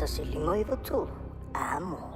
1993. Amo.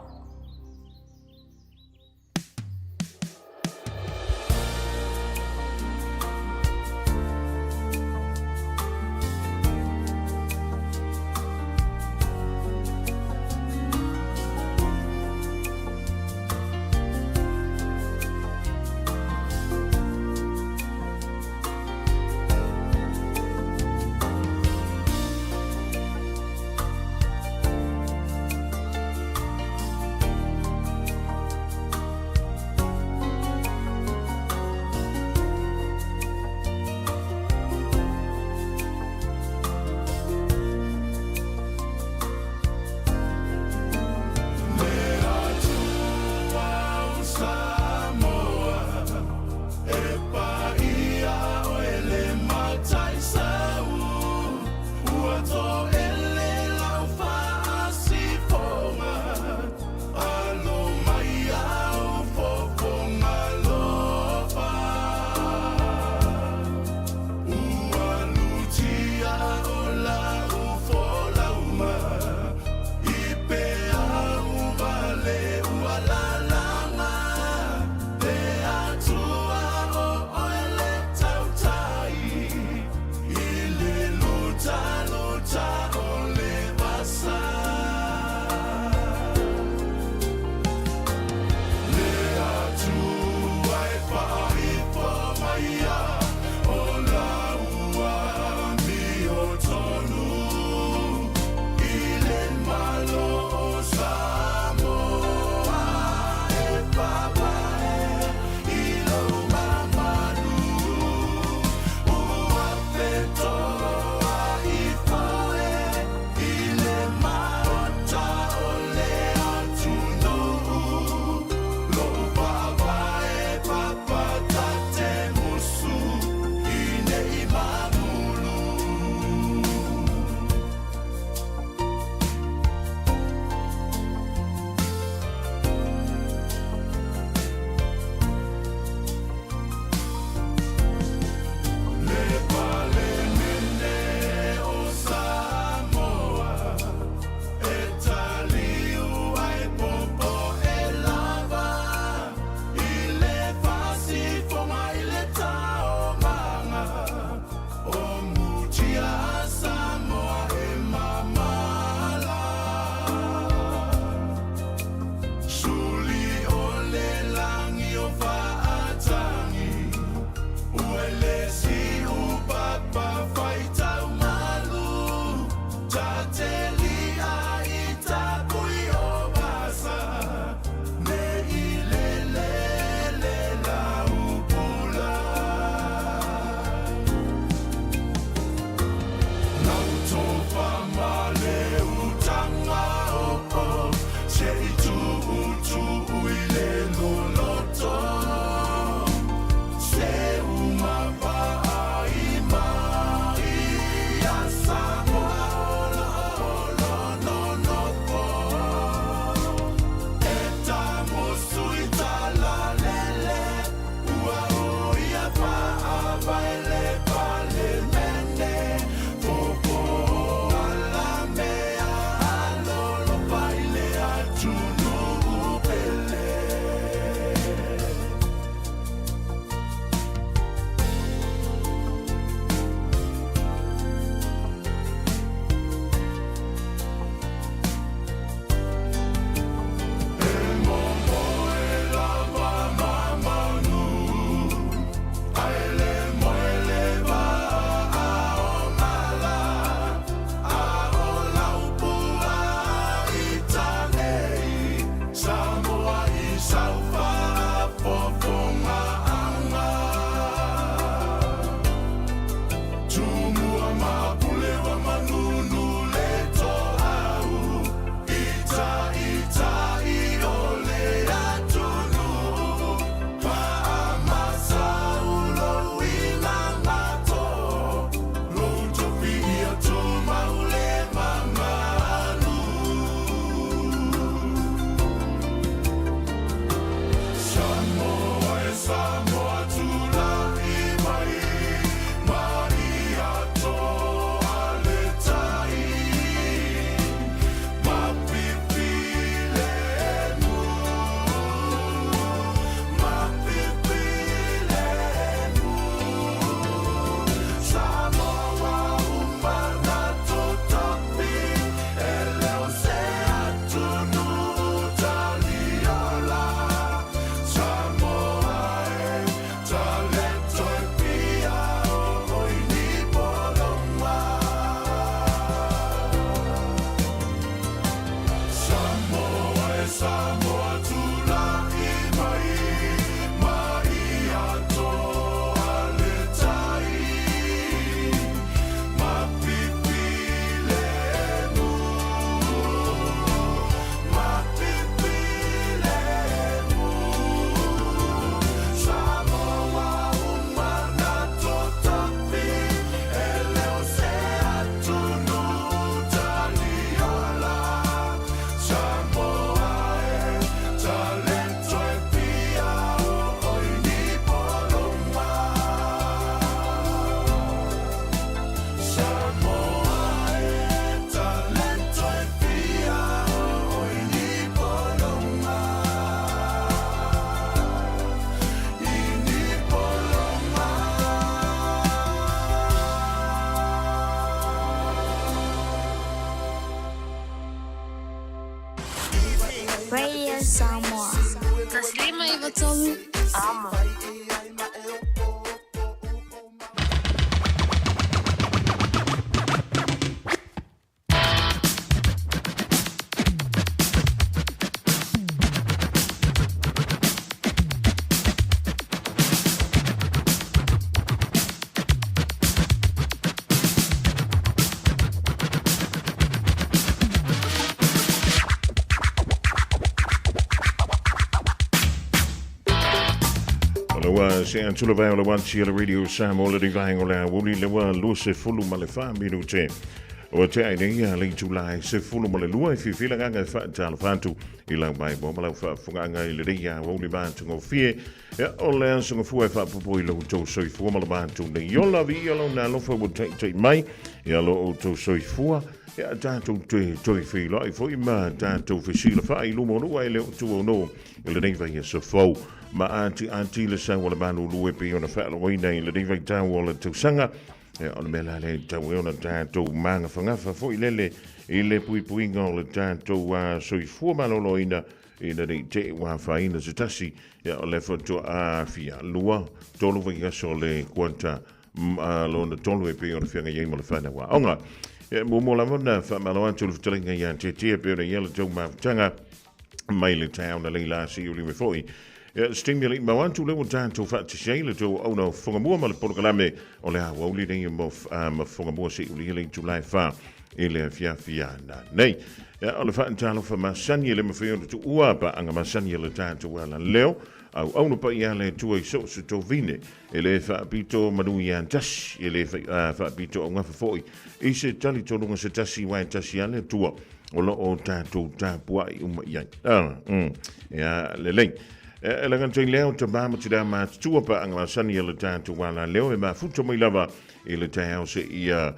Radio Samoa. 153 Samoa. Aloha se atula vai o le wanti o le radio Samoa le vaenga o le aouli le ua 24 minute. Ua tea ai nei a le itula e 12 e fifila gaga e faatalofa atu i lau mai mo ma lau faafofogaaga i lenei aoauli matagofie. Ia, o le aso gafua e faapopo i lo outou soifua ma le matou nei ola, viia lona alofa ua taitai mai ia lo outou soifua. Ia, tatou te toe feiloai foi ma tatou fesilafai i luma o lua e le o tuauno i lenei vaiaso fou. Ma atiati le sau o le malulu e pei ona faalogoina i lenei vaitau o le tausaga. Ia, o le mea la lea e tatau ai ona tatou magafagafa foi lele i le puipuiga o le tatou soifua maloloina ina ne i te i ua afaina se tasi. Ia, o lea faatoa fia lua, tolu vaiaso o le kuata lona tolu e pei ona feagai ai ma le fanau aoga. Ia, muamua lava ona faamalo atu le fetalaiga ia Tietie e pei ona i ai le tou mafutaga mai le taeao na leila se uli me foi. Ia, se taimi e le i mau atu lea ua tatou faatasi ai le tou auauna o Fofogamua ma le polokalame o le aoauli nei ma Fofogamua se i ulia le itula e 4 i le afiafi ana nei. Ia, o le faatalofa masani e le mafai ona tuua paaga masani a le tatou ala leo, auauna paia a le Atua i so o se tovine, e le faapito manu ia tasi, e le faapito augafa foi i se talitonuga se tasi aua e tasi lava le Atua o lo o tatou tapuai uma i ai. Ia, lelei. E laga tai lea o tama ma tina matutua paaga masani a le tatou ala leo e mafuta mai lava i le taeao seia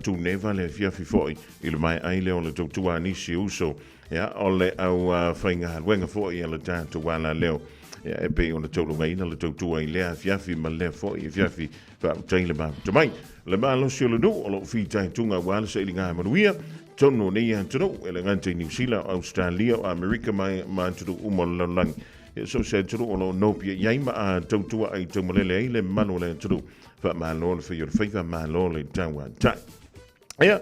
tuneva le afiafi foi i le maea ai lea o le tautua a nisi uso, ia, o le au faigaluega foi a le tatou ala leo, ia, e pei ona taulogaiina le tautua i lea afiafi ma lea foi afiafi. Faafetai le mafuta mai. Le malosi o le nuu o lo o fitaituga aua le sailiga manuia totonu o nei atunuu, e le gata i Niu Sila, o Ausetalia, o Amerika ma ma atunuu uma o le lalolagi. Ia, so o se atunuu o lo o nopiai ai ma a tautua ai taumalele ai le mamalu o le atunuu. Faamalo le fai o le faiva, malo le tauatai. Ia,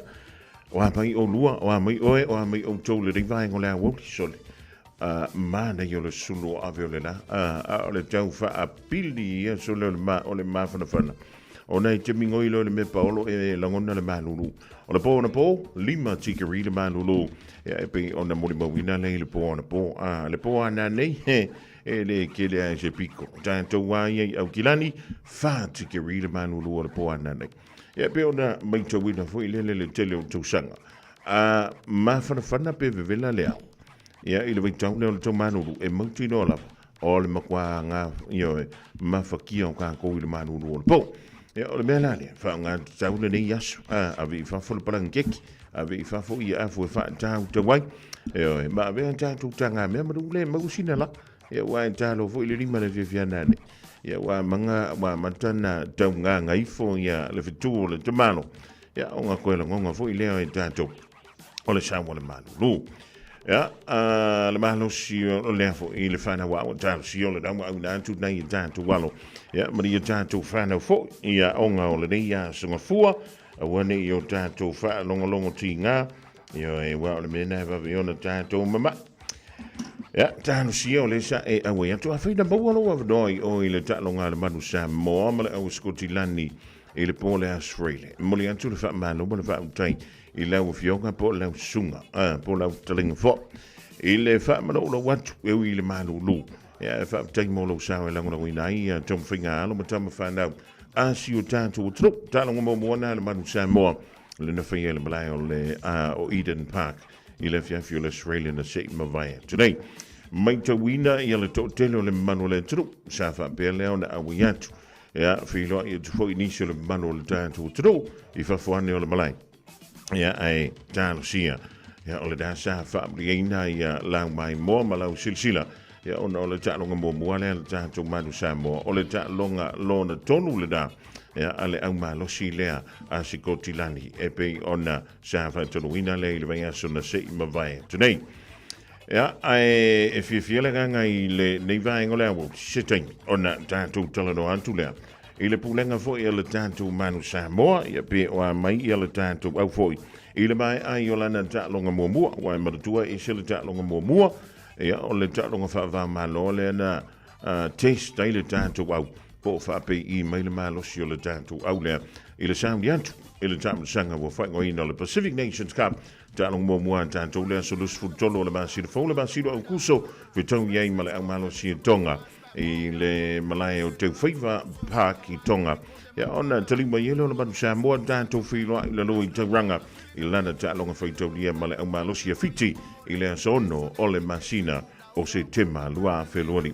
o a mai olua, o a mai oe, o a mai outou lenei vaega o le aoauli, sole. Manaia o le sulu o ave o le la, a o le tau faapili ia sole o le, ma, o le mafanafana. Ona e te migoi loa i le mea paolo e lagona le malulu. O le pō anapo, lima tikeri le malulu. Ia, e pei ona molimauina lea i le pō anapo. A, le pō ana nei, he, e le kele a e se piko. Tatou a ia i Aukilani, wha tikeri le malulu o le pō ana nei. Ia, e pei ona maitauina foi lele le tele o tausaga. A, mafanafana pe vevela le ao. Ia, i le vaitau lea o le tau malulu, e mautinoa lava, o le matua ngā, ioe, mafakia o kākou i le malulu o le pō. Ia, o le mea la lea, faaaoga tatau lenei aso, a, ave i fafo le palagi keki, ave i fafo ia afu e faatautau ai, ioe, ma avea tatou tagamea manu le maua sina la, ia, ua e talo foi le lima le fiafia nane. Ia, ua manga, ua amata na tau gagaifo ia le fetu o le tamalo, ia, ona koe lagonga foi lea e tatou. o le sau o le malulu. Ia, le malosi o lea foi i le whanau a o talosi o le raua au nā atu nei i tātou alo. Ia, ma ia tātou whanau foi, ia onga o lenei ia songa fua, aua nei i o tātou whaalongolongo ti ngā, ia e wā o le mea nā wawe ona tātou mama. Ia, talosia o le sa e aue atu. A whina maua loa awanoa i o i le taaloga a le manu Samoa ma le au Skotilani i le pō le Australia. Moli atu le whaamalo ma le whaautai i lau afioga po o lau susuga, a, po o lau fetalaiga foi, i le faamaloulau atu e ui i le malulu. Ia, e faafetai mo lou sao e lagolagoina ai ia taumafaiga a alo ma tama fanau a si o tatou atunuu. Taaloga muamua na a le Manu Samoa le na faia i le malae o le a, o Eden Park i le afiafi o le Australia na se i mavae atu nei. Maitauina ia le toatele o le mamalu o le atunuu sa faapea lea ona auai atu. Ia, feiloai atu foi nisi o le mamalu o le tatou atunuu i fafo ane o le malae. Ia, ae talosia. Ia, o le da sa faamuliaina ia lau maimoa ma lau silasila. Ia, ona o le taaloga muamua lea le tatou Manu Samoa. O le taaloga lona tolu le da. Ia, a le au malosi lea a Sikotilani. E pei ona sa faatonuina lea i le vaiaso na se i mavae atu nei. Ia, ae e fiafia le agaga i lenei vaega o le aoauli, se taimi ona tatou talanoa atu lea i le pulega foi a le tatou Manu Samoa, ia pe o a mai ia le tatou au foi i le maea ai o lana taaloga muamua, aua e manatua e ese le taaloga muamua, ia o le taaloga faava-o-Malo lea na test ai le tatou au po o faapei mai le malosi o le tatou au lea i le sauni atu i le taamilosaga ua faaigoaina o le Pacific Nations Cup. Taaloga muamua a tatou le aso 23 o le masina fou, le masina o Aokuso, fetaui ai ma le au malosi e Tonga i le malae o Teufaiva Park i Tonga. Ia ona taliu mai ai lea o le Manu Samoa tatou feiloai i lalo i Tauranga i lana taaloga faitaulia ma le au malosi a Fiti i le aso 6 o le masina o Setema 2025.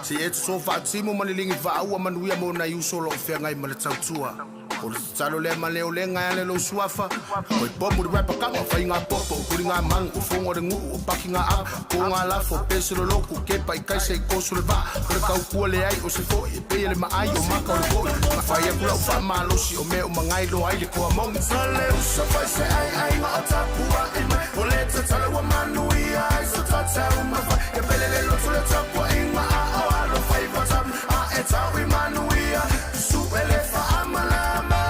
Se e so faatimu ma le ligi faaua manuia mo nai uso o loo feagai ma le tautua. O le tatalo lea ma le olega e ala i lou suafa. Oi pomu le rapper kanga, fai ngā popo, kuri ngā mangu, o fongo le nguu, o paki ngā apa, ko ngā lafo, pese lo loku, kepa i kaisa i koso le vaa, o le kaukua le ai, o se foi, e pei le maai, o maka o le koi. Fai aku lau faamalosi, o mea o magai loa ai le koa mongi. Fale uso fai se ai ai ma o tapua i mai, o le tatalo ua manuia ai so tatau mawhai. Ia pele le loto le tapua i ngā a o alo fai vatam, a e tau i manuia, susu ele faamalama.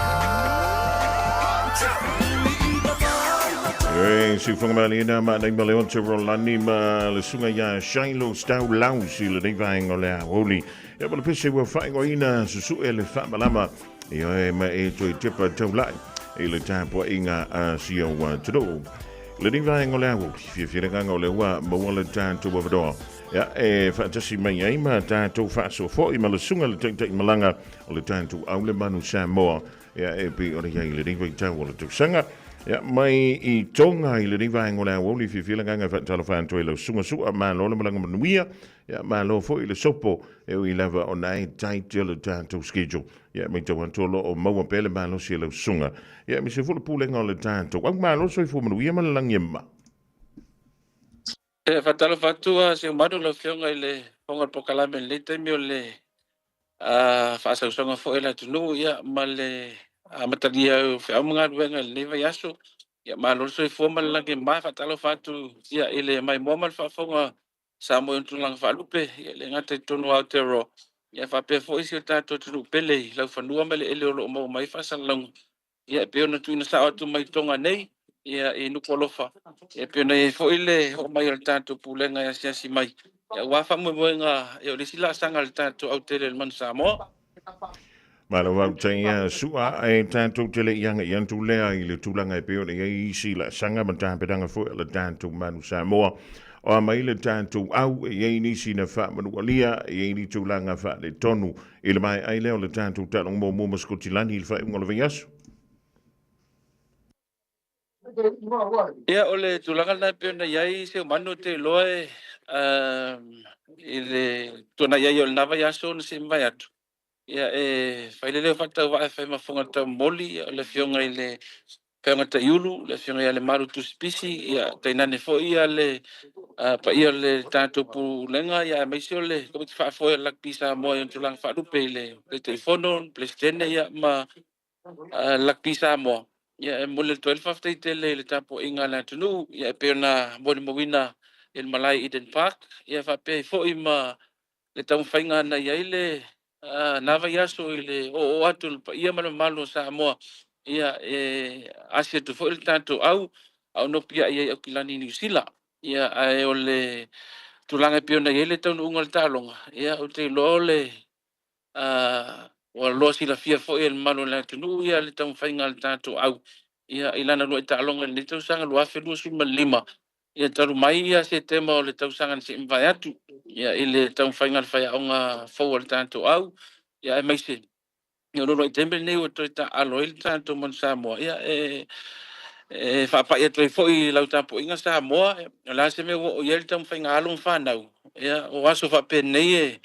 E siufaga maliena ma nei ma le onte Rolani ma le suga ia Shiloh Stau Lausi i lenei vaega o le aoauli. Ia ma le pese ua faaigoaina susu'e le faamalama ia e ma e toe tepa taulai i le tapuaiga a si ou atunuu. I lenei vaega o le aoauli, fiafia le agaga o lea ua maua le tatou avanoa ia e faatasi mai ai ma tatou faasoa foi ma le suga le taitai malaga o le tatou au le Manu Samoa Ia, e pei ona i ai i lenei vaitau o le tausaga. Ia, mai i Tonga i lenei vaega o le aoauli, fiafia le agaga e faatalofa atu ai i lau susuga Su'a, malo le malaga manuia, ia, malo foi i le sopo, e ui lava ona e tight le tatou schedule. Ia, e matau atu o lo o maua pea le malosi e lau susuga. Ia, aemaise foi le pulega o le tatou au. Malo le soifua manuia ma le lagi e mama. E faatalofa atu Seumanu lau Afioga i le Fofoga o le Polokalame i lenei taimi o le faasausauga foi a le atunuu ma le amatalia o feau ma galuega i lenei vaiaso. Ia malo le soifua ma le lagi e mama. E faatalofa atu i le maimoa ma le faafofoga Samoa i ona tulaga faalupe, e le gata i totonu o Aotearoa, faapea foi si o tatou atunuu pele i laufanua ma eleele o lo o maua mai ai faasalalauga. Ia e pei ona tuuina sao atu mai Toga nei i Nukualofa, e pei ona i ai foi le oo mai o le tatou Pulega e asiasi mai aua faamoemoega o le isi laasaga a le tatou autele o le Manu Samoa. Malo faafetai ia Su'a, ae tatou te le i agai atu lea i le tulaga e pei ona i ai isi laasaga ma tapenaga foi a le tatou Manu Samoa. O a mai le tatou au e i ai nisi na faamanualia, e i ai ni tulaga faaletonu i le maea ai lea o le tatou taaloga muamua ma Sikotilani i le faaiuga o le vaiaso. Ia, o le tulaga lena e pei ona i ai Seumanu, ou te iloa e i le tuanai ai o lena vaiaso na se i mavae atu. Ia, e fai le leo faatauvaa e fai ma fofoga taumoli, o le Afioga i le Feauga Taiulu, le Afioga ia Lemalu Tusipisi, ia, tainane foi le paia o le tatou Pulega, ia, aemaise o le Komiti Faafoe o le Lakapi Samoa i ona tulaga faalupe i le Taitaifono, le Peresetene, ia, ma Lakapi Samoa. Ia, e momoli atu ai le faafetai tele i le tapuaiga a le atunuu, ia, e pei ona molimauina i le malae i Eden Park, ia, faapea ai foi ma le taumafaiga na i ai le na vaiaso i le oo atu o le paia ma le mamalu o Samoa, ia, e asi atu foi le tatou au a o nopiai ai Aukilani i Niu Sila. Ia, ae o le tulaga e pei ona i ai le taunuuga o le taaloga, ia, ou te iloa o le ua loa silafia foi e le mamalu o le atunuu ia le taumafaiga a le tatou au ia i lana uluai taaloga i lenei tausaga 2025, ia talu mai ia Setema o le tausaga na se i mavae atu ia i le taumafaiga a le faiaoga fou a le tatou au, ia aemaise ia o le uluai taimi lenei ua toe taaalo ai le tatou Manu Samoa. Ia e faapai atu ai foi i lau tapuaiga Samoa, o le a se mea ua oo i ai le taumafaiga a alo ma fanau, ia o aso faapenei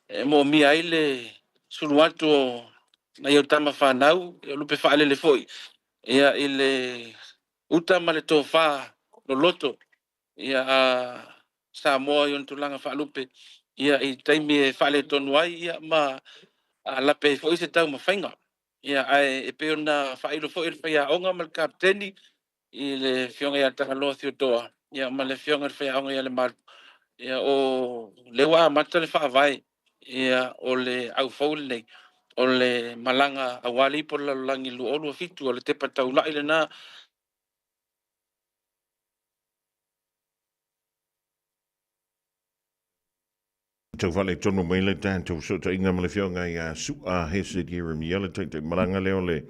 e moomia ai le sulu atu o nai au tama fanau, o lupe faalele foi ia i le uta ma le tofa loloto ia a Samoa i ona tulaga faalupe ia i taimi e faaletonu ai ia ma lape ai foi se taumafaiga. Ia ae e pei ona faailo foi e le faiaoga ma le kapeteni i le Afioga ia Tagaloa Theodore ia ma le Afioga i le faiaoga ia Lemalu, ia o lea ua amata le faavae ia o le au fou lenei o le malaga aua le ipu o le lalolagi 2027, o le tepa taulai lena. Tau faaletonu mai le tatou fesootaiga ma le Afioga ia Su'a Hesed Ieremia, le taitai malaga lea o le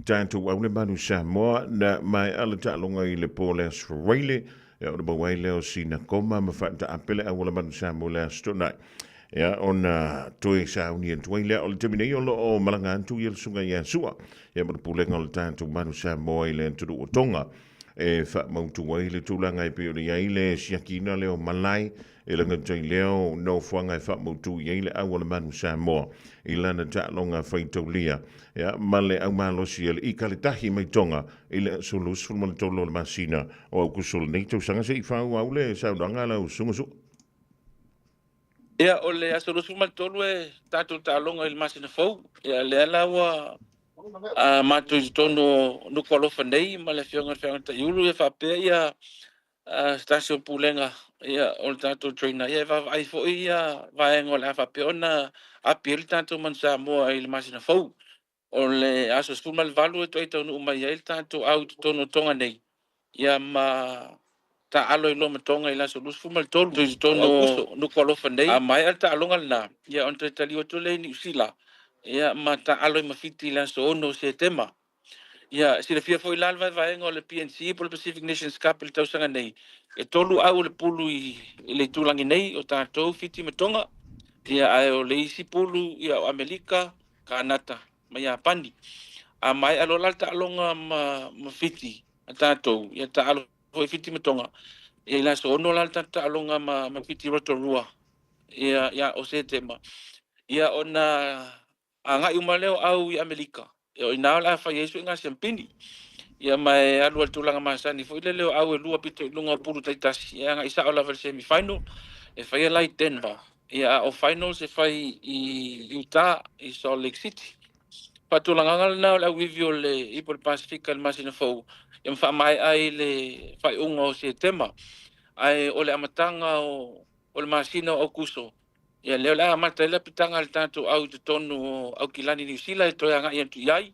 tatou au le Manu Samoa, na maea le taaloga i le po le Aso Faraile, ia ona maua ai lea o sina koma ma faataape le au o le Manu Samoa i le Aso Toonai. Ia ona toe sauni atu ai lea. O le taimi nei o lo o malaga atu ia le Susuga ia Su'a ia ma le pulega o le tatou Manu Samoa i le atunuu o Tonga e faamautu ai le tulaga e pei ona i ai le siakiina lea o malae e lagata i lea o nofoaga e faamautu i ai le au a le Manu Samoa i lana taaloga faitaulia ia ma le aumalosi a le Ikaletahi mai Tonga i le aso 23 o le masina o Aokuso o lenei tausaga. Se i faaauau le saunoaga a lau Susuga Su'a. Ia, o le aso 23 e tatou taaloga i le masina fou. Ia, lea la ua matou i totonu o Nukualofa nei ma le Afioga i le Feagaiga Taiulu ia faapea ia se tasi o pulega ia o le tatou trainer ia e vaavaai foi ia vaega o le a faapea ona api ai le tatou Manu Samoa i le masina fou. O le aso 18 e toe taunuu mai ai le tatou au i totonu o Tonga nei ia ma taaalo ai loa ma Tonga i le aso 23 i totonu o Aokuso. Nukualofa nei, a maea le taaloga lena, ia ona toe taliu atu lea i Niu Sila ia ma taaalo ai ma Fiti i le aso 6 o Setema. Ia, silafia foi la le vaevaega o le PNC po o le Pacific Nations Cup i le tausaga nei, e tolu au o le pulu i le itulagi nei, o tatou, Fiti ma Tonga, ia, ae o le isi pulu ia o Amelika, Kanata ma Iapani. A maea loa la le taaloga ma Fiti a tatou, ia taalo foi Fiti ma Tonga, ia i le aso 6 la le tatou taaloga ma Fiti Rotorua ia, ia o Setema. Ia ona agai uma lea o au i Amerika, o i ina o le a fai ai suiga siampini. Ia ma e alu ai le tulaga masani foi lele o au e lua pito i luga o pulu taitasi e agai sao lava i le semi final e faia la i Denver. Ia a o finals e fai i Utah i Salt Lake City. Faatulagaga lena o le auivi o le Ipu o le Pasefika i le masina fou ia ma faamaea ai le faaiuga o Setema. Ae o le amataga o le masina o Aukuso, ia lea o le a amata ai le apitaga a le tatou au i totonu o Aukilani Niu Sila e toe agai atu i ai.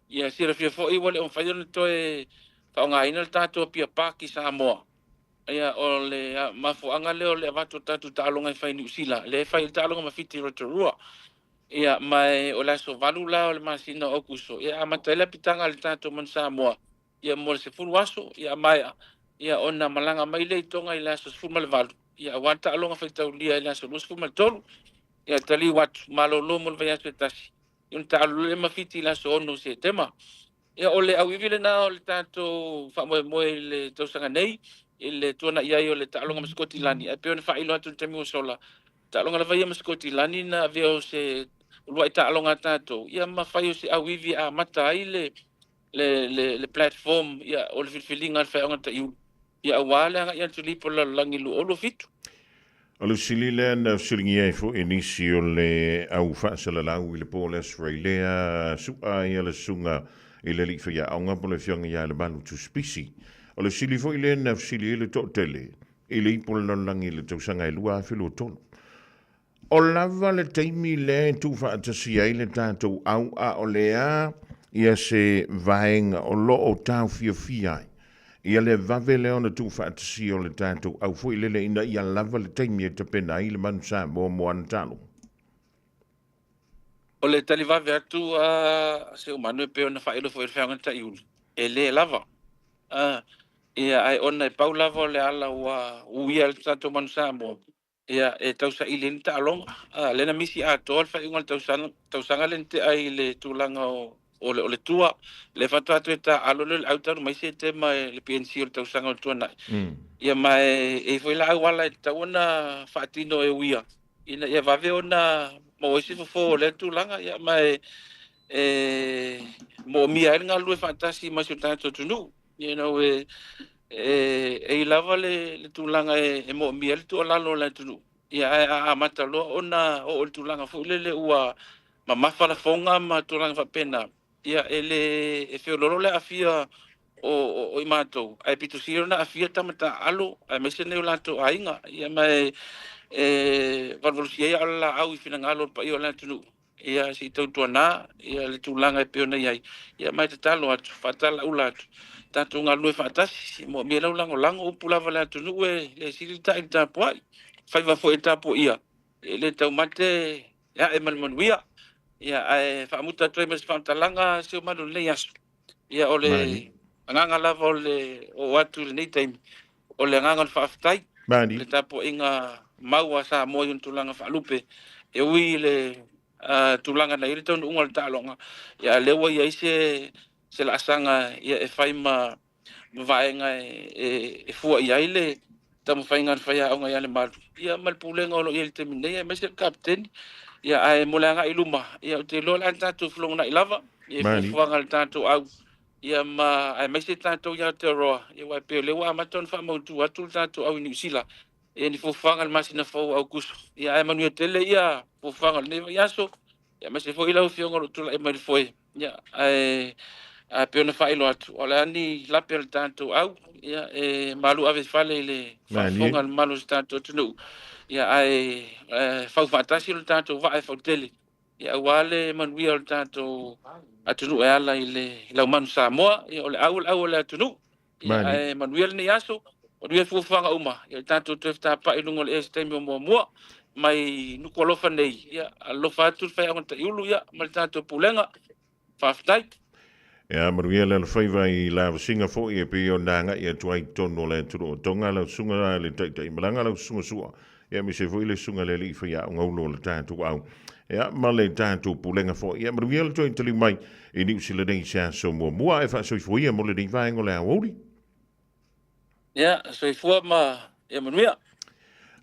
Ia silafia foi ua le o mafai ona toe faaaogaina le tatou Apia Park i Samoa. Ia o le mafuaaga lea o le avatu o le tatou taaloga e fai i Niu Sila, lea e fai ai le taaloga ma Fiti i Rotorua. Ia ma o le aso 8 la o le masina o Aukuso, ia amata ai le apitaga a le tatou Manu Samoa ia mo le 10 aso, ia maea, ia ona malaga mai lea i Toga i le aso 18, ia aua le taaloga faitaulia i le aso 23, ia taliu atu, malolo mo le vaiaso e tasi, ia ona taalolo lea ma Fiti i le aso 6 o Setema. Ia o le auivi lena o le tatou faamoemoe i le tausaga nei, i le tuanai ai o le taaloga ma Sikotilani, ae pei ona faailo atu i le taimi ua sola, taaloga lava ia ma Sikotilani na avea o se uluai taaloga a tatou, ia ma fai o se auivi e amata ai le le platform ia o le filifiliga a le faiaoga taiulu ia aua le agai atu i le ipu o le lalolagi 2027. O le fesili lea na fesiligia ai foi e nisi o le au faasalalau i le po o le Aso Farailea, su'a ia le susuga i le alii faiaoga po o le Afioga ia Lemalu Tusipisi. O le fesili foi lea na fesili ai le toatele i le ipu o le lalolagi i le tausaga e 2023. O lava le taimi lea e tuufaatasia ai le tatou au a o le a ia se vaega o lo o taofiofia ai ia le vave lea ona tuufaatasia o le tatou au foi lele ina ia lava le taimi e tapena ai le Manu Samoa mo ana talo. O le tali vave atu a Seumanu e pei ona faailo foi e le Feagaiga Taiulu, e le lava. Ia, ae ona e pau lava o le ala ua uia ai le tatou Manu Samoa, Ia, e tausaili ai ni taaloga. A, lea na misi atoa le faaiuga o le tausaga, tausaga lea na tea i le tulaga o, o le, o le tua. Lea faatoa toe taaalo lea o le au talu mai Setema e le PNC o le tausaga o le tuanai. Ia, ma e, e i ai foi la auala e tatau ona faatino e uia ina ia vave ona maua ai se fofo o lea tulaga. Ia, ma e, e moomia ai le galulue faatasi ma si o tatou atunuu. You know, e, e, e i lava le, le tulaga e, e moomia ai le tuualalo o le atunuu. Ia, ae a amata loa ona oo i le tulaga foi lele ua mamafa lafoga ma tulaga faapena, ia, e le, e feoloolo le aafia o, o, o i matou, ae pito sili ona aafia tama taaalo, aemaise nai o latou aiga. Ia, ma e, e valuvalusia ai aa o le laau i finagalo o le paia o le atunuu. Ia, se i tautuana ia le tulaga e pei ona i ai. Ia, ma e tatalo atu, faatalaula atu, tatou galulue faatasi, e moomia lau lagolago, upu lava le atunuu e le sili le ta'i i le tapuai. Faiva foi e tapuaia, e le taumate e a'e ma le manuia. Ia, ae faamuta atu ai ma se faamatalaga si ou malu i lenei aso. Ia, o le agaga lava o le oo atu i lenei taimi, o le agaga o le faafetai i le tapuaiga mau a Samoa i ona tulaga faalupe, e ui i le tulaga na i ai le taunuuga o le taaloga, ia a o lea ua i ai se se laasaga ia e fai ma vaega e fua i ai le taumafaiga a le faiaoga ia Lemalu, ia ma le pulega o lo o i ai i le taimi nei, aemaise le Kapeteni. Ia, ae mo le agai i luma, ia ou te iloa o le a tatou felogonai lava i fuafuaga a le tatou au, ia ma aemaise tatou i Aotearoa, ia aua e pei o lea ua amata ona faamautu atu le tatou au i Niu Sila, ia ni fuafuaga i le masina fou o Aokuso. Ia ae manuia tele ia fuafuaga o lenei vaiaso, ia aemaise foi lau Afioga o lo o tulai mai i le foe. Ia, ae ae pei ona faailoa atu, o le a ni lape o le tatou au, ia, e malu ave i fale i le faafofoga a le mamalu o si tatou atunuu, ia, ae e fau faatasi lo tatou vaa e fautele, ia, aua le manuia o le tatou atunuu e ala i le laumanu Samoa, ia, o le au o le au o le atunuu. Ia, ae manuia lenei aso, manuia fuafuaga uma, ia tatou toe fetapai i luga o le ea i se taimi o muamua mai Nukualofa nei. Ia, alofa atu le faiaoga Taiulu, ia, ma le tatou pulega. Faafetai. Ia, manuia le alofaiva i lavasiga foi e pei ona agai atu ai i totonu o le atunuu o Tonga, lau susuga le Taitai Malaga, lau susuga Sua, ia aemaise foi le susuga i le alii faiaoga ulo o le tatou au, ia, ma le tatou pulega foi. Ia, manuia le toe taliu mai i Niu Sila nei i se aso muamua, ae faasoifua ia mo lenei vaega o le aoauli. Ia, soifua ma ia manuia.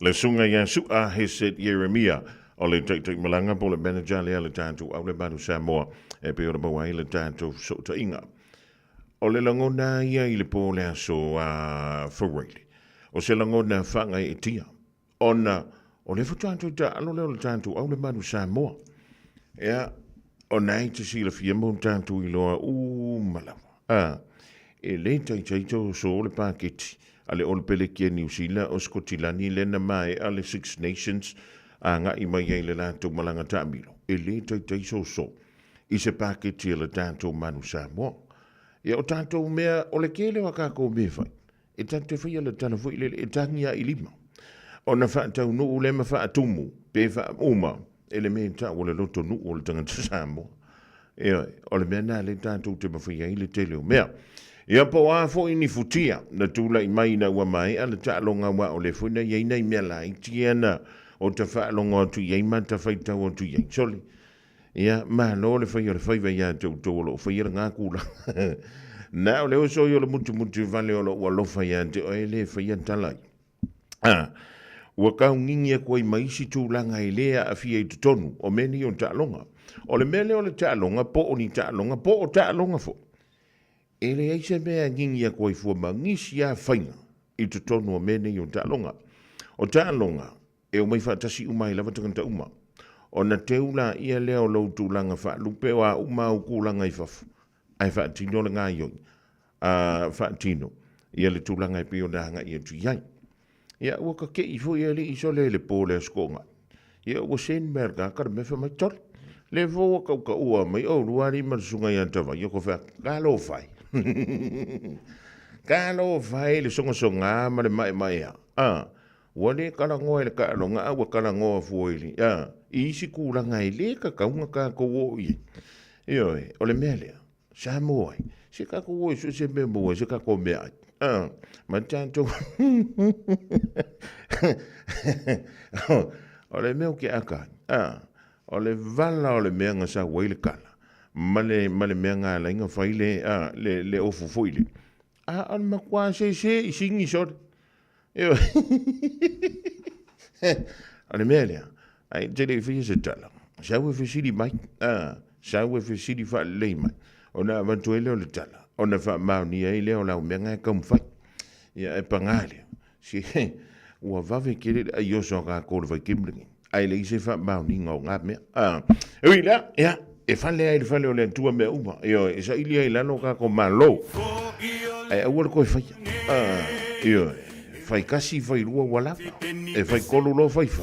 Le susuga ia Su'a Hesed Ieremia, o le Taitaimalaga po o le Manager lea a le tatou Aulemalu Samoa e pei ona maua ai le tatou fesootaiga. O le lagona ia i le po o le aso a Fureile, o se lagona faagaeetia, ona o lea faatoa toe taaalo lea o le tatou au le Manu Samoa. Ia, o na e te silafia mo tatou iloa uma lava. A, e le taitai toso le paketi a le Olopeleki a Niu Sila o Sikotilani lea na maea le Six Nations agai mai ai le latou malaga taamilo. E le taitai soso i se paketi a le tatou Manu Samoa. Ia o tatou mea, o le tele o a tatou mea e fai, e tatou te faia le tala foi lele, e tagi lava i lima. Ona faataunuu lea ma faatumu, pe faauma, e le mea e tau o le lotonuu o le tagata Samoa. Ioe, o le mea lena lea tatou te mafaia ai le tele o mea. Ia po o a foi ni futia na tulai mai ina ua maea le taaloga aua o lea foi na i ai nai mea laiti ia na ota faalogo atu i ai ma ta faitau atu i ai. Sole, Ia, malo le fai o le faiva iā te outou o lo o faia lena tulaga. Na o le oso ia o le mutumutu vale o lou alofa iā te oe e le faia tala ai. A, ua kaugigi atu ai ma isi tulaga e le aafia i totonu o mea nei o taaloga. O le mea lea o le taaloga, po o ni taaloga, po o taaloga foi, e leai se mea e gigi atu ai fua ma nisi lava faiga i totonu o mea nei o taaloga. O taaloga, E omai faatasi uma ai lava tagata uma. Ona teu laia lea o lou tulaga faalupe o a uma au tulaga i fafo, ae faatino le gaoioiga, a faatino ia le tulaga e pei ona agai atu i ai. Ia, ua tate'i foi alii sole i le po o le Aso Toonai. Ia, ua send mai e le tagata le mea fai mai, Tole, lea foi ua tautaua mai oulua alii ma le susuga ia Tavaio, ko fai atu, Talofa e. Talofa e i le sogasoga ma le maemaea. A, Ua le talanoa i le taaloga a ua talanoa fua i le, a, i isi tulaga e le tatau ona tatou oo i ai. Ioe, o le mea lea, Samoa e, se tatou o e sue se mea maua ai se tatou meaai. A, ma tatou o le mea ou te aka ai, a, o le vala o le mea na sau ai le tala, ma le, ma le mea na ala ai ona fai le, a, le, le ofu foi lea. A, o le matua sese i sigi sole. O le mea lea, ai te le i faia se tala, sau e fesili mai, a, sau e fesili faalelei mai, ona avatu ai lea o le tala, ona faamaonia ai lea o lau mea na e taumafai. Ia, e paga lea, se ua vave tele le aioso a tatou i le vaitaimi lenei, ae leai se faamaoniga o na mea. A, e ui i lea, ia, e fale lava i le fale o le Atua mea uma, ioe, e saili ai i lalo tatou Malo, ae aua le toe faia. A, ioe, fai tasi, fai lua ua lava, e fai tolu loa fai fa,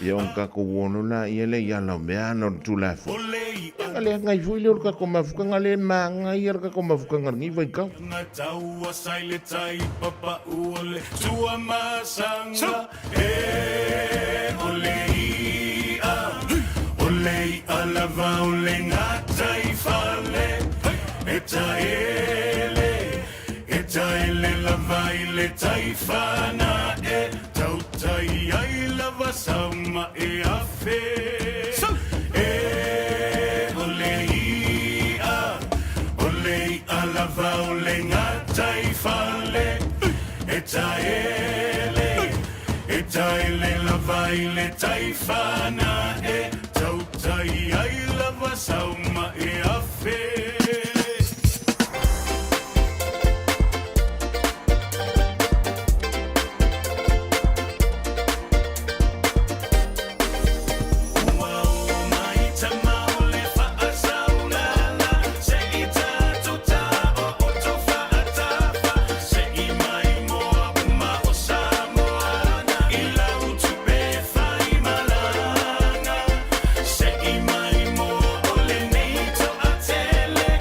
ia ona tatou o loa lea i ala o mea ana o le Tulafono. Ia ona leaga ai foi lea o le tatou mafutaga lea e manaia le tatou mafutaga i lenei vaitau. E o le i'a, o le i'a lava o le gatai fale E taele, e taele lava i le tai fana e Tautai ai lava sau ma e afe E o le i'a, o le i'a lava o le gatai fale E taele, e taele lava i le taifana e tautai ai lava sau ma e afe. Ua oo mai tama o le faasaulala se i tatou tao o to faatafa se i mai moa uma o Samoa i lau tupe fai malaga se i mai moa o lenei toatele.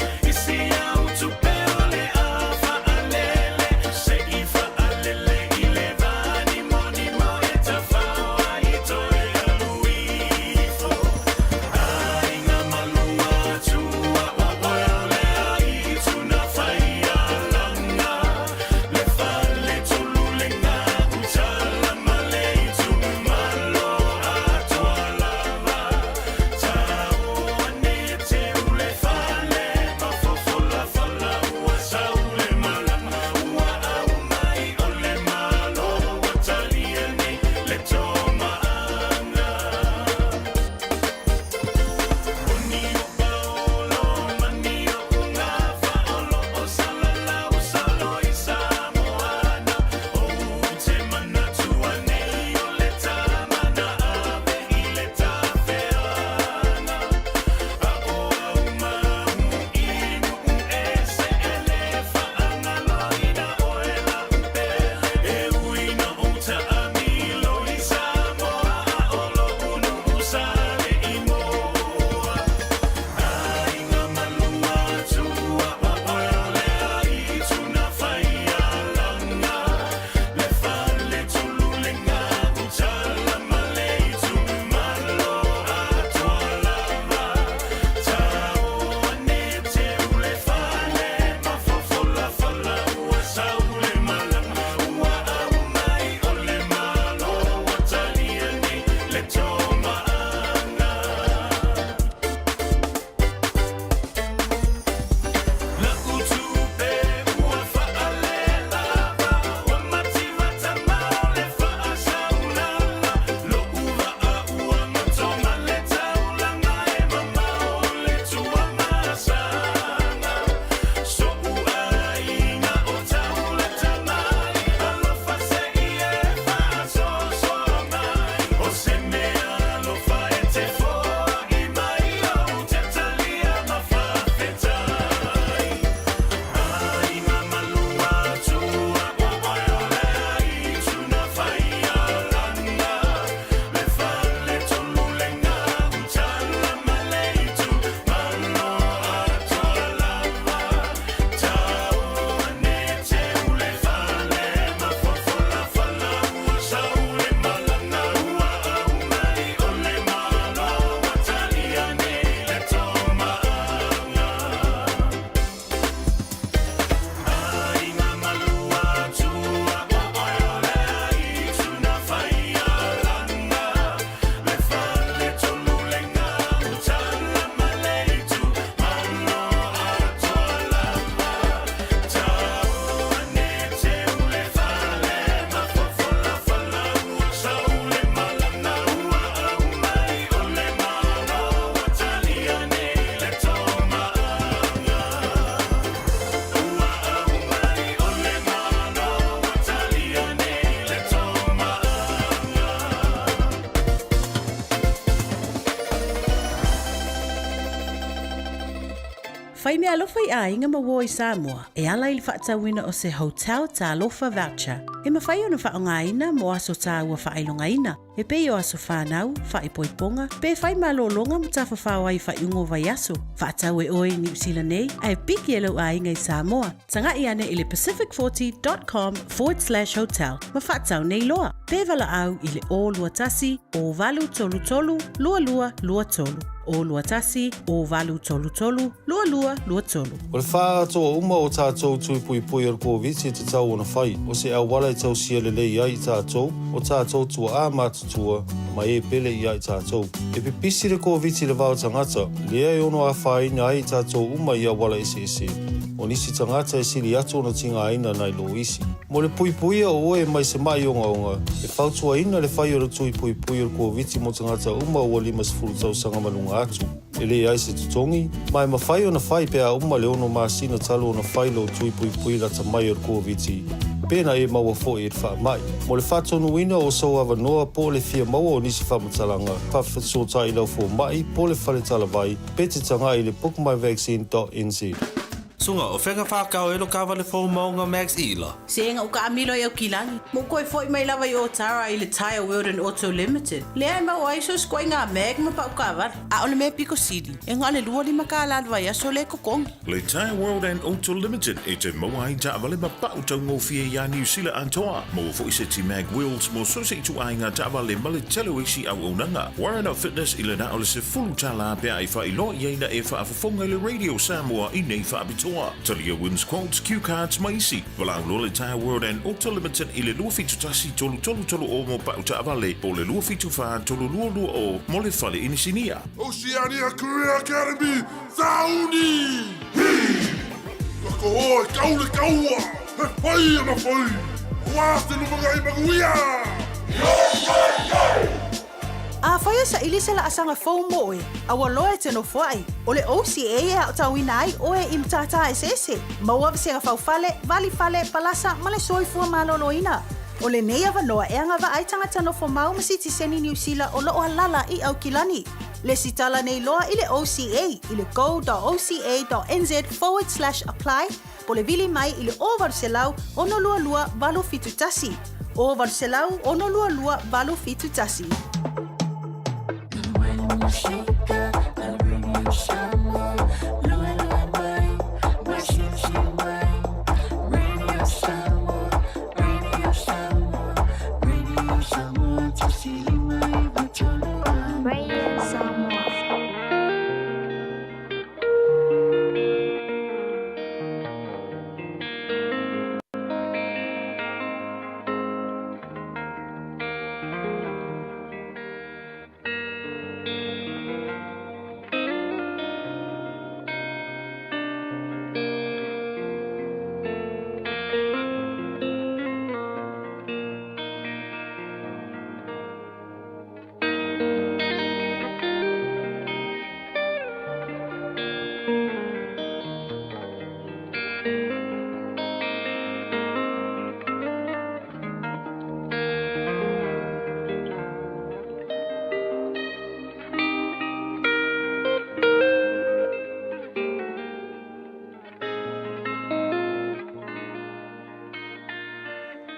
Fai meaalofa i aiga ma uo i Samoa e ala i le faatauina o se Hotel Talofa Voucher e mafai ona faaaogaina mo aso tāua faailogaina e pei o aso whānau, faaipoipoga, pe fai malōlōga ma tafafao ai i faaiuga o vaiaso. Faatau e oe i Niu Sila nei ae piki e lou aiga i Samoa. Taga'i ane i le pacific40.com forward slash hotel ma faatau nei loa. Pe valaau i le 021 0833 2223. 021 0833 2223. O le faaatoa uma o tatou tui puipui o le Koviti e tatau ona fai, o se auala e tausia lelei ai i tatou, o tatou tua'a matutua, ma e pele ia i tatou. E pipisi le Koviti i le vao tagata, lea e ono afaina ai i tatou uma i auala eseese. O nisi tagata e sili atu ona tigaina nai lo isi. Mo le puipuia o oe mai se ma'i ogaoga, e fautuaina le fai o le tui puipui o le Koviti mo tagata uma ua 50 tausaga ma luga atu. E leai se totogi, ma e mafai ona fai pe a uma le ono masina talu ona fai lou tui puipui lata mai o le Koviti, pe na e maua foi i le faamai. Mo le faatonuina o sou avanoa po o le fia maua o nisi faamatalaga, faafesootai i lau fomai po o le fale talavai pe te tagai i le bookmyvaccine.nz. Suga, o fea ka whakao e lo kawale fou maunga Max Ila. Se nga uka amilo i Aukilani. Mo koe foi mai lava i Otara i le Tyre World and Auto Limited. Lea e maua ai so sikoa i ngā mag ma pau kawale. A o le mea piko sili, e nga o le 25 kālā le vaiaso le totogi. Le Tyre World and Auto Limited e te maua ai taavale ma pau taugofie iā Niu Sila atoa. Maua foi se ti mag wheels mo so se ituaiga taavale ma le tele o isi auaunaga. Warren Fitness i le na o le 10 tālā pe a e faailoa i ai na e faafofoga i le Radio Samoa i nei faapitoa. Talia wins quotes, cue cards ma isi. Valaau loa le Tyre World and Auto Limited i le 271 333 o mo pau taavale po o le 274 322 mo le fale inisinia. Oceania Career Academy, Sauni! Hi! Ka koho e kau le kaua, he whai ana whai, Wā te lumangai manuia! Yo, yo, yo! Afai e saili se laasaga fou mo oe, a ua loa e te nofoaʻi, o le OCA e aotauina ai oe i matata eseese, maua vasega faufale, vali fale, palasa ma le soifua malōlōina. O lenei avanoa e agavaa ai tagata nofo mau ma sitiseni Niu Sila o loo alala i Aukilani. Lesitala nei loa i le OCA i le go.oca.nz forward slash apply po le vili mai i le 0800 622 871. 0800 622 871. Radio Samoa.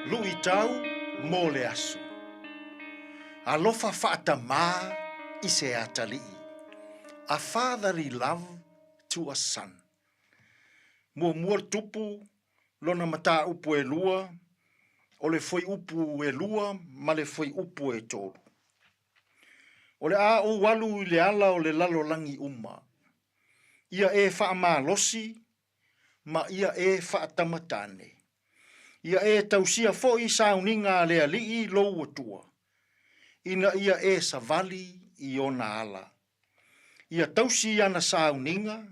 Luitau mo le aso. Alofa faatamā i se atalii. A fatherly love to a son. Muamua le tupu lona mataupu e lua, o le fuaiupu e lua ma le fuaiupu e tolu. O le a ou alu i le ala o le lalolagi uma, ia e faamalosi ma ia e faatamatane. Ia e tausia foi sauniga a le Alii lou Atua, ina ia e savali i ona ala. Ia tausi ana sauniga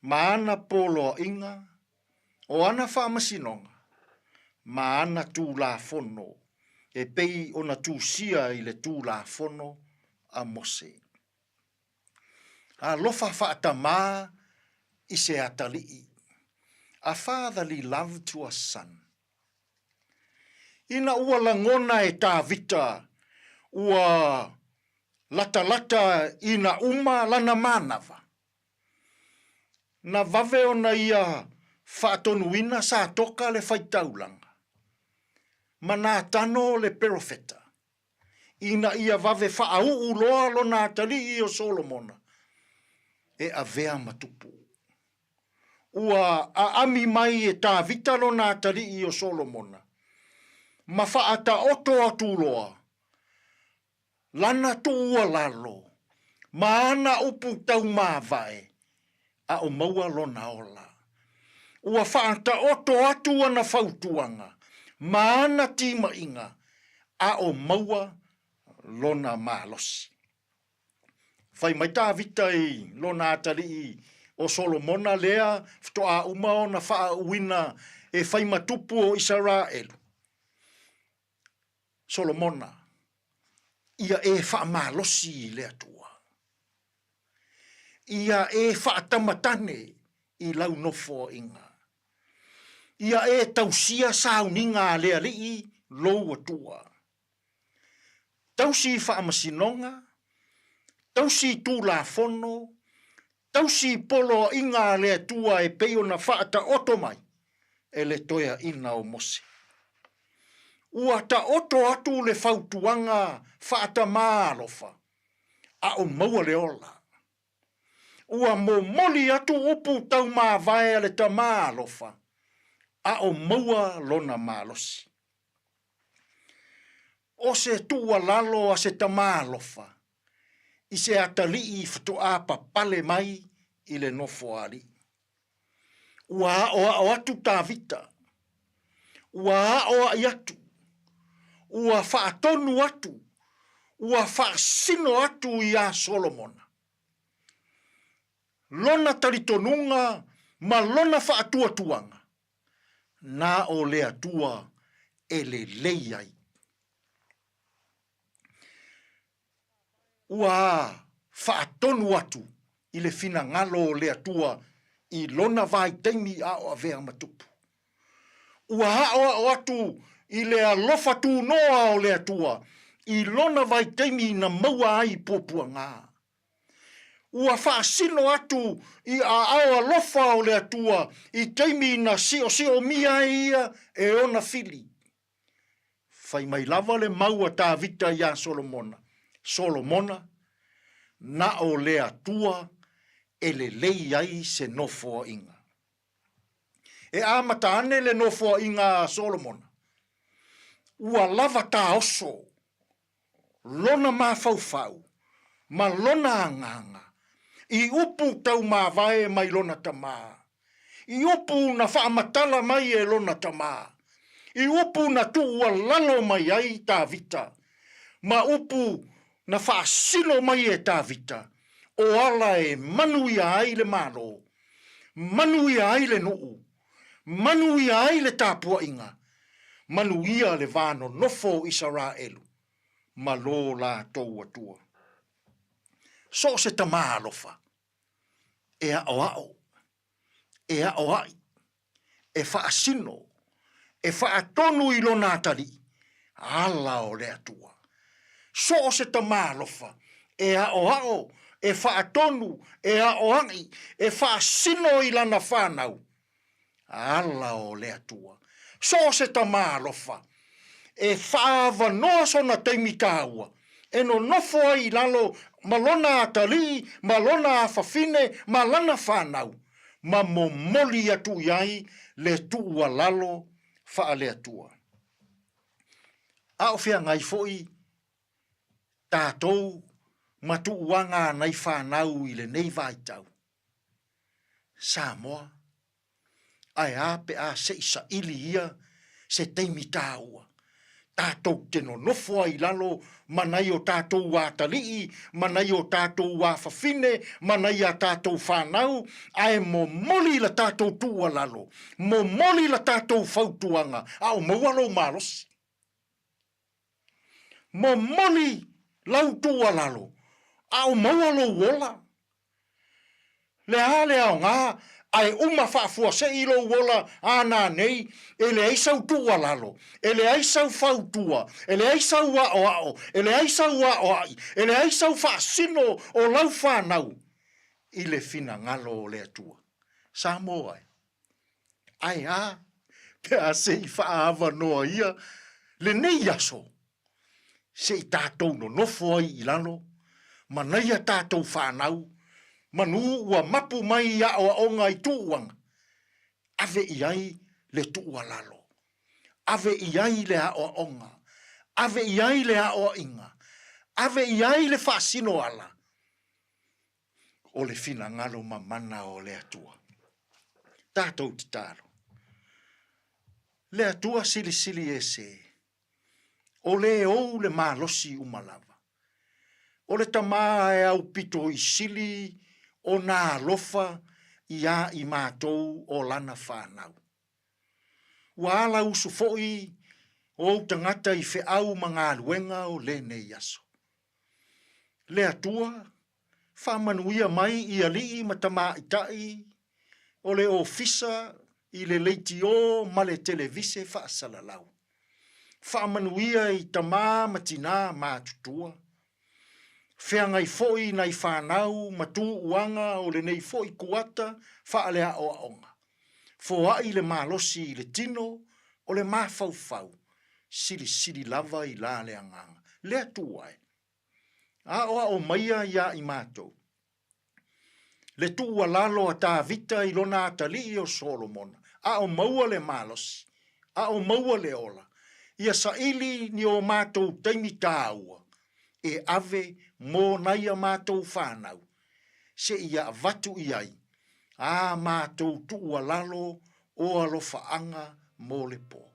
ma ana poloaiga, o ana faamasinoga ma ana Tulafono e pei ona tusia i le Tulafono a Mose. Alofa faatamā i se atalii, a fatherly love to a son. Ina ua lagona e Tavita ua latalata ina uma lana manava. Na vave ona ia faatonuina Satoka le faitaulaga, ma Natano le perofeta, ina ia vave faauu loa lona atalii o Solomona e avea ma tupu. Ua aami mai e Tavita lona atalii o Solomona, ma faataoto atu loa lana tuualalo ma ana upu taumavae a o maua lona ola. Ua faataoto atu ana fautuaga ma ana timaiga a o maua lona malosi. Fai mai Tavita i lona atalii o Solomona lea faatoa uma ona faauuina e fai ma tupu o Isaraelu, Solomona, ia e faamalosi i le Atua. Ia e faatamatane i lau nofoaiga. Ia e tausia sauniga a le Alii lou Atua. Tausi i faamasinoga, tausi i tulafono, tausi i poloaiga a le Atua e pei ona faataoto mai e le toeaina o Mose. Ua taoto atu le fautuaga faatamā alofa, a o maua le ola. Ua momoli atu upu taumavae a le tamā alofa, a o maua lona malosi. O se tuualalo a se tamā alofa i se atalii faatoa papale mai i le nofoalii. Ua aoao atu Tavita, ua aoai atu, ua faatonu atu, ua faasino atu iā Solomona lona talitonuga ma lona faatuatuaga, na o le Atua e lelei ai. Ua faatonu atu i le finagalo o le Atua i lona vaitaimi a o avea ma tupu. Ua aʻoaʻo atu i le alofa tunoa o le Atua i lona vaitaimi na maua ai puapuaga. Ua faasino atu i aao alofa o le Atua i taimi na siosiomia ai ia e ona fili. Fai mai lava le mau a Tavita iā Solomona, Solomona, na o le Atua e lelei ai se nofoaiga. E amata ane le nofoaiga a Solomona, ua lava taoso lona mafaufau ma lona agaga i upu taumavae mai lona tamā, i upu na faamatala mai e lona tamā, i upu na tuualalo mai ai Tavita, ma upu na faasino mai e Tavita, o ala e manuia ai le Malo, manuia ai le nuu, manuia ai le tapuaiga, manuia le va nonofo o Isaraelu ma lo latou Atua. So o se tamā alofa e aʻoaʻo, e aʻoaʻi, e faasino, e faatonu i lona atalii, ala o le Atua. So o se tamā alofa e aʻoaʻo, e faatonu, e aʻoaʻi, e faasino i lana whanau, ala o le Atua. So o se tamā alofa e faaavanoa sona taimi tāua, e nonofo ai i lalo ma lona atalii, ma lona afafine, ma lana whanau, ma momoli atu i ai le tuualalo faale-Atua. A o feagai foi tatou ma tuuaga a nai fanau i lenei vaitau. Samoa, ae a pe a se i saili ia se taimi taua, tatou te nonofo ai i lalo ma nai o tatou atalii, ma nai o tatou afafine, ma nai a tatou fanau, ae momoli la tatou tuualalo, momoli la tatou fautuaga, a o maua lou malosi. Momoli lau tuualalo, a o maua lou ola. Le a le aoga, ae uma faafuasei lou ola a nanei, e leai sau tuualalo, e leai sau fautua, e leai sau aoao, e leai sau aoai, e leai sau faasino o lau fanau i le finagalo o le Atua. Samoa e. Ae a, pe a se i faaavanoa ia lenei aso, se i tatou nonofo ai i lalo, ma nai a tatou fanau, manu ua mapu mai i aoaoga i tuuaga, ave i ai le tuualalo, ave i ai le aoaoga, ave i ai le aoaiga, ave i ai le faasino ala, o le finagalo mamana o le Atua. Tatou tatalo. Le Atua silisili ese, o le ou le malosi uma lava. O le Tama e aupito i sili o na alofa iā i matou o lana fanau. Ua ala usu foi ou tagata i feau ma galuega o lenei aso. Le Atua, faamanuia mai i alii ma tamaitai o le ofisa i le leitio ma le televise faasalalau. Faamanuia i tama ma tinā matutua. Feagai foi nai fanau ma tuuaga o lenei foi kuata faaleaoaoga. Foai le malosi i le tino o le mafaufau, silisili lava i la le agaga. Le Atua e, aoao maia iā i matou. Le tuualalo a Tavita i lona atalii o Solomona, a o maua le malosi, a o maua le ola, ia saili ni o matou taimi tāua e ave mo nai a matou fanau, seia avatu i ai ā matou tuualalo o alofaaga mo le po.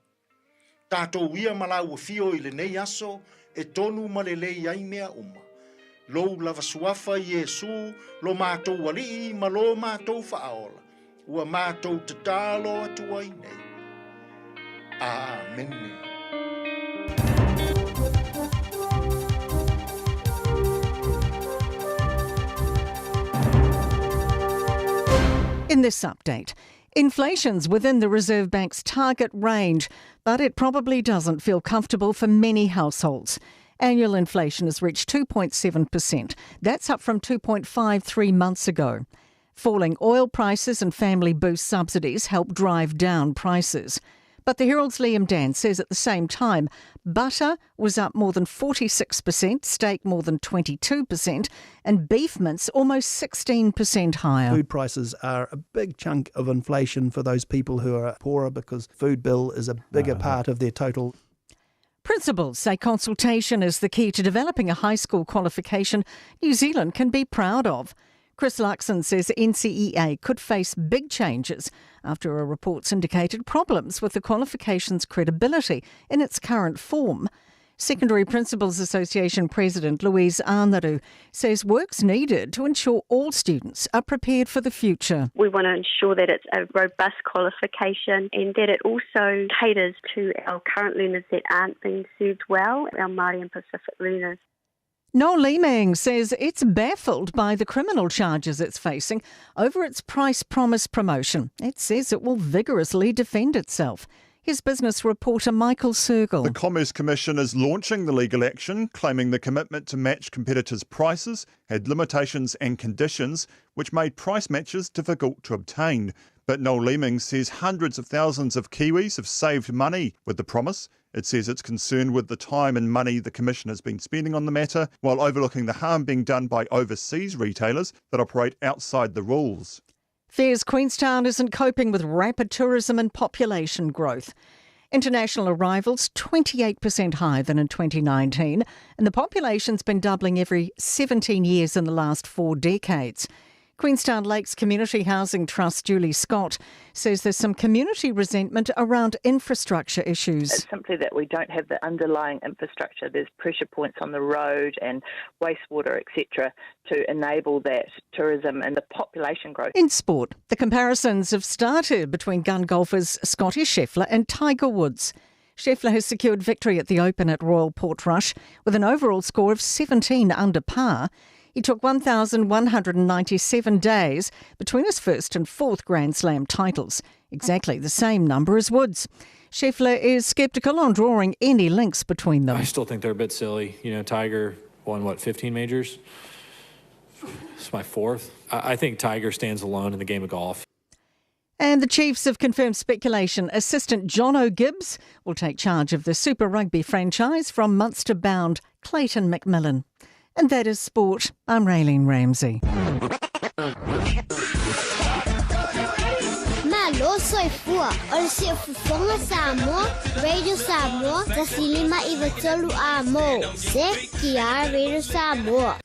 Tatou ia ma lau afio i lenei aso e tonu ma lelei ai mea uma. Lou lava suafa Iesu lo matou Alii ma lo matou Faaola, ua matou tatalo atu ai nei. Amene. In this update, inflation's within the Reserve Bank's target range, but it probably doesn't feel comfortable for many households. Annual inflation has reached 2.7%. That's up from 2.53 months ago. Falling oil prices and family boost subsidies help drive down prices. But the Herald's Liam Dan says at the same time, butter was up more than 46%, steak more than 22%, and beef mince almost 16% higher. Food prices are a big chunk of inflation for those people who are poorer because food bill is a bigger part of their total. Principals say consultation is the key to developing a high school qualification New Zealand can be proud of. Chris Luxon says NCEA could face big changes after a report's indicated problems with the qualification's credibility in its current form. Secondary Principals Association President Louise Anaru says work's needed to ensure all students are prepared for the future. We want to ensure that it's a robust qualification and that it also caters to our current learners that aren't being served well, our Māori and Pacific learners. Noel Leeming says it's baffled by the criminal charges it's facing over its price promise promotion. It says it will vigorously defend itself. His business reporter Michael Sergel. The Commerce Commission is launching the legal action, claiming the commitment to match competitors' prices had limitations and conditions which made price matches difficult to obtain. But Noel Leeming says hundreds of thousands of Kiwis have saved money with the promise. It says it's concerned with the time and money the Commission has been spending on the matter, while overlooking the harm being done by overseas retailers that operate outside the rules. Fears Queenstown isn't coping with rapid tourism and population growth. International arrivals 28% higher than in 2019, and the population's been doubling every 17 years in the last 4 decades. Queenstown Lakes Community Housing Trust Julie Scott says there's some community resentment around infrastructure issues. It's simply that we don't have the underlying infrastructure. There's pressure points on the road and wastewater, etc., to enable that tourism and the population growth. In sport, the comparisons have started between gun golfers Scottie Scheffler and Tiger Woods. Scheffler has secured victory at the Open at Royal Portrush with an overall score of 17 under par. He took 1,197 days between his first and fourth Grand Slam titles, exactly the same number as Woods. Scheffler is sceptical on drawing any links between them. I still think they're a bit silly. You know, Tiger won, what, 15 majors? It's my fourth. I think Tiger stands alone in the game of golf. And the Chiefs have confirmed speculation. Assistant Jono Gibbes will take charge of the Super Rugby franchise from Munster bound Clayton McMillan. And that is sport. I'm Raylene Ramsey. Malo soifua o le siufofoga Samoa, Radio Samoa, 153 a mo. Se ki Radio Samoa.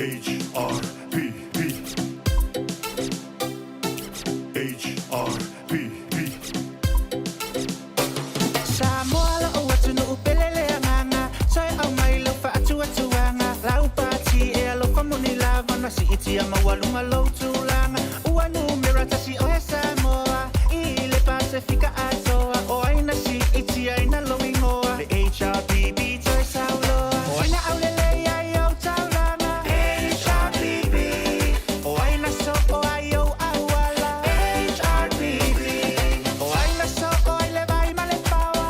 HRPP. HRPP. Samoa lo'u atunuu pele le agaga Toe aumai lau faatuatuaga Lau pati e alofa moni lava Na siitia maualuga lou tulaga Ua numera tasi oe Samoa I le Pasefika atoa O ai na siitia ina lou igoa Le HRPP toe sauloa O ai na aulelei ai ou taulaga HRPP O ai na soo ai ou auala HRPP O ai na soo ai le vai ma le paoa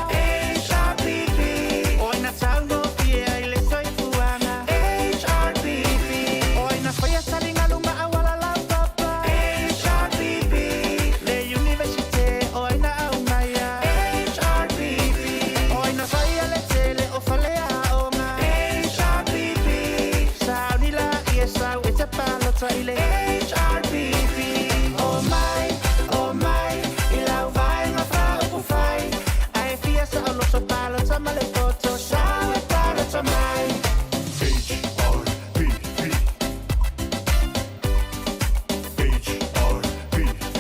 HRPP O ai na taugofie ai le soifuaga HRPP O ai na faia taligalu ma auala laupapa HRPP Le Universite o ai na aumaia HRPP O ai na faia le tele o faleaoga HRPP Sauni laia sau e te palota i le HRPP Omai, omai, i lau vaega faaupufai Ae fia saoloto palota ma le poto Sau e palota mai HRPP. HRPP.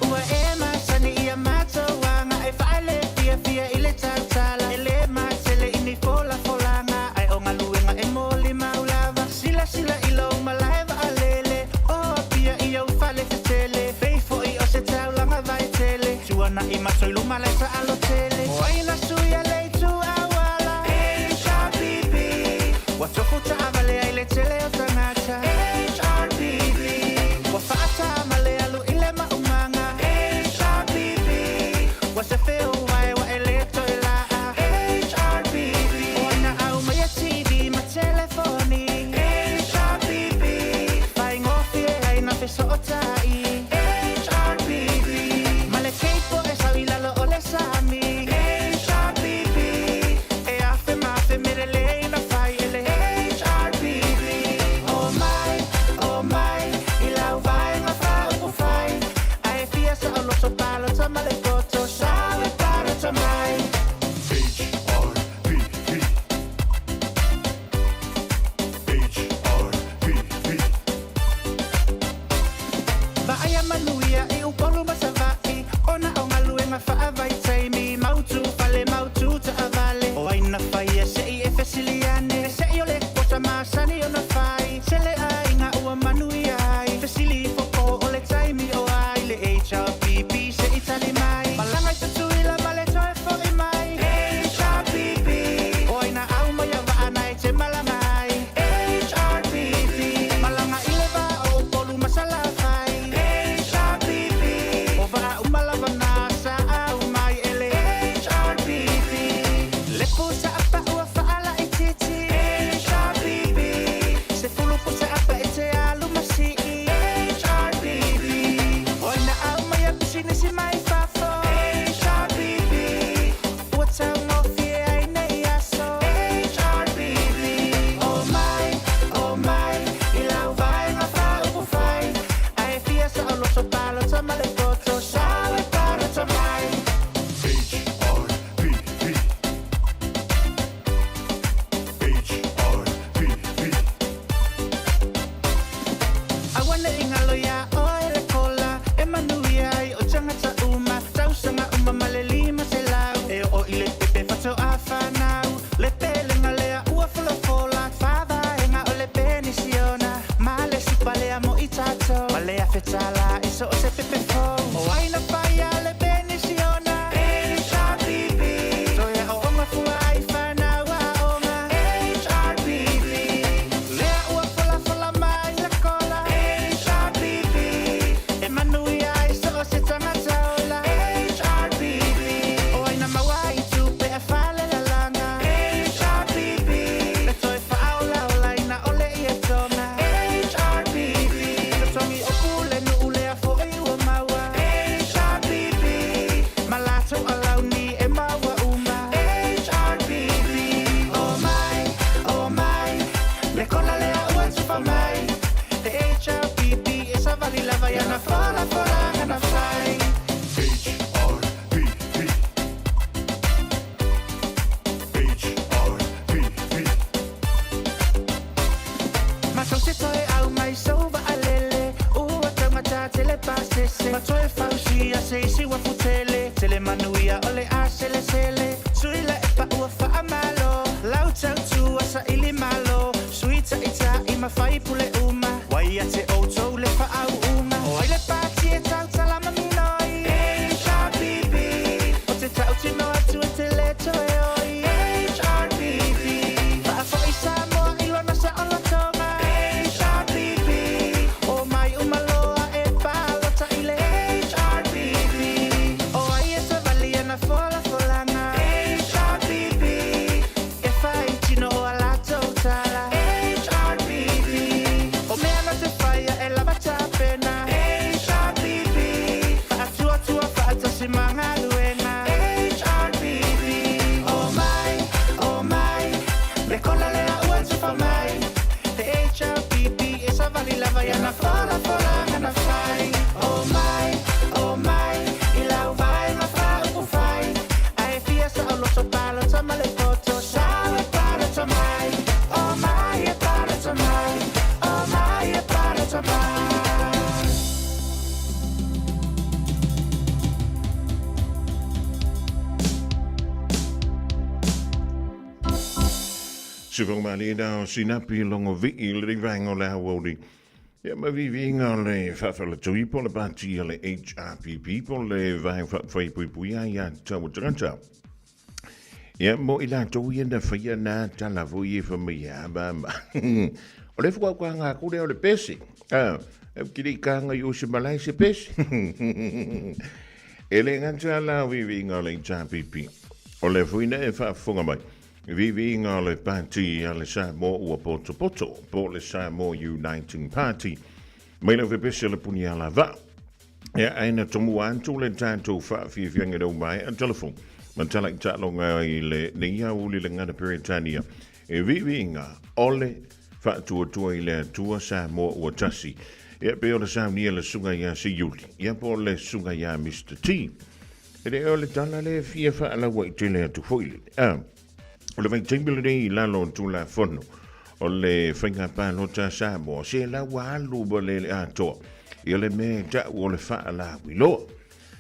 Ua e masani i a matou aga e faale fiafia i le tautala. E le matele i ni folafolaga, ae o galuega e molimau lava. Silasila i lou malae vaalele, o Apia i ou fale tetele. Pei foi o se taulaga vaetele, tuanai ma toi luma lae taalo tele. O ai na suia le itu auala? HRPP. Ua tofu taavale ai le tele o tagata. HRPP. Ua faatama le alu i le maumaga. HRPP. Ua sefe ou vae ua e le toe laa. HRPP. O ai na aumaia TV ma telefoni. HRPP. Faigofie ai na fesootai. HRPP. Ma le keipo e sau i lalo o le sami. HRPP. E afe ma afe mea lelei na fai e le HRPP. Omai, omai, i lau vaega faaupufai. Ae fia saoloto palota ma le poto Sau e palota mai. HRPP. HRPP. Vaaia manuia i Upolu ma Savaii Ona o galuega faavaitaimi Mautu fale mautu taavale O ai na faia se'i e fesili ane Se'i o le quota masani ona fai Tele aiga ua manuia ai Fesili ifo po o le taimi o ai Le HRPP se'i tali mai Malaga i Tutuila ma le toe fo'i mai HRPP O ai na aumaia vaa na e te malaga ai HRPP Malaga i le va o Upolu ma Salafai HRPP O vaa uma lava na sa aumai e le HRPP Le pusa a pa'u a faalaitiiti HRPP te toe aumai sou vaalele, ua taugata tele pasese. Ma toe fausia se isi uafu tele, tele manuia o le a selesele. Tuilaepa ua faamalo, lau tautua saili malo. Sui taitai ma faipule uma, ua ia te outou le faauuga. O ai le pati e tautala ma minoi? HRPP. O te tautino atu e te le toe oi. HRPP. Faafoi Samoa i lona saolotoga. HRPP. O mai uma loa e palota i le HRPP. O ai e savali ana folafolaga. HRPP. E fai tino o a latou tala. HRPP. O mea na te faia e lava tapena. HRPP. Faatuatua faatasi ma galuega. HRPP. O mai, o mai, le kola lea ua tufa mai. Le HRPP e savali lava i ana folafolaga na fai. O mai, o mai, i lau vaega faaupufai. Ae fia saoloto palota ma le poto. Sau e palota mai, o mai e palota mai, o mai e palota mai. Se whakamālie o Sinapi Longo Vii le vaenga o le aoauli. Ia ma viviga o le faafalatui po o le pati a le HRPP po o le Vaega Faaupufai Puipuia ia Tatau o Tagata. Ia mo i latou ia na whaia nā tala foi e wha mai a ma ma. O le whakau ka ngā kore o le pese. Ah, e kiri ka ngai o se malai se pese. E le gata la viviga o le HRPP. O le fuina e whaafonga mai. Viviga o le pati a le Samoa ua potopoto po o le Samoa Uniting Party. Mai lau fepese le puni ala vaa. Ia ae na tomua atu le tatou faafiafiaga i lou maea telefoni ma tala i taaloga i le nei aoauli le gana Peretania e viiviiga o le faatuatua i le Atua Samoa ua tasi. Ia pei o le saunia le susuga ia Seiuli, ia po o le susuga ia Mister T. E le o le tala le fia faalauaitele atu foi le. A, o le vaitaimi lenei i lalo o le Tulafono o le Faiga Palota a Samoa, se la ua alu ma le le atoa ia le mea e ta'u o le faalauiloa.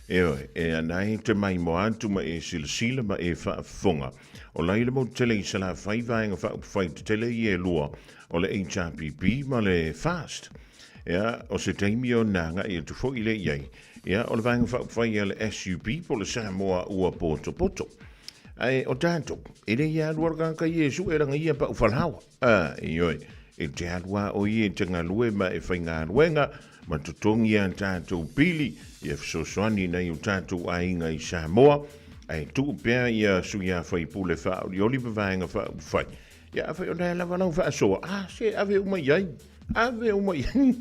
Ioe, e ana ai te maimoa atu ma e silasila ma e faafofoga. O lai le motu tele i Salafai vaega faaupufai tetele ia e lua o le HRPP ma le FAST. Ia, o se taimi ona agai atu foi lea i ai. Ia, o le vaega faaupufai a le SUP po o le Samoa Ua Potopoto. Ae o tatou, e le i alu a le tagata Iesu e lagaia pau falaoa. A, ioe, e te alu a o ia i te galue ma e faigaluega ma totogi a tatou pili, ia fesoasoani nai o tatou aiga i Samoa, ae tuu pea ia sui a faipule faaolioli ma vaega faaupufai. Ia afai o lea lava lau faasoa, a, se ave uma i ai, ave uma i ai.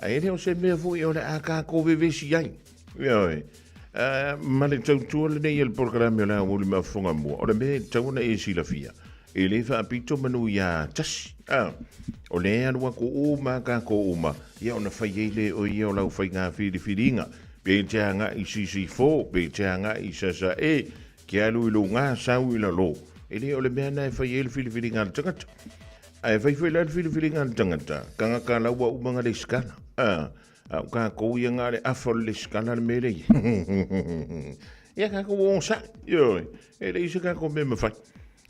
Ae le o se mea foi o le a kākou vevesi ai. Ioe. Ma le tautua lenei e le polokalame o le aoauli ma fofoga mua, o le mea e tatau ona e silafia, e le faapito manu iā tasi. A, o lea e alu atu uma kākou uma, ia ona fai ai lea o ia o lau faiga filifiliga, pe te agai i Sisifo, pe te agai i Sasae, ke alu i luga, sau i lalo. E le o le mea na e fai ai le filifiliga a le tagata. Ae fai foi la le filifiliga a le tagata, tagata la ua uma na resitala. A, A o kākou ia ngā le afa o le lesikala le mea lei. Ia kākou o sa'i, ioe, e leai se kākou mea mawhai.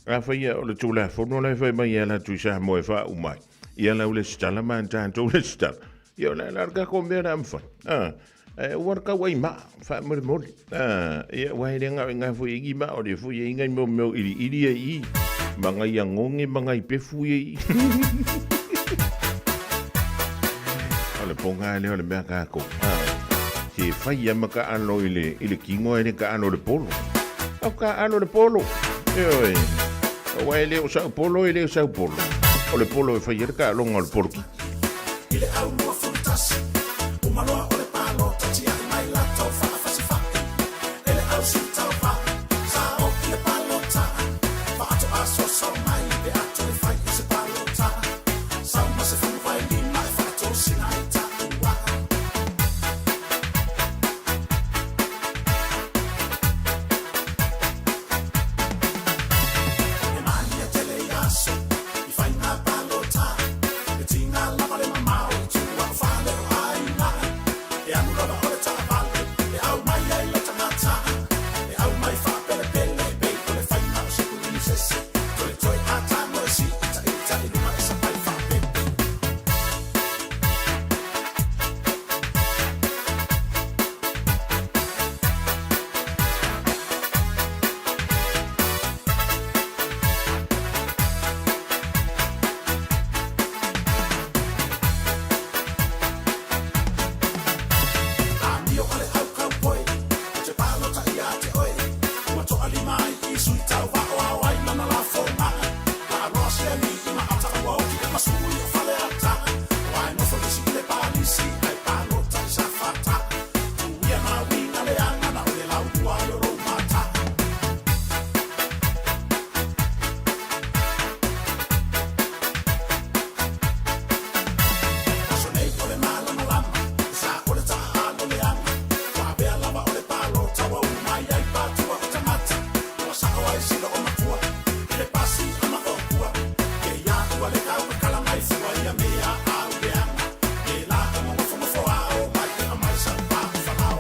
A whai o le tūlafono la e whai mai e ala atu i Samoa e wha umai. Ia lau lesitala ma tātou lesitala. Ia o la la kākou mea la mwhai. A, e ua le kau ai maa, wha mole mole. A, ia ua hele ngā ngā fui ingi maa o le fui e inga i meo meo iri iri e i. Ma ngai angonge, ma ngai pefu e i. O le ponga lea o le mea kākou. A, se fai ia ma ka alo i le, i le kino e le ka alo le polo. O ka alo le polo. Ioe. Aua e le o sau polo, e le o sau polo. O le polo e fai e le ka alonga o le polo kiki. I le au 21, uma loa o le palota tiai mai latou faafasifai e le au sitauva sa o i le palota faatoa soso mai pe a toe fai i se palota sau ma se 15 e faatosina ai taua. E malia tele i aso i faiga palota. ese Toetoe a tago e si ita ita i luga e sapai faapepe. Amio a le au kaupoi, o te palota ia te oe. Ua toalima ai i sui tauva o ao ai lana lafoga. Laaloa siani i maata ua oti e masui o Faleata. Ua e nofo lisi i le palisi ai palota i Safata. Tuia nā uiga leaga na o le laulua ai o lou mata. Aso nei o le malamalama, e sa o le taaalo leaga. Ua avea lava o le palota ua ulu mai ai patua o tagata. Ua sao ai sila o matua, i le pasi a maokua. Ke ia ua le taukakala mai fua ia mea au leaga. Ke la o ngofongofo ao mai te amai sau pa o falao.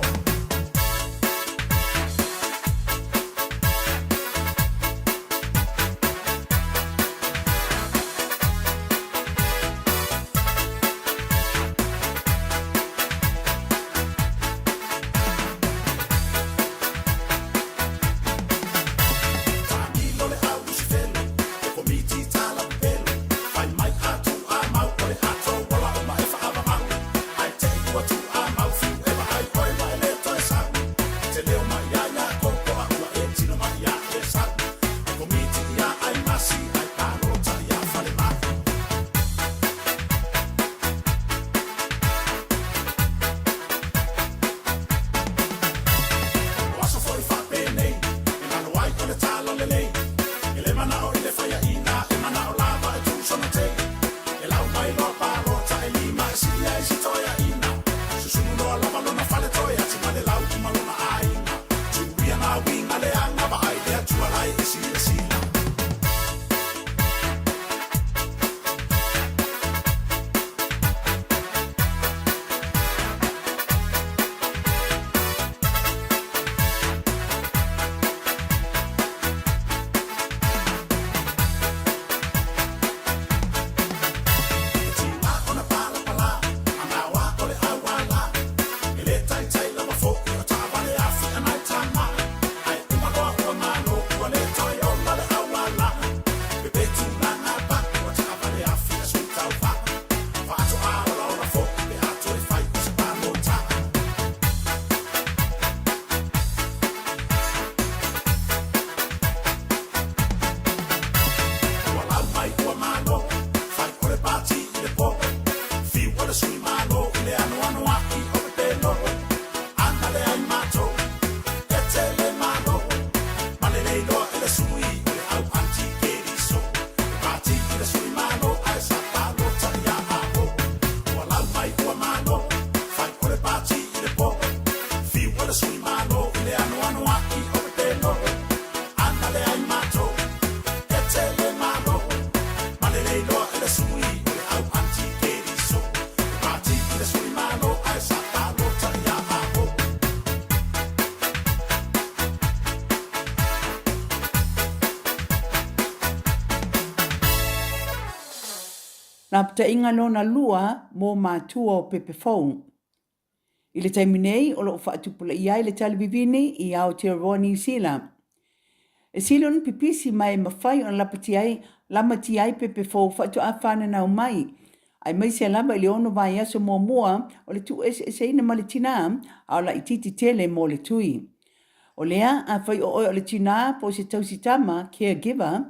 Taamilo le au Lusifelo, e komiti tala pelo. Fai mai atu a mau o le ato wala o ma e faavavau. Ai te i ua tu a mau fiu e vaai oe ma e le toe sau. Te leo mai ia ia koko a ua e tino mai ia e sau. E komiti ia ai masi ai palota ia fale mai. O aso foi faapenei, e lalo ai o le tala lelei. E le manao i le faiaina, e manao lava e tuusona tei. E lau mai loa palota e lima e silia i si toeaina. Susunu loa lava lona faletoe ati ma le lau uma lona aiga. Tuia nā uiga leaga vaai le Atua lai e silasila. E tiga ona palapala, a maoa o le auala. E le taitai lava fo'i o taavale afi a nai tama. Ae uma loa ua malo ua le toe ola le auala. Pepe tulaga paʻu o taavale afi a sui tauva. Faatoa olaola fo'i pe a toe fai o se palota. Ua lau mai ua malo, fai o le pati i le po. Fiu o le sui malo i le anoanoai o pepelo. Ana le ai matou, e tele malo. Ma le le iloa e le sui o le au anti-keriso. E pati i le sui malo ae sa palota ia Apo. Ua lau mai ua malo, fai o le pati i le po. Fiu o le sui malo i le anoanoai o pepelo. Ana le ai matou, e tele malo. Ma le le iloa e le sui o le au anti-keriso. E pati i le sui malo ae sa palota ia Apo. Lapataiga lona lua mo matua o pepe fou. I le taimi nei o lo o faatupulaia ai le tali vivini i Aotearoa Niu Sila. E sili ona pipisi ma e mafai ona lapatia ai, lamatia ai pepe fou faatoa fananau mai, aemaise lava i le ono vaiaso muamua o le tuueseeseina ma le tinā, a o laitiiti tele mo le tui. O lea, afai o oe o le tinā po o se tausi tama, caregiver,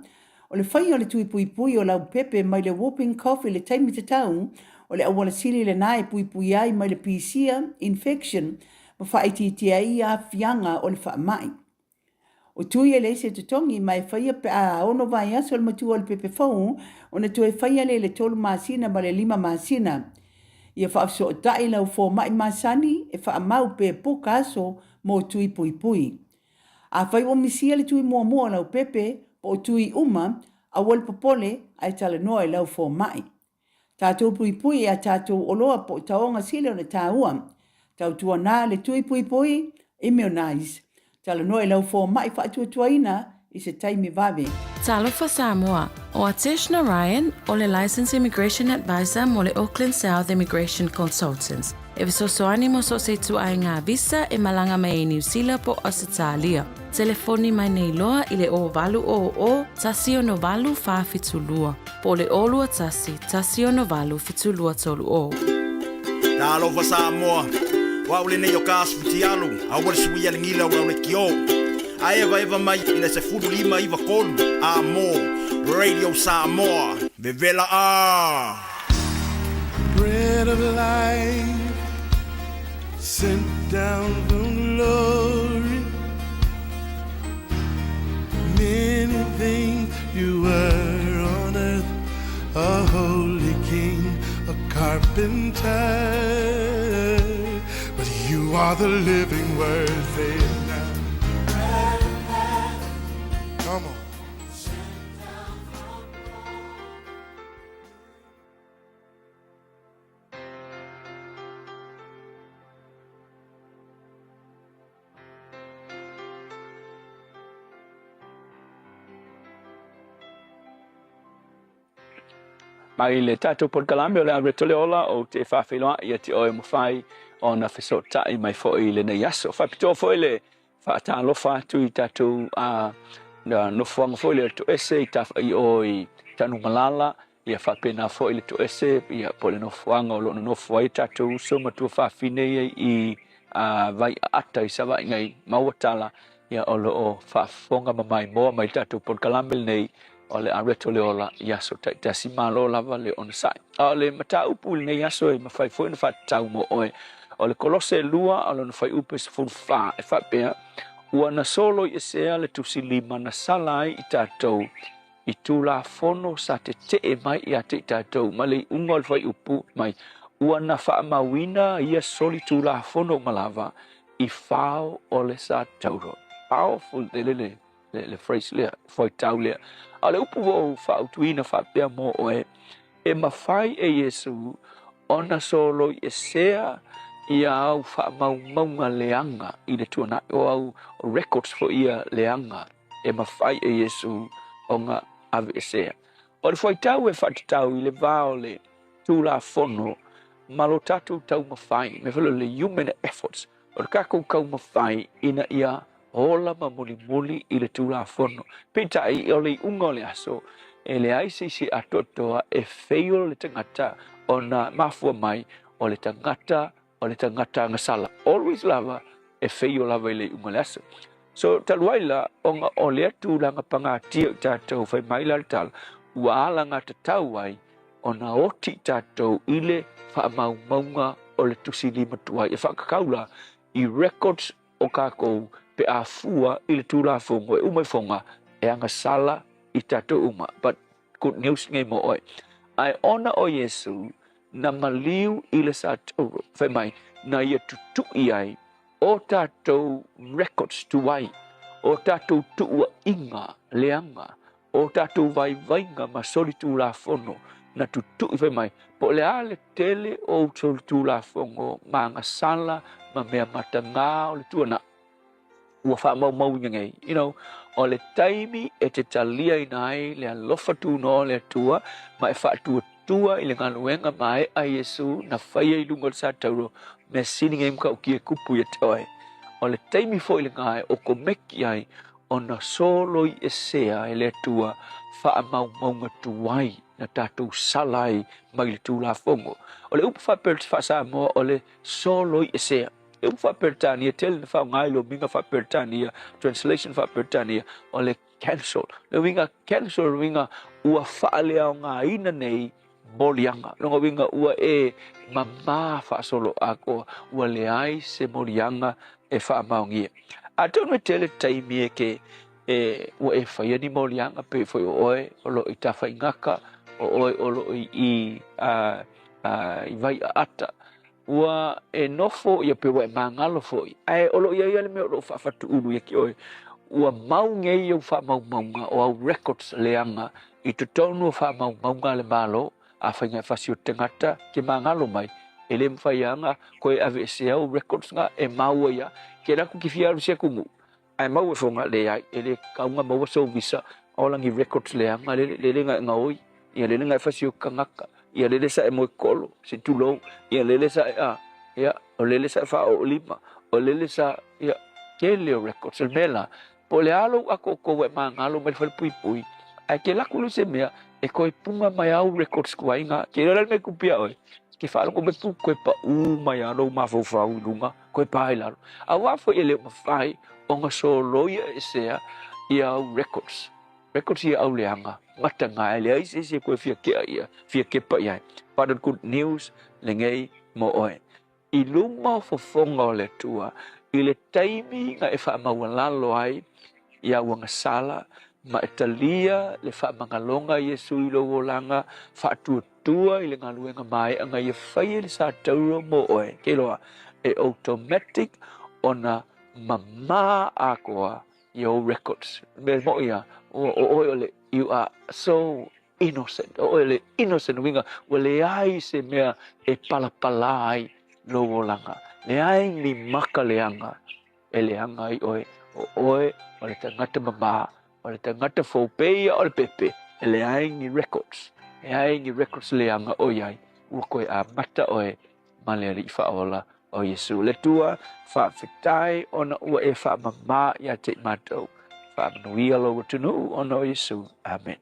o le faia o le tui puipui o lau pepe mai le whooping cough i le taimi tatau, o le auala sili lenā e puipui ai mai le pisia, infection, ma faaitiitia ai aafiaga o le faamai. O tui e leai se totogi ma e faia pe a ono vaiaso le matua o le pepe fou ona toe faia lea i le tolu masina ma le lima masina. Ia faafesootai lau fomai masani e faamau pe poka aso mo tui puipui. Afai ua misia le tui muamua o lau pepe po o tui uma, aua le popole ae talanoa i lau fomai. Tatou puipui i a tatou oloa po o taoga sili ona taua. Tautuana le tui puipui, immunize. Talanoa i lau fomai faatuatuaina i se taimi vave. Talofa Samoa, ʻO Atesh Narayan, ʻo le Licensed Immigration Advisor mo le Auckland South Immigration Consultants, e fesoasoani mo so o se ituaiga visa e malaga mai ai Niu Sila po o Ausetalia. Telefoni mai nei loa i le 0800 168 472 po o le 021 168 7230. Talofa Samoa, o au lenei o ka asu fitialu, aua le suia le gila o le kio. A evaeva mai i le 15 93 a mo Radio Samoa. Vevela a! Bread of life sent down from glory. Many things you were on earth, a holy king, a carpenter. But you are the living word, say it now. Come on. Mai le tatou polokalame o le Areto le Ola ou te faafeiloai ia te oe mafai ona fesootai mai foi i lenei aso. Faapitoa foi le faatalofa atu i tatou nofoaga foi lea o le Toese i Tafa'i o i Tanumalala, ia faapena foi le Toese ia po o le nofoaga o lo o nonofo ai tatou uso ma tuafafine ia i Vaiaata i Savaii nei, maua tala ia o lo o faafofoga ma maimoa mai tatou polokalame lenei o le Areto le Ola i aso taitasi. Malo lava le onosai. A o le mataupu i lenei aso e mafai foi ona faatatau mo oe, o le Kolose 2 o lona fuaiupu e 14 e faapea, Ua na solo i esea le tusi lima na sala ai i tatou i Tulafono sa tetee mai ia te i tatou ma le iuga o le fuaiupu mai, ua na faamauina ia soli Tulafono uma lava i fao o le satauro. Powerful tele le le phrase lea, fuaitau lea. A o le upu ua ou faautuina faapea mo oe, e mafai e Iesu ona soloiesea ia au faamaumauga leaga i le tuanai, o au records foi ia leaga e mafai e Iesu ona aveesea. O le fuaitau e faatatau i le va o le Tulafono ma lo tatou taumafai, mea foi lea o le human efforts, o le tatou taumafai ina ia ola ma mulimuli i le Tulafono. Peitai, o le iuga o le aso, e leai se isi atoatoa e fail le tagata ona mafua mai o le tagata o le tagata agasala. Always lava e fail lava i le iuga o le aso. So, talu ai la, ona o lea tulaga pagatia i tatou, fai mai la le tala, ua alagatatau ai ona oti tatou i le faamaumauga o le tusi lima tuai e faakakau la i records o kakou pe a fua i le Tulafono e uma ifoga e agasala i tatou uma. But good news nei mo oe. Ae ona o Iesu na maliu i le satauro, fai mai, na ia tutu'i ai o tatou records tuai, o tatou tuua'iga leaga, o tatou vaivaiga ma solitulafono na tutu'i fai mai, po o le a le tele o ou solitulafono ma agasala ma mea matagā o le tuana'i ua faamaumauina nei. You know, o le taimi e te taliaina ai le alofa tunoa o le Atua ma e faatuatua i le galuega mae'a a Iesu na faia i luga o le satauro, mea sili nei matautia e tupu ia te oe. O le taimi foi lenā e okomeki ai ona soloiesea e le Atua faamaumauga tuai na tatou sala ai mai le Tulafono. O le upu faa-Samoa o le soloiesea. Le upu faa-Peretania, tele na faaaoga i lomiga faa-Peretania, translation faa-Peretania, o le cancel. Le uiga cancel, le uiga ua faaleaogaina nei moliaga. Lona uiga ua e mamā faasoloatoa, ua leai se moliaga e faamaonia. Atonu e tele taimi e ke e ua e faia ni moliaga pei foi o oe o lo o i Tafaigata, o oe o lo o i i Vaiaata. Ua e nofo ia pe ua e magalo foi, ae o lo o i ai lava le mea o lo o faafatuulu ia te oe, ua mau nei ou faamaumauga o au records leaga i totonu o faamaumauga a le Malo, afai na e fasi o te tagata ke magalo mai, e le mafai lava ona toe aveesea ou records na e mau ai lava. Ke alu atu ki fia alu i se atunuu, ae mau e foga, leai, e le tatau ona maua sou visa. Ola ni records leaga lele lele na e gaoi, ia lele na e fasioki tagata, ia lele sa e moekolo, se tulou, ia lele sa e a, ia, o lele sa e faaoolima, o lele sa, ia, tele o records. O le mea la, po o le a lou atoatoa ua e magalo mai le falepuipui, ae ke laku loa se mea e toe puga mai au records tuai na, ke iloa la le mea e tupu ia oe, ke faalogo mai pu toe pau mai lava lou mafaufau i luga, toe pa i lalo. Aua foi e le o mafai ona soloia esea ia au records. Records ia au leaga, mataga e leai se isi e toe fia kea ia, fia kepa i ai. But the good news lenei mo oe. I luma o fofoga o le Atua, i le taimi na e faamaualalo ai i au agasala ma e talia le faamagaloga a Iesu i lou olaga faatuatua i le galuega maeʻa na ia faia i le satauro mo oe, ke iloa e automatic ona mamā atoa i ou records. Mea moʻi a, o oe o le, you are so innocent. O oe le innocent uiga ua leai se mea e palapala ai lou olaga. Leai ni maka leaga e leaga ai oe. O oe o le tagata mamā, o le tagata fou pēia o le pepe, e leai ni records. Leai ni records leaga ʻoiai ua toe amata oe ma le Alii Faaola o Iesu. Le Atua, faafetai ona ua e faamamā ia te i matou. Faamanuia lou atunuu ona o Iesu. Amene.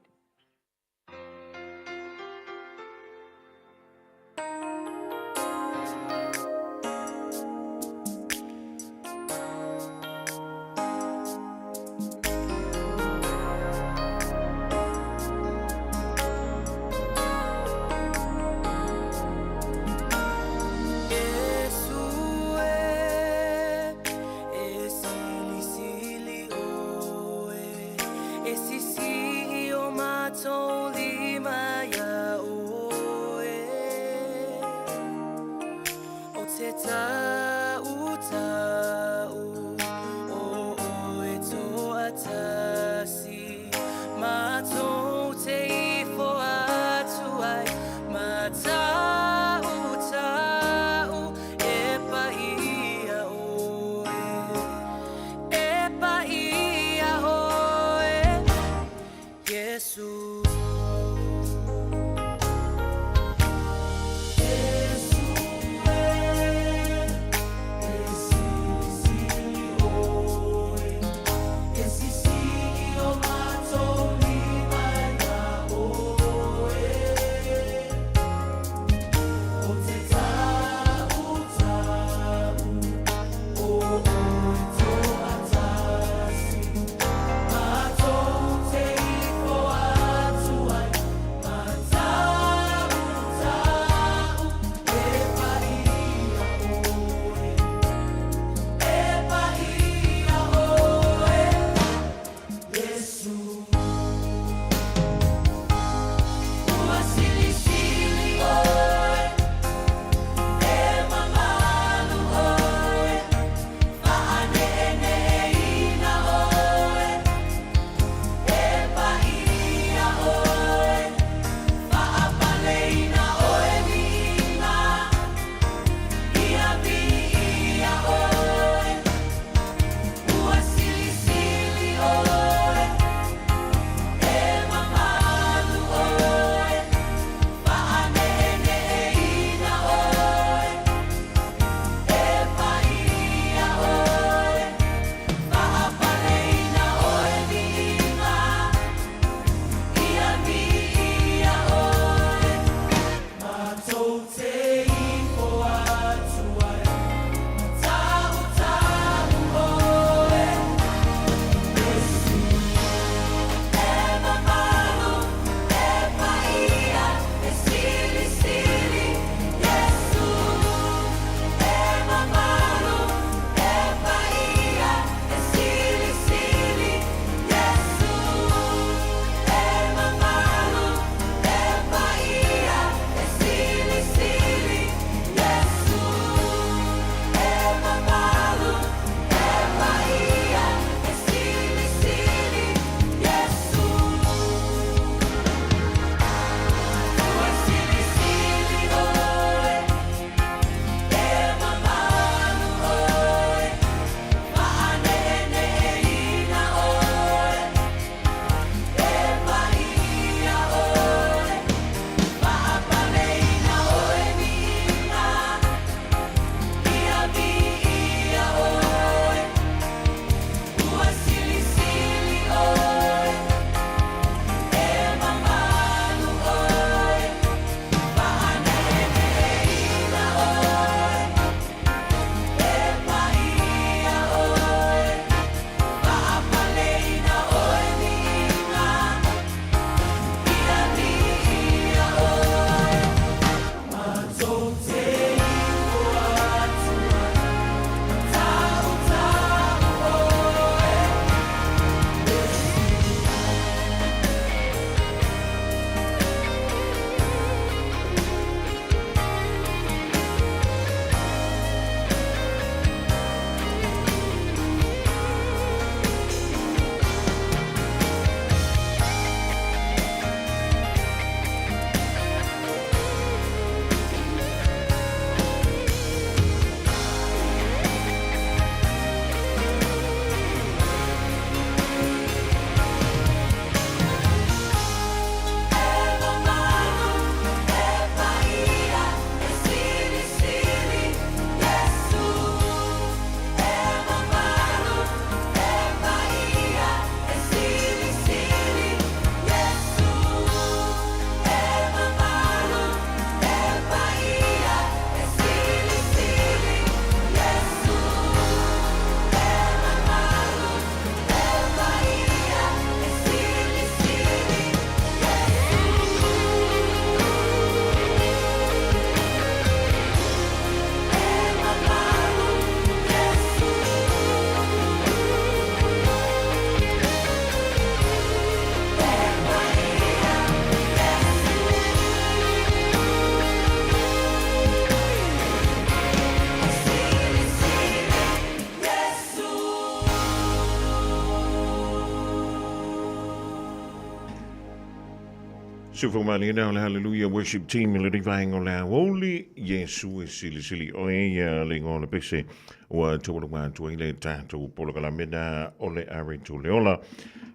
Sufaumalina o le Hallelujah Worship Team i lenei vaega o le aoauli, Iesu e silisili oe ia le igoa o le pese ua taualuga atu ai le tatou polokalame na o le are to le ola.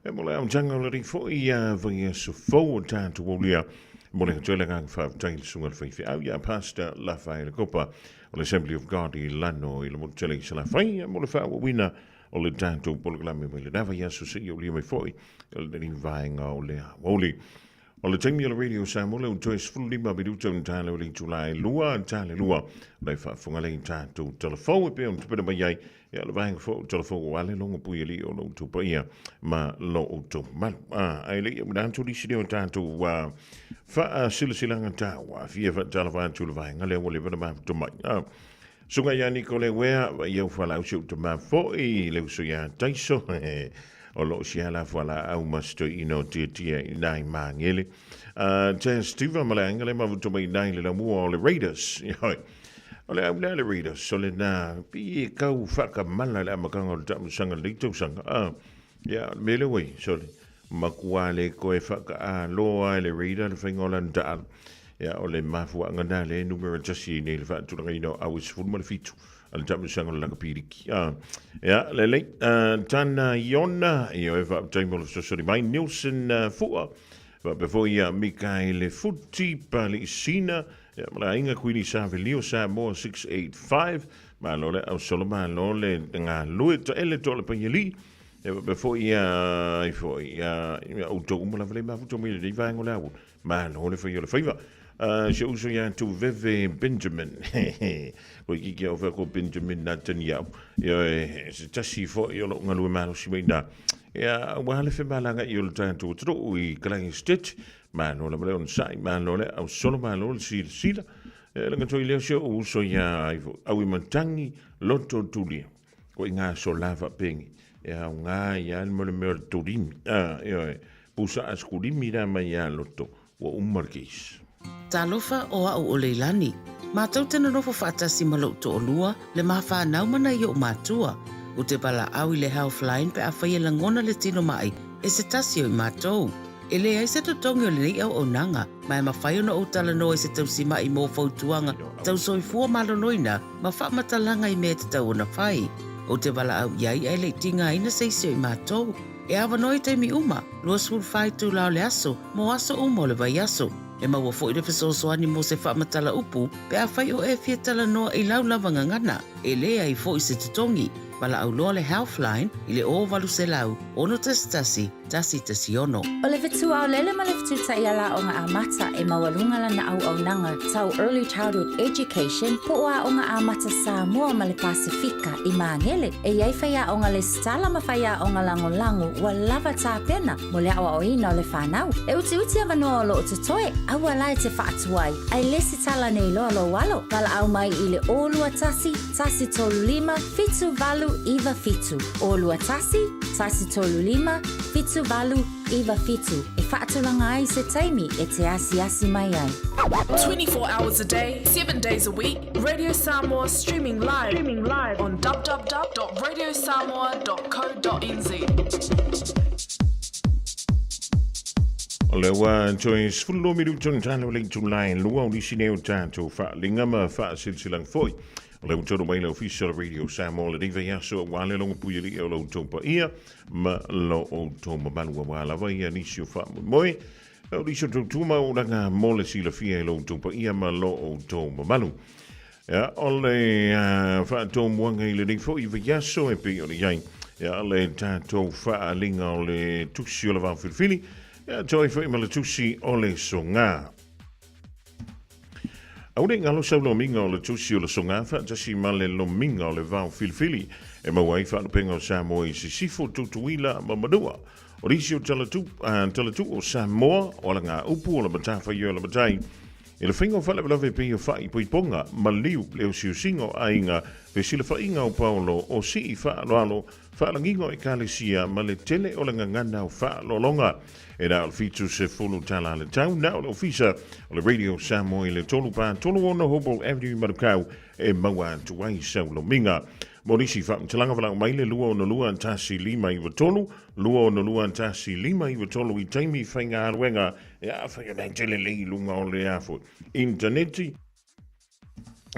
E mo le amataga o lenei foi ia vaiaso fou o tatou aulia, mo le atu ai le agaga faafetai i le susuga i le faifeau ia Pastor Lafaele Kopa o le Assembly of God i Lano i le motu tele i Salafai, mo le faaauauina o le tatou polokalame mai lena vaiaso seia aulia mai foi lenei vaega o le aoauli. O le taimi o le Radio Samoa lea ua toe 15 minuta ona tale o le itula e lua, tale lua, o le faafofoga lea i tatou talafou e pei ona tupena mai ai, ia o le vaega foi o talafou o ale logo pui ali o lo outou paia ma lo outou mamalu. Ah, ae le i auina atu nisi lea o tatou faasilasilaga taua, fia faatalofa atu i le vaega lea ua leva ona mafuta mai. Ah, Susuga ia Niko Lewea, vaai au fualaau si ou tama foi, le uso ia Taiso, o lo o siala fualaau ma se toeaina o Tiatia i nai Magele. Te Steve ma le aiga le mafuta mai nai le lamua o le Raiders. Ioi. O le au lea le Raiders, o le na pi e kau whakamala le amataga o le taamilosaga lenei tausaga. Ia, o le mea lea ua i, sorry. Makua le koe whakaaloa e le Raider le whainga o lana taalo. Ia, o le mafuaaga na le numera tasi nei le faatulagaina o au e 17 a le taamilosaga o le lakapiliki. Ia, lelei, Tana Iona, ia e faafetai mo le fesoasoani mai. Nilson Fua, faapea foi ia Mikaele Futi, Paleisina, ia ma le aiga Kuini Savelio, Samoa 685, malo le ausolo, malo le galue, taele toa le paialii, ia faapea foi ia, ai foi, ia, ia outou uma lava le mafuta mai lenei vaega o le aoauli. Malo le fai o le faiva. Si ou uso ia Tuveve Benjamin. Ko i kiki au whea ko Benjamin Netanyahu. Ia e se tasi foi o lou galue malosi mai nā. Ia ua le whemalanga i o le tātou atunuu i Kalangi State. Malo lava le onosai, malo le au solo, malo le silasila. Ia langa toi lea si ou uso ia ai foi. Au i matangi loto tulia. Ko i ngā so lava pengi. E au ngā ia le mo le mea o le tolimi. Ia e pusa a skulimi rā mai ia loto. Ua uma le case. Talofa o a'u o Leilani. Matou te nonofo faatasi ma lo'u to'olua, le ma fanau ma nai o'u matua. U te valaau i le Healthline pe afai e lagona le tino ma'i e se tasi o i matou. E leai se totogi o lenei auaunaga, ma e mafai ona ou talanoa i se tausima'i mo fautuaga tau soifua maloloina ma faamatalaga i mea e tatau ona fai. Ou te valaau i ai ae le i tigaina se isi o i matou. E avanoa i taimi uma, 24 itula o le aso, mo aso uma o le vaiaso. E maua foi le fesoasoani mo se faamatala upu pe afai o e fia talanoa i lau lava gagana. E leai foi se totogi. Valaau loa le Healthline i le 0800 611 116. O le fetuaolele ma le fetutaiala aoga amata e maualuga lana auaunaga tau Early Childhood Education po o Aoga Amata Samoa ma le Pasefika i Magele. E i ai faiaoga lesitala ma faiaoga lagolago ua lava tapena mo le aoaoina o le fanau. E utiuti avanoa o loo totoe, aua la e te faatuai, ae lesitala nei loa lou alo. Valaau mai i le 021 135 7897. 021 135 7897 e faatulaga ai se taimi e te asiasi mai ai. 24 hours a day, 7 days a week, Radio Samoa streaming live, streaming live on www.radiosamoa.co.nz. O lea ua toe 12 minuta ona tala o le itula e lua o nisi nei o tatou faaliga ma faasilasilaga foi. O lea ua tonu mai le ofisa o le Radio Samoa lenei vaiaso aua le logo puialii o lo outou paia ma lo outou mamalu aua lava ia nisi o faamoemoe. O nisi o tautua ma ulaga mo le silafia i lo outou paia ma lo outou mamalu. Ia, o le faatomuaga i lenei foi vaiaso e pei ona i ai ia, le tatou faaaliga o le tusi o le vaofilifili, ia, toe foi ma le tusi o le soga. Aua ne i galo sau lomiga o le tusi o le soga faatasi ma le lomiga o le vaofilifili e maua ai faalupega o Samoa i Sisifo, Tutuila ma Manua. O nisi o talatu, talatu o Samoa, o alagaupu o le matafaioi o le matai, I le faiga o faalavelave pei o faaipoipoga, maliu, le osiosiga o aiga, fesilafaiga o paolo, o sii faaaloalo, faalagiga o ekalesia ma le tele o le gagana o faaaloaloga. E na o le 70 tala a le tau, na o le ofisa o le Radio Samoa i le 3 pa 36 Hobble Avenue i Manukau e maua atu ai sau lomiga. Mo nisi faamatalaga valaau mai le 262 1593, 262 1593 i taimi faigaluega e afai ona e tele lelei i luga o le a foi initaneti,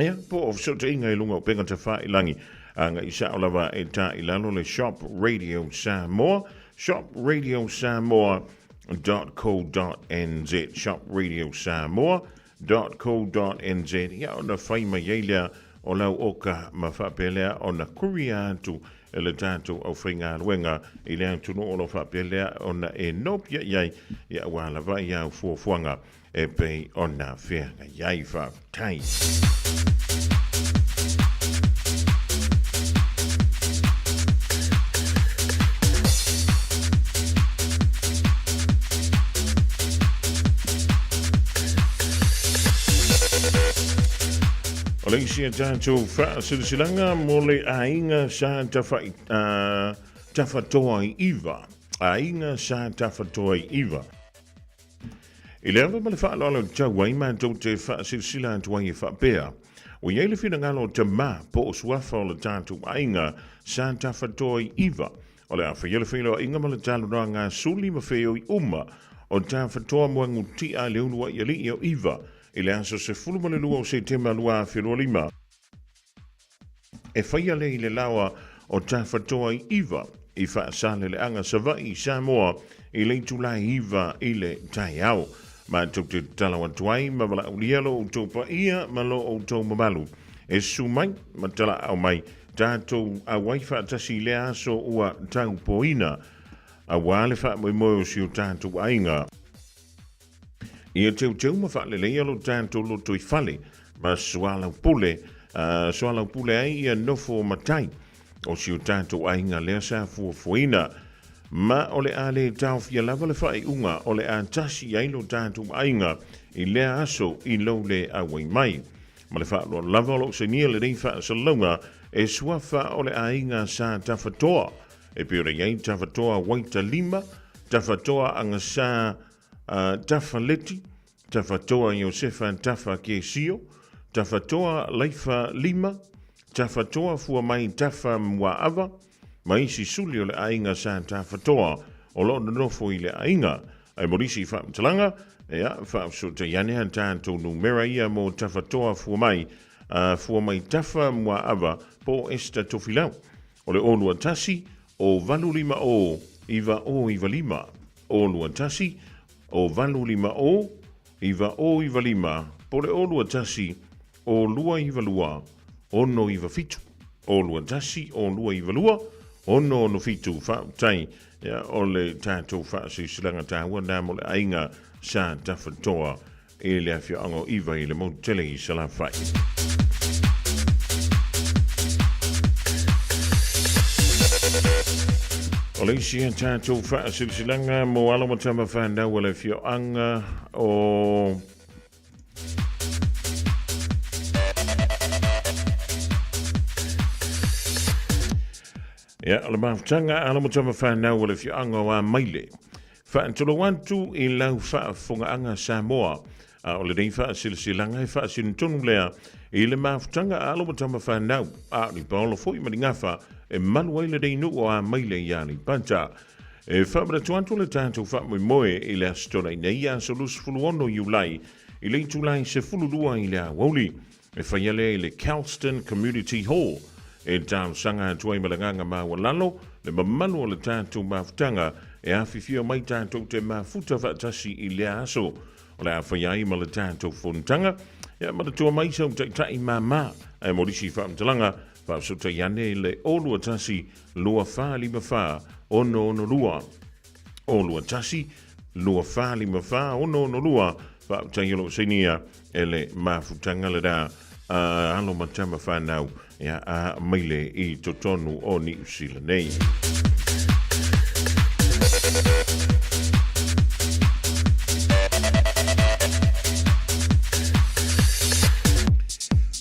ia, po o fesootaiga i luga o upega tafailangi. Agai sao lava e tā i lalo le Shop Radio Samoa, shopradiosamoa.co.nz, shopradiosamoa.co.nz, ia ona fai mai ai lea o lau oka ma faapea lea ona courier atu e le tatou aufaigaluega i le atunuu o lo o faapea lea ona e nopiai ai, ia aua lava i au fuafuaga e pei ona feagai ai. Faafetai. O le isi a tatou faasilasilaga mo le aiga sa tafai, tafatoa i Iva. Aiga sa tafatoa i Iva. I le ava ma le faaaloalo i tau ai, matou te faasilasila atu ai e faapea, Ua i ai le finagalo o Tamā, po o suafa o le tatou aiga, sa tafatoa i Iva. O le a faia le feiloaiga ma le talanoaga a Suli ma Feoi uma o Tafatoa Moegutia le uluai alii o Iva i le aso 12 o Setema 2025. E faia lea i le laoa o Tafatoa i Iva, i Faasaleleaga, Savaii, Samoa, i le itula e 9 i le taeao. Matou te tatalo atu ai ma valaaulia lo outou paia ma lo outou mamalu e susu mai ma talaau mai tatou auai faatasi i lea aso ua taupoina aua le faamoemoe o si o tatou aiga. Ia teuteu ma faaleleia lo tatou lotoifale ma soalaupule, soalaupule ai ia nofo matai o si o tatou aiga lea sa fuafuaina. Ma o le a le taofia lava le faaiuga o le a tasi ai lo tatou aiga i lea aso i lou le auai mai. Ma le faaaloalo lava o lo o sainia lenei faasalalauga e suafa o le aiga sa Tafatoa e pei ona i ai Tafatoa Waita Lima, Tafatoa Agasa Tafaleti, Tafatoa Iosefa Tafa Kesio, Tafatoa Laifa Lima, Tafatoa Fuamai Tafa Muaava, ma isi suli o le aiga sa Tafatoa o lo o nonofo i le aiga. Ae mo nisi faamatalaga, ia, faafesootai ane a tatou numera ia mo Tafatoa Fuamai, Fuamai Tafa Muaava po o Esther Tofilau. O le 021 o 850 9095, 021 o 850 9095, po o le 021 o 292 697, 021 o 292 667. Faafetai ia, o le tatou faasilasilaga taua lena mo le aiga sa Tafatoa i le afioaga o Iva i le motu tele i Salafai. O le isi a tatou faasilasilaga mo alo ma tama whanau o le afioaga o Ia, o le mafutaga alo ma tama whanau o le afioaga o Amaile. Faatulou atu i lau faafofogaaga Samoa, a o lenei faasilasilaga e faasino tonu lea i le mafutaga a alo ma tama fanau, a o ni paolo foi ma ni gafa e malu ai lenei nuu o Amaile i Aleipata. E faamanatu atu le tatou faamoemoe i le Aso Toonai nei, aso 26 Iulai, i le itula e 12 i le aoauli. E faia lea i le Kelston Community Hall. E talosaga atu ai ma le agaga maualalo le mamalu o le tatou mafutaga e afifio mai tatou te mafuta faatasi i lea aso. O le a faia ai ma le tatou fonotaga. Ia manatua mai sau taitai māmā. Ae mo nisi faamatalaga, faafesootai ane i le 021 2454 662. 021 2454 662. Faafetai o lo o sainia e le mafutaga lena a alo ma tama whanau ia a maile i totonu o Niu Sila nei.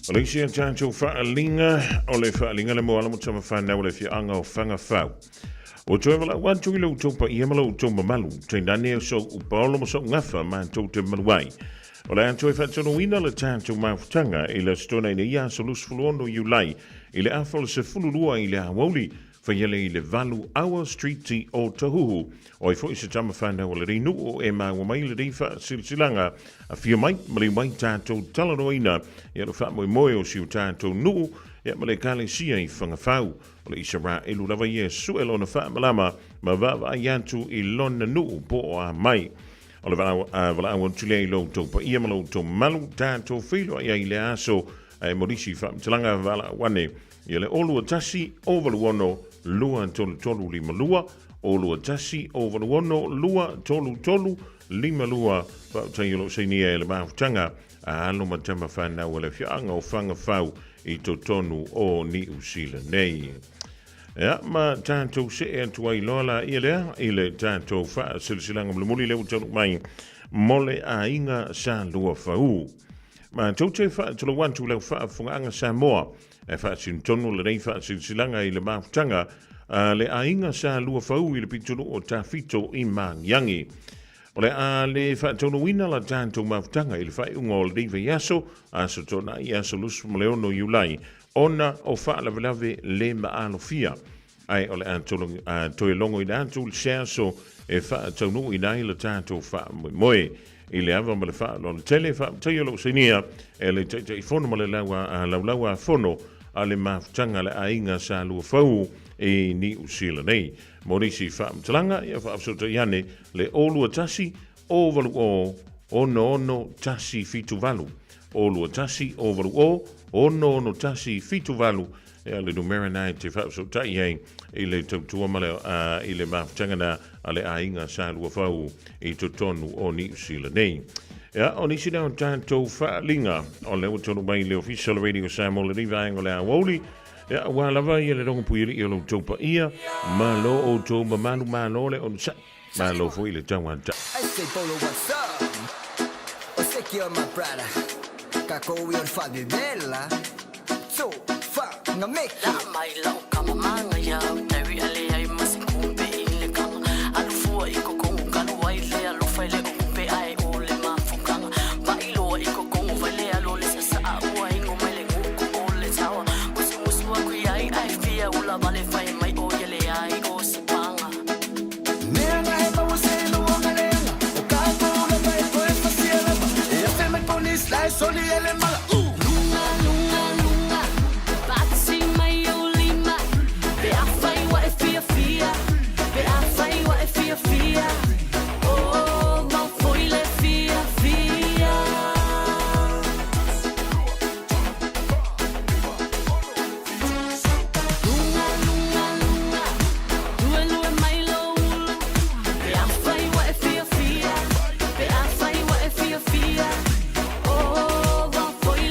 O le isi a tatou faaaliga, o le faaaliga le mo alo ma tama whanau o le fiaanga o Whangawhau. Ua toe valaau atu i lo outou paia ma lo outou mamalu, tainane o sou paolo ma sou gafa matou te malu ai. O le a toe faataunuuina le tatou mafutaga i le Aso Toonai nei aso 26 Iulai i le afa o le 12 i le aoauli, faiale i le 8 Hour Street o Tahuhu. O ai foi se tama whanau o lenei nuu e maua mai lenei faasilasilaga, afio mai, maliu mai tatou talanoaina ia le faamoemoe o si o tatou nuu ia ma le Ekalesia i Fagafau. O le Isaraelu lava ia e sue lona faamalama ma vaavaai atu i lona nuu po o a mai. O le valaau atu lea i lo outou paia ma lo outou mamalu, tatou feiloai ai i le aso ae mo nisi faamatalaga valaau ane ia le 021 086 23352, 021 086 23352. Faafetai o lo o sainia e le mafutaga a alo ma tama whanau a le afioaga o Fagafau i totonu o Niu Sila nei. Ia, ma tatou see atu ai loa la ia lea i le tatou faasilasilaga mulimuli lea ua taunuu mai mo le aiga Sa Luafaū. Matou te faatulou atu i lau faafofogaaga Samoa e faasino tonu lenei faasilasilaga i le mafutaga a le aiga Sa Luafaū i le pitonuu o Tafito i Magiagi. O le a le faataunuuina la tatou mafutaga i le faaiuga o lenei vaiaso, Aso Toonai, aso 26 Iulai, ona o faalavelave le maalofia. Ae o le a toe logoina atu se aso e faataunuuina ai le tatou faamoemoe. I le ava ma le faaaloalo tele, faafetaia lou sainia e le Taitaifono ma le Laulau-a-Fono a le Mafutaga a le Aiga Sa Luafau i Niu Sila nei. Mo nisi faamatalaga, ia faafesootai ane le 021 080 66178, 021 080 66178, ia le numera na e te faafesootai ai i le tautua ma le, i le mafutaga na a le aiga Sa Luafau i totonu o Niu Sila nei. Ia, o nisi na o tatou faaaliga o lea ua taunuu mai i le Ofisa o le Radio Samoa lenei vaega o le aoauli, Ia, aua lava ia le logopuialii o lo outou paia, ma lo outou mamalu, malo le onosai, malo foi le tauata. I say Polo what's up O seki o my brother Kakou i o le faalevela So fa nga meki La mai lau kama manga ia Tawi ale ai ma se kumpe i le kanga Alu fua i kokongo kalu ai le alofa i le o kumpe ai o le mafukanga Pai loa i kokongo vai le alo le sasaa ua ingo mai le nguku o le tawa Musu musu aku iai ai fia ula vale fai mai o ia le ai o se panga Mea nga he maua se lua nga leanga O kakou lava e toe fasia lava E afe mai polis la e soli e le mala Lunga, lunga, lunga Pati mai o lima Pe afai wa e fia fia Pe afai wa e fia fia Oh, mau foi le fia fia Lunga, lunga, lunga Lue, lue mai lo ulu Pe afai wa e fia fia Pe afai wa e fia fia Oh, mau foi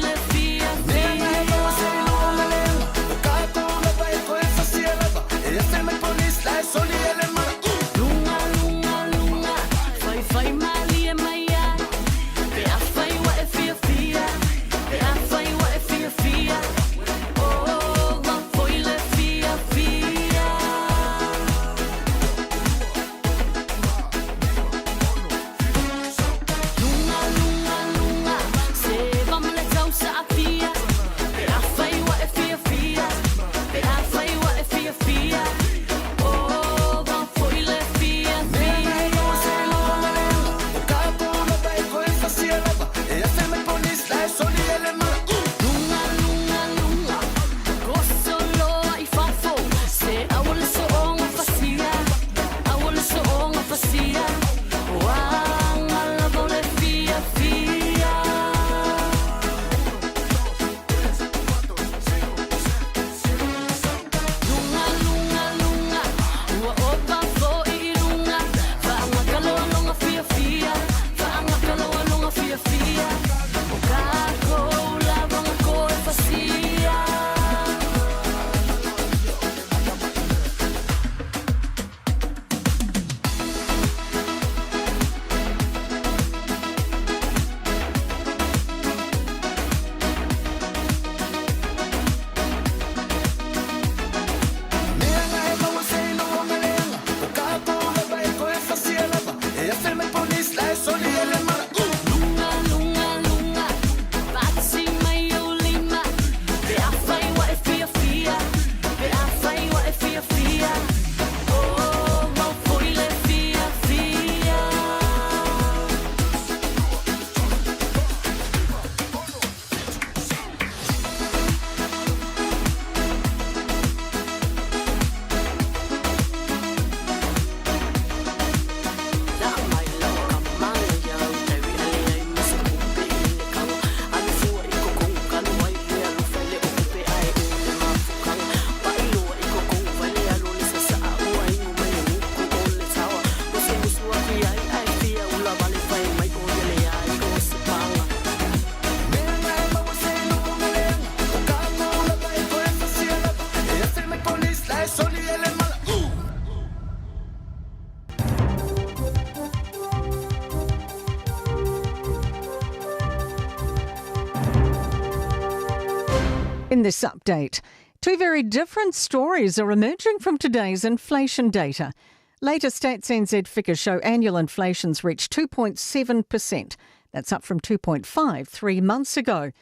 In this update, two very different stories are emerging from today's inflation data. Latest Stats NZ figures show annual inflation's reached 2.7%. That's up from 2.5 three months ago.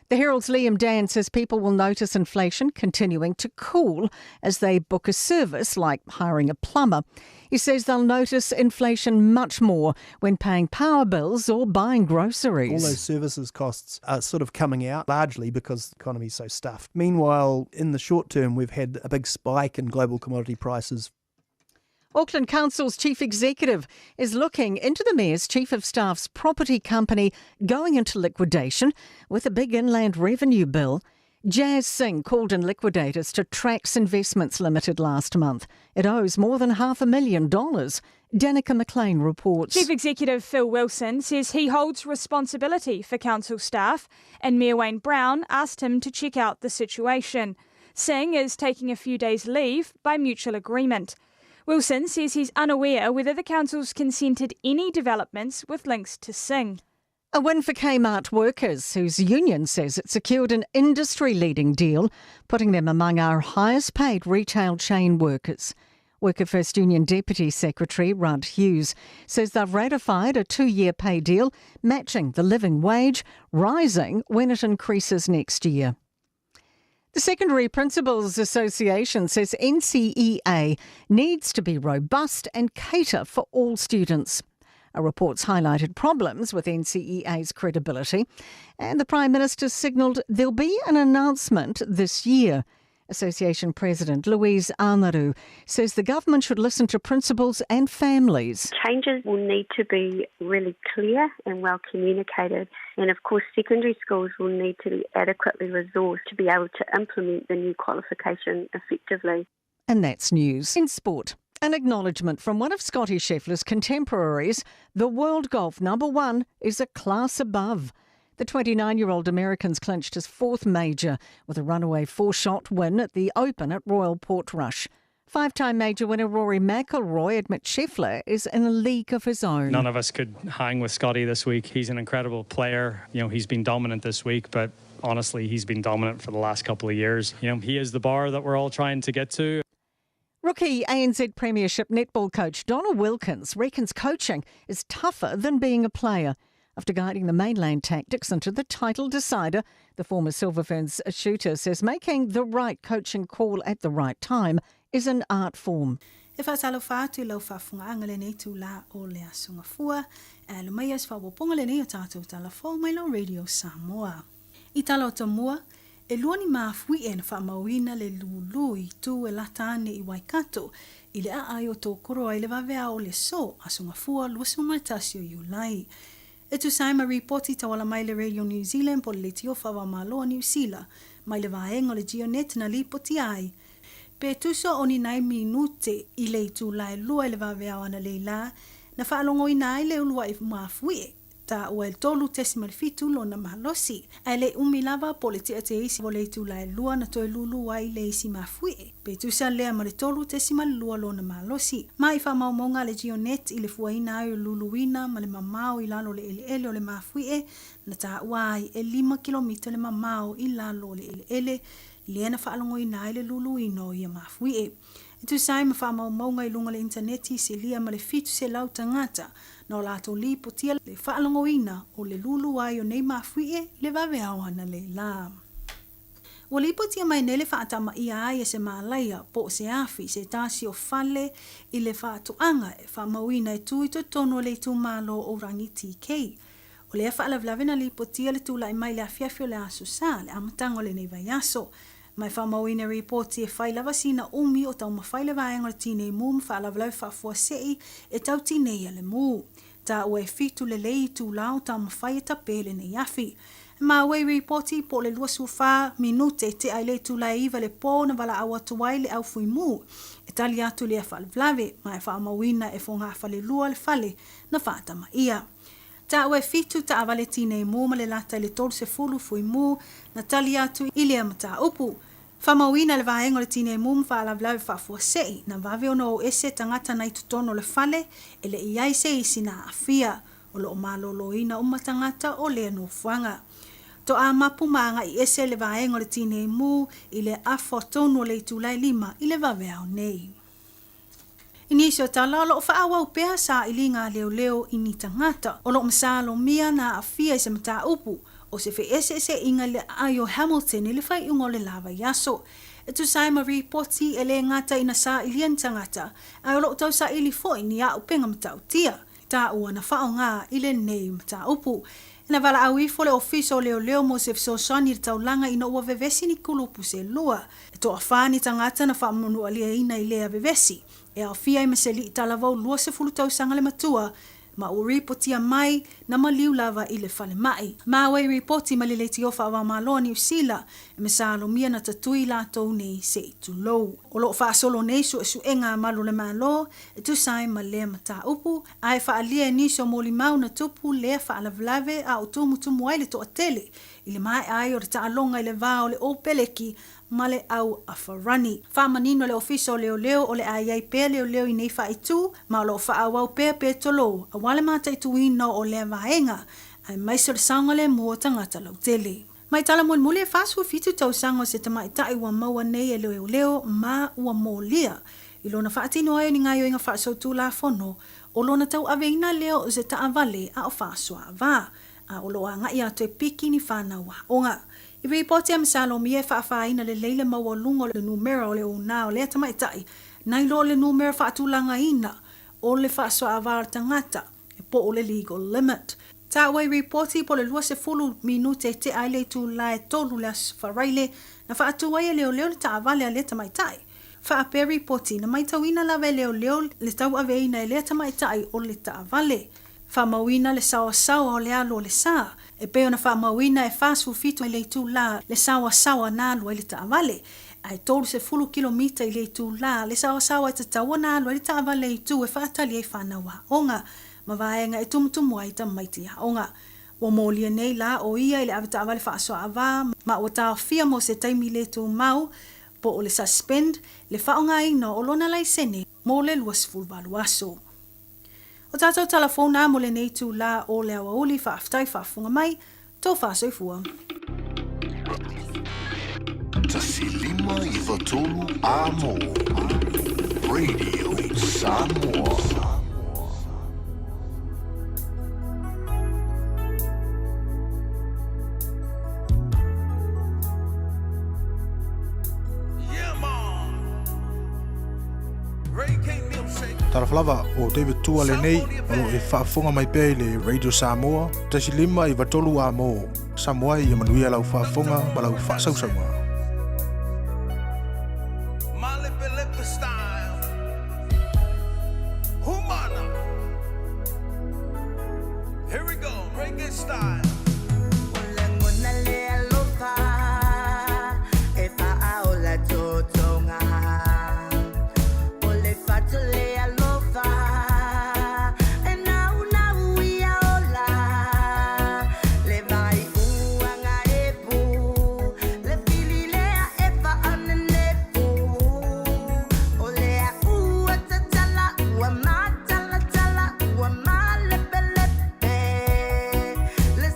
The Herald's Liam Dan says people will notice inflation continuing to cool as they book a service like hiring a plumber. He says they'll notice inflation much more when paying power bills or buying groceries. All those services costs are sort of coming out largely because the economy's so stuffed. Meanwhile, in the short term, we've had a big spike in global commodity prices. Auckland Council's chief executive is looking into the mayor's chief of staff's property company going into liquidation with a big inland revenue bill. Jazz Singh called in liquidators to Trax Investments Limited last month. It owes more than $500,000. Danica McLean reports. Chief Executive Phil Wilson says he holds responsibility for council staff, and Mayor Wayne Brown asked him to check out the situation. Singh is taking a few days' leave by mutual agreement. Wilson says he's unaware whether the council's consented any developments with links to Singh. A win for Kmart workers, whose union says it secured an industry-leading deal, putting them among our highest-paid retail chain workers. Worker First Union Deputy Secretary Rudd Hughes says they've ratified a 2-year pay deal matching the living wage, rising when it increases next year. The Secondary Principals Association says NCEA needs to be robust and cater for all students. A report's highlighted problems with NCEA's credibility, and the Prime Minister signalled there'll be an announcement this year. Association President Louise Anaru says the government should listen to principals and families. Changes will need to be really clear and well communicated, and of course secondary schools will need to be adequately resourced to be able to implement the new qualification effectively. And that's news. In sport, an acknowledgement from one of Scottie Scheffler's contemporaries, the world golf number one is a class above. The 29-year-old American's clinched his fourth major with a runaway 4-shot win at the Open at Royal Portrush. 5-time major winner Rory McIlroy admits Scheffler is in a league of his own. None of us could hang with Scottie this week. He's an incredible player. You know, he's been dominant this week, but honestly, he's been dominant for the last couple of years. You know, he is the bar that we're all trying to get to. Rookie ANZ Premiership netball coach Donna Wilkins reckons coaching is tougher than being a player. After guiding the mainland Tactix into the title decider, the former Silver Ferns shooter says making the right coaching call at the right time is an art form. E faatalofa atu i lau faafofogaaga lenei itulā o le Aso Gafua, e alo mai ai se faaopoopoga lenei o tatou tala fou mai lau Radio Samoa. I tala o tamua, e lua ni mafuie na faamauina le lūlū i itu e lata ane i Waikato i le aai o tōkoro ai le vaveao o le aso, Aso Gafua 21 o Iulai. E tusa ai ma ripoti tauala mai le Radio New Zealand po o le leitio faava-o-Malo a Niu Sila mai le vaega o le GeoNet na lipotia ai pe tusa o ni nai minute i le itula e lua i le vaveao analeila na faalogoina ai le uluai mafuie taua e le 3.7 lona malosi. Ae le i umi lava po o le tia teisi o le itula e lua na toe lūlū ai le isi mafuie pe tusa lea ma le 3.2 lona malosi. Ma i faamaumauga a le GeoNet i le fuaina ai o le luluina ma le mamao i lalo o le eleele o le mafuie na taua ai e 5 kilomita le mamao i lalo o le eleele lea na faalogoina ai le luluina o ia mafuie. E tusa ai ma faamaumauga i luga o le initaneti silia ma le 700 tagata na o latou lipotia le faalogoina o le lulu ai o nei mafuie i le vaveao analeila. Ua lipotia mai nei le faatamaia ai e se malaia po o se afi se tasi o fale i le faatoaga e faamauina e tu i totonu o le itumalo o Rangitīkei. O lea faalavelave na lipotia le tula'i mai i le afiafi o le Aso Sa, le amataga o lenei vaiaso. Ma e faamauina i ripoti e fai lava sina umi o taumafai le vaega o le tinei mu ma faalavelave faafuasei e tau tineia le mu. Taua e fitu lelei itulā o taumafai e tapē lenei afi. E maua i ripoti po o le 24 minute e tea i le itula e 9 le pō na valaau atu ai le au fui mu e tali atu i lea faalavelave ma e faamauina e fogafalelua le fale na faatamaia. Taua e fitu taavale tinei mu ma le lata i le 30 fui mu na tali atu i lea mataupu. Faamauina le vaega o le tinei mu ma faalavelave faafuasei na vave ona o ese tagata na i totonu o le fale e le i ai se isi na aafia. O lo o malōlōina uma tagata o lea nofoaga. Toʻa mapu ma agaʻi ese le vaega o le Tinei Mu i le afa tonu o le itula e 5 i le vaveao nei. I nisi o tala, o loo faaauau pea sailiga a leoleo i ni tagata o loo masalomia na aafia i se mataupu o se feeseeseaiga i le aai o Hamilton i le faaiuga o le la vaiaso. E tusa ai ma ripoti, e lē gata ina sailia ni tagata, ae o loo tausaili foi ni auupega matautia taua na faaaoga i lenei mataupu. Na valaau ifo le Ofisa o Leoleo mo se fesoasoani i le taulaga ina ua vevesi ni kulupu se lua. E toafa ni tagata na faamanualiaina i lea vevesi, e aofia ai ma se alii talavou 20 tausaga le matua, ma ua ripotia mai na maliu lava i le falemai. Maua i ripoti mai le leitio faava-o-Malo a Niu Sila, e masalomia na tatui latou nei se i tulou. O loo faasolo nei suesuega a malu o le Malo e tusa ai ma lea mataupu, ae faaalia e nisi o molimau na tupu lea faalavelave a o tumutumu ai le toatele i le maea ai o le taaloga i le va o le Opeleki ma le Au Afarani. Faamanino le Ofisa o Leoleo o le a i ai pea leoleo i nei faaitu ma o lo o faaauau pea petolo aua le mataituina o lea vaega aemaise o le saogalemu o tagata lautele. Mai tala mulimuli e 47 tausaga o se tamaitai ua maua nei e leoleo ma ua molia i lona faatino ai o ni gaoioiga faasolitulafono o lona tauaveina lea o se taavale a o faasoaava a o lo o agai atu e piki ni fanau aoga. I ripoti a Masalomia e faafāina lelei le maualuga o le numera o le ona o lea tamaitai nai lo le numera faatulagaina o le faasoaava o le tagata e po o le legal limit. Taua i ripoti po o le 20 minute e tea ai le itula e 3 le Aso Faraile na faatu ai e leoleo le taavale a lea tamaitai. Faapea ripoti, na maitauina lava e leoleo le tauaveina e lea tamaitai o le taavale. Faamauina le saoasaoa o le alu o le sa, e pei ona faamauina e 47 i le itula le saoasaoa na alu ai le taavale, ae 30 kilomita i le itula le saoasaoa e tatau ona alu ai le taavale i itu e faatali ai fanau aoga ma vaega e tumutumu ai tamaiti aoga. Ua molia nei la o ia i le avetaavale faasoaava ma ua taofia mo se taimi le tumau po o le suspend le faaaogaina o lona laisene mo le 28 aso. O tātou tala fou nā mo lenei itulā o le aoauli, faafetai faafofoga mai, tofa soifua. 1 5 9 3 A Mo Radio Samoa. Talofa lava, o David Tua lenei, o lo o e faafofoga mai pea i le Radio Samoa, 1 5 9 3 A Mo. Samoa ia manuia lau faafofoga ma lau faasausauga. Here we go, reggae style. O lagona le alofa e faaola totoga. O le fato le alofa e naunau ia ola. Le vai uaga epu, le fili lea e faanenefu. O lea ua tatala ua matalatala ua malepelepe. Le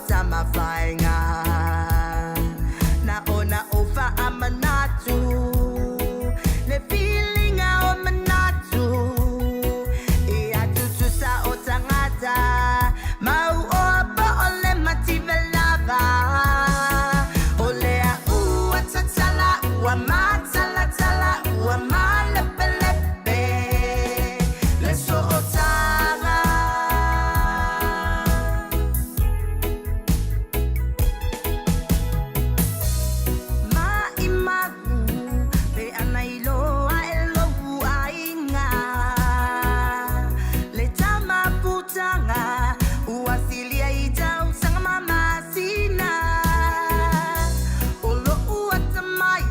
Tamafaiga Na ona o faamanatu Le filiga o manatu Ia tutusa o tagata Mau oa po o le mativa lava O lea ua tatala ua matalatala ua malepelepe Le sootaga. Maʻimau pe ana iloa e lou aiga Le tamaputaga ua silia i tausaga ma masina O loʻu atamai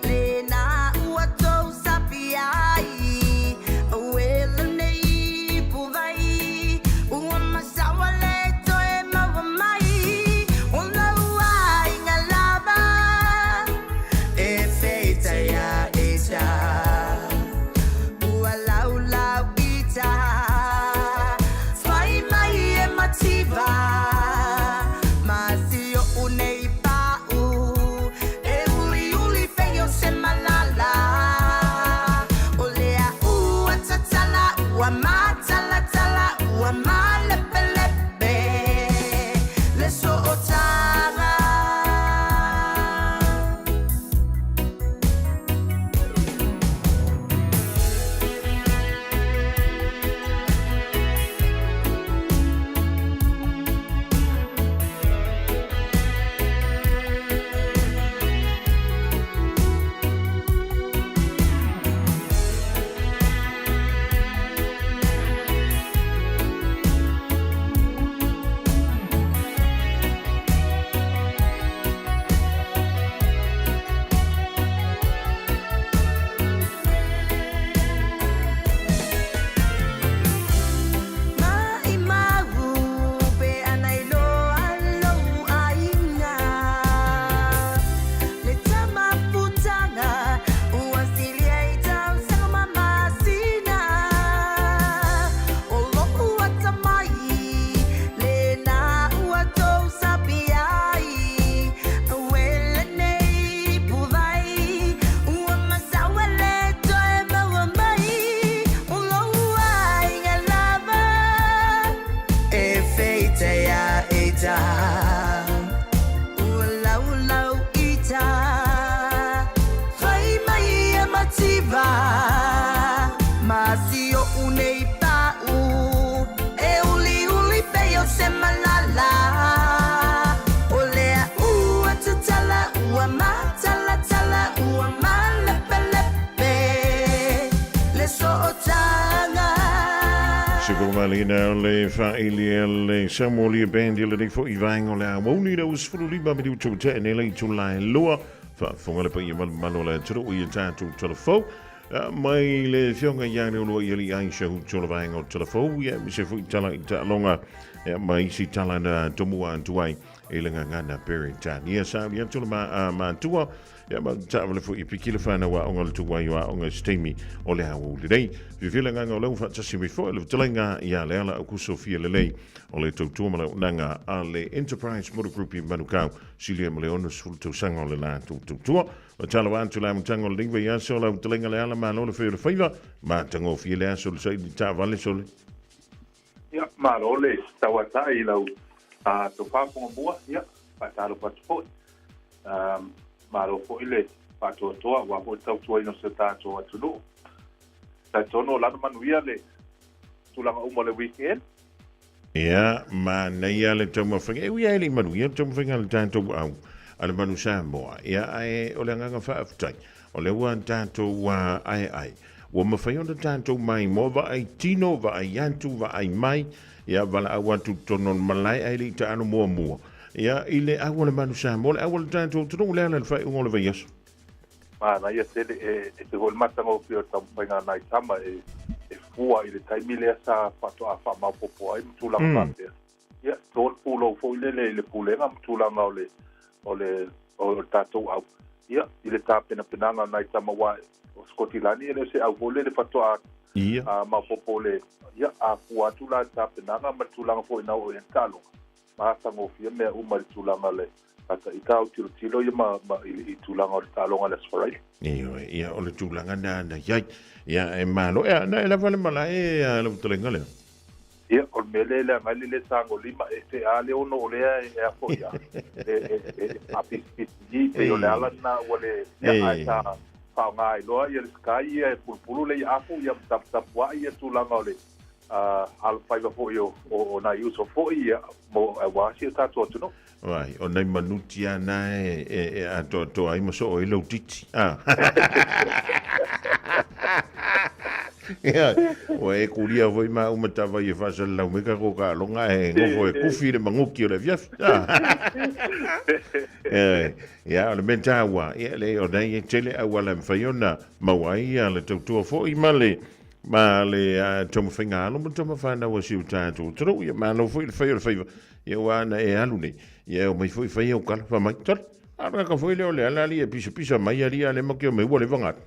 lena ua tou sapi ai Auē lenei ipuvai ua masaua le toe maua mai O lou aiga lava e feita ia ita Ua laulau ita Fai mai e mativa Ma si oʻu nei pa'u E uliuli fei o se malala O lea ua tatala ua matalatala ua malepelepe Le sootaga. Maʻimau pe ana iloa lou aiga Le tamaputaga ua silia i tausaga ma masina O loʻu atamai lena ua tou sapi ai Auē lenei ipuvai ua masaua le toe maua mai O lou aiga lava e feita ia ita Ua laulau ita Fai mai e mativa Ma si oʻu nei pa'u E uliuli pei o se malala O lea ua tatala ua matalatala ua malepelepe Le sootaga. Sefulumalina o le faaili a le Samoa Band i lenei foi vaega o le aoauli le 15 minutu ua tea nei le itula e 2. Faafofoga le paia malumalu o le atunuu i a tatou talafou mai le afioga ia Leuluai Alii Aisha Hutu o le vaega o talafou, ia aemaise foi tala i taaloga ma isi tala na tomua atu ai i le gagana Peretania. Saili atu le matua Ia ma taavale foi i piki le whanau aoga o le tuai o aoga i se taimi o le aoauli nei. Fiafia le agaga o lea ua faatasi mai foi le fetalaiga ia Leala Aukuso Fialelei o le tautua ma le auaunaga a le Enterprise Motor Group i Manukau, silia ma le 60 tausaga o le latou tautua. O talo atu le amataga o lenei vaiaso lau fetalaiga Leala, malo le fai o le faiva, matagofie le aso le saili taavale sole. Ia, malo le tauatai i lau tofā fongomua, ia, faatalofa atu foi. Malo foi le faatoatoa aua foi le tautuaina o si o tatou atunuu. Talitonu o lana manuia le tulaga uma o le weekend. Ia, manaia le taumafaiga. E ui lava e le i manuia le taumafaiga a le tatou au, a le Manu Samoa. Ia, ae o le agaga faafetai, o lea ua tatou aeae. Ua mafai ona tatou maimoa vaai tino, vaai atu, vaai mai, ia valaau atu i totonu o le malae ae le i taalo muamua. Ia, i le au a le Manu Samoa, le au a le tatou atunuu, le ala i le faaiuga o le vaiaso. Manaia tele, e ese foi le matagofie o le taumafaiga a nai tama e fua i le taimi lea sa faatoa faamaopoopo ai ma tulaga faapea. Ia, to le pulou foi lele i le pulega ma tulaga o le, o le, o le tatou au. Ia, i le tapenapenaga o nai tama aua o Sikotilani e le o se au foi lele faatoa maopoopo le, ia, a fua atu la i le tapenaga ma le tulaga foi na oo i ai le taaloga. ma atagofie mea uma i le tulaga o le ita autilotilo ia ma ma i i tulaga o le taaloga i le Aso Faraile. Ioe, ia o le tulaga na na iai. Ia e malo e na e lava le malae a lau fetalaiga lea. Ia, o le mea lea e leaga ai le le tagolima e te a le ono o lea e a foi a e e e faapisipisi i pei o le ala lena ua le ia ae sa faaaoga ai loa ia le Sky ia e pulupulu le afu ia ma taputapuai ia tulaga o le alofaiva foi o nai uso foi ia mo aua si o tatou atunuu. Vai, o nai manuti a na e atoatoa ai ma soo ai lau titi. Ah. Ia, ua e kulia foi ma uma tava i e faasalalau mai ka ko taaloga e nofo e kufi le maguki o le afiafi. Ah. Ia, o le mea taua, ia le o nei e tele auala e mafai ona maua ai ia le tautua foi ma le ma le taumafaiga alo ma tamafanau a si o tatou atunuu. Ia malo foi le fai o le faiva, ia ua ana e alu nei, ia e omai foi fai au kala, fai mai, sole, a o le kaka foi lea o le ala alii e pisapisa mai alii a le ma ke o mai ua leva galu.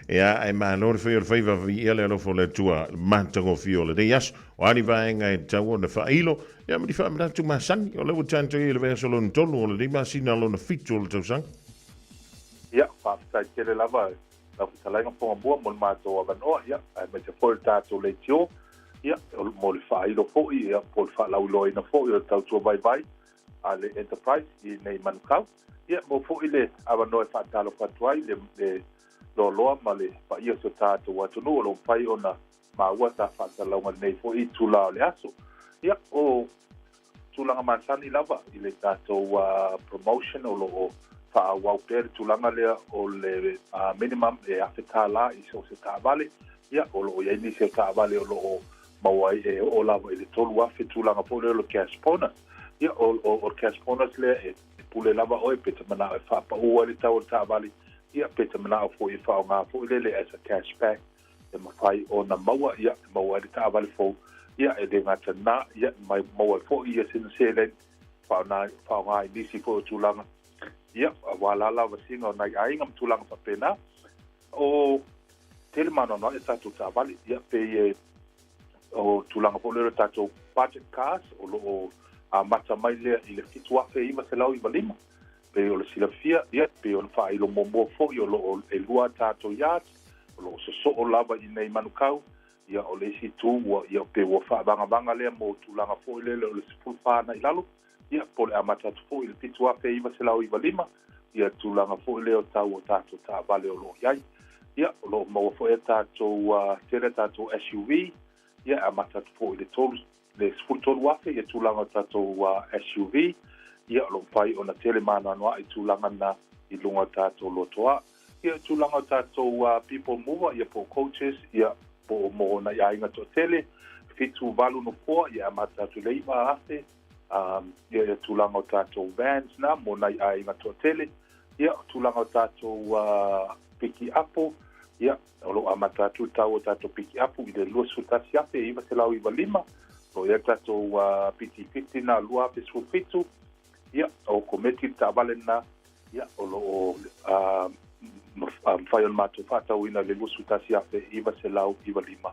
Ia, ae malo le fai o le faiva viia le alofa o le Atua, le matagofie o lenei aso. O a ni vaega e tatau ona faailo, ia ma ni faamanatu masani, o lea ua tatou i ai i le vaiaso lona tolu o lenei masina lona fitu o le tausaga. Ia, faafetai tele lava lau fetalaiga Fogamua mo le matou avanoa, ia, aemaise foi o le tatou leitio, ia, mo le faailo foi, ia, po o le faalauiloaina foi o le tautua vaivai a le Enterprise i nei Manukau. Ia, mo foi le avanoa e faatalofa atu ai le, le loaloa ma le paia o si o tatou atunuu o lo o mafai ona maua sa faasalalauga i lenei foi itula o le aso. Ia, o tulaga masani lava i le tatou promotion o lo o faaauau pea le tulaga lea o le minimum e $1,000 i so o se taavale. Ia, o lo o i ai nisi o taavale o lo o maua ai e oo lava i le $3,000 tulaga foi lea o le cash bonus. Ia, o, o, o le cash bonus lea e pule lava oe pe te manao e faapaū ai le tau o le taavale, ia, pe te manao foi e faaaoga foi lele as a cash back e mafai ona maua, ia, e maua ai le taavale fou, ia, e le gata i lena, ia, e maua ai foi ia sina seleni faaaoga, faaaoga i nisi foi o tulaga, ia, aua la lavasiga o nai aiga ma tulaga faapena. O tele maanoanoa i tatou taavale, ia, pei e o tulaga foi lea o le tatou budget cars o lo o amata mai lea i le $7,995. Pei o le silafia, ia, pei ona faailo muamua foi o lo o e lua a tatou yards, o lo o sosoo lava i nei Manukau, ia, o le isi itu ua, ia, pei ua faavagavaga lea mo tulaga foi lele o le 14 agai i lalo, ia, po o le amata atu foi i le $7,995, ia, tulaga foi lea o tau o tatou taavale o lo o i ai. Ia, o lo o maua foi a tatou, tele a tatou SUV, ia, e amata atu foi i le 3, le 13,000 ia tulaga o tatou SUV, ia o lo o mafai ona tele maanoanoaʻi tulaga na i luga o tatou lotoa. Ia tulaga o tatou people mover ia po o coaches ia po o mo nai aiga toatele, 7, 8 nofoa ia e amata atu i le 9,000, ia ia tulaga o tatou vans na mo nai aiga toatele, ia o tulaga o tatou piki apo, ia O lo o amata atu le tau o tatou pikiapu i le $21,995. O lo o i ai le tatou PT50 na 2017. Ia, o Kometi le taavale lena. Ia, o lo o mafai ona matou faatauina i le $21,995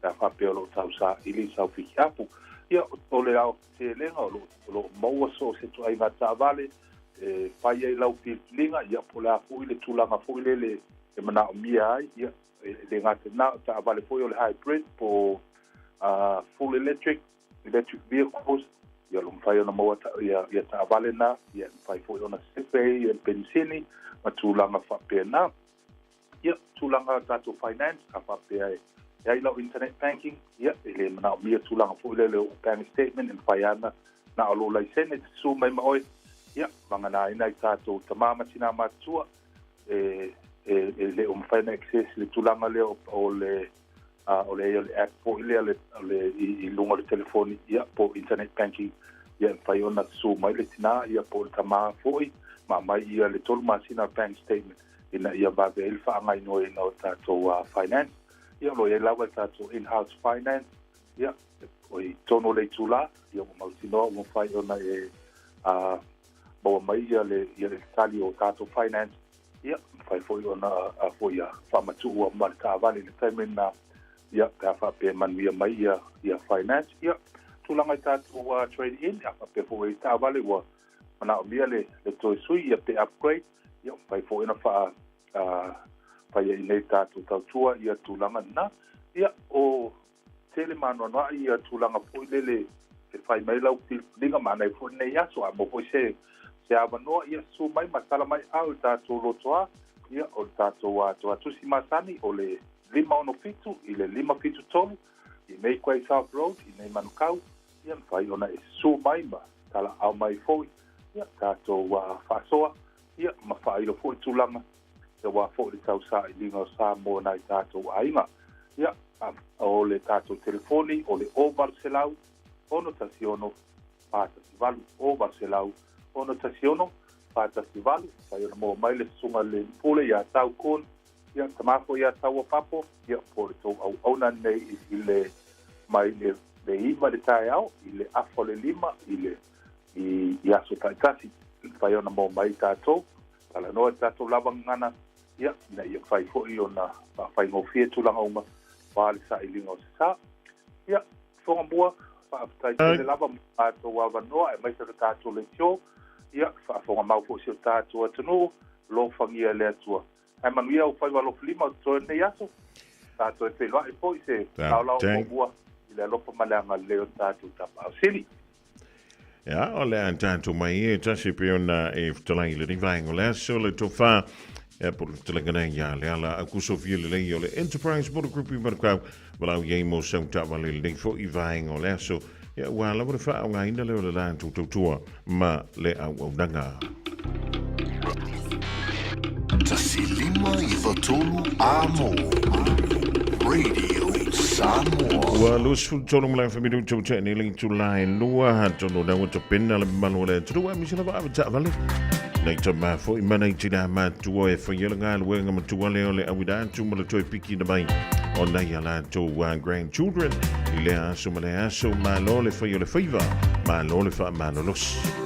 pe a faapea o lo o tausaili sau pikiapu. Ia, o le aotelega o lo o maua so o se ituaiga taavale e fai ai lau filifiliga, ia, po o le a foi le tulaga foi lele e manaomia ai, ia, e le gata i lena, o taavale foi o le hybrid po o full electric, electric vehicles, ia, o lo o mafai ona maua ia, ia taavale na, ia, e mafai foi ona sefe ia le penisini ma tulaga faapena. Ia, tulaga tatou finance, a faapea e i ai lau internet banking, ia, e le manaomia tulaga foi lele o bank statement e mafai ana na o lou laisene te susu mai ma oe, ia, vagana ai nai tatou tama ma tinā matutua, e, e, e le o mafai ona access le tulaga lea o le o le o le app foi lea le, le i, i luga o le telefoni ia po internet banking ia e mafai ona susu mai le tinā ia po o le tama foi ma aumai ia le tolu masina bank statement ina ia vave ai le faagaoioiina o tatou finance. Ia o lo o i ai lava le tatou in-house finance ia o i totonu o le itula ia ua mautinoa ua mafai ona e maua mai ia le ia le tali o tatou finance ia mafai foi ona a foi ia faamatuu ma le taavale i le taimi lena ia pe a faapea e manuia mai ia ia finance ia. tulaga i tatou trade in, a faapea foi i taavale ua manaomia le toe sui ia pe upgrade, ia mafai foi ona faa faia i nei tatou tautua ia tulaga lena. Ia o tele ma anoanoai ia tulaga foi lele e fai mai lau filifiliga ma anai foi lenei aso, a maua foi se avanoa, ia susu mai ma tala mai au i le tatou lotoa. Ia o le tatou toatusi masani o le 567 i le 573 i nei Quay South Road i nei Manukau. Ia mafai ona e susu mai ma talaau mai foi, ia tatou faasoa ia ma faailo foi tulaga aua foi le tausailiga o Samoa nai tatou aiga. Ia o le tatou telefoni o le 0800 616 418, 0800 616 418. Mafai ona maua mai le susuga le pule ia Tau Kun, ia tama foi ia Taua Papo, ia po le tou auauna nei i le mai le 9 le taeao i le 4:30 i le i aso taitasi. Mafai ona maua mai tatou talanoa i tatou lava gagana, ia ina ia mafai foi ona faafaigofie tulaga uma aua le sailiga o se sa. Ia fofoga mua, faafetai tele lava mo tatou avanoa aemaise le tatou leitio. Ia faafofoga mau foi si o tatou atunuu, alofagia e le Atua. Ae manuia au faiva alofilima o totoe lenei aso. Tatou e feiloai foi se laolao muamua i le alofa ma le agalelei o le tatou Tapaau Sili. Ia, o le a tatou mai e tasi pe ona e fetalai i lenei vaega o le aso le tofa e po le fetalaiga nei ia le ala au kusofia lelei o le Enterprise Motor Group i Manukau walau i ai mo sau taavale lenei foi vaega o le aso. Ia, ua lava le faaaogaina lea o le latou tautua ma le auaunaga. 1 5 9 3 Amo Radio Samoa. Ua 23 ma le afa minuta ua tea nei le itula e 2, atonu na ua tapena le mamalu o le atunuu aemaise lava ave taavale nei tama foi ma nei tina matua e faia le galuega matua lea o le auina atu ma le toe pikina mai o nai a latou grandchildren i lea aso ma lea aso. Malo le fai o le faiva, malo le faamalolosi.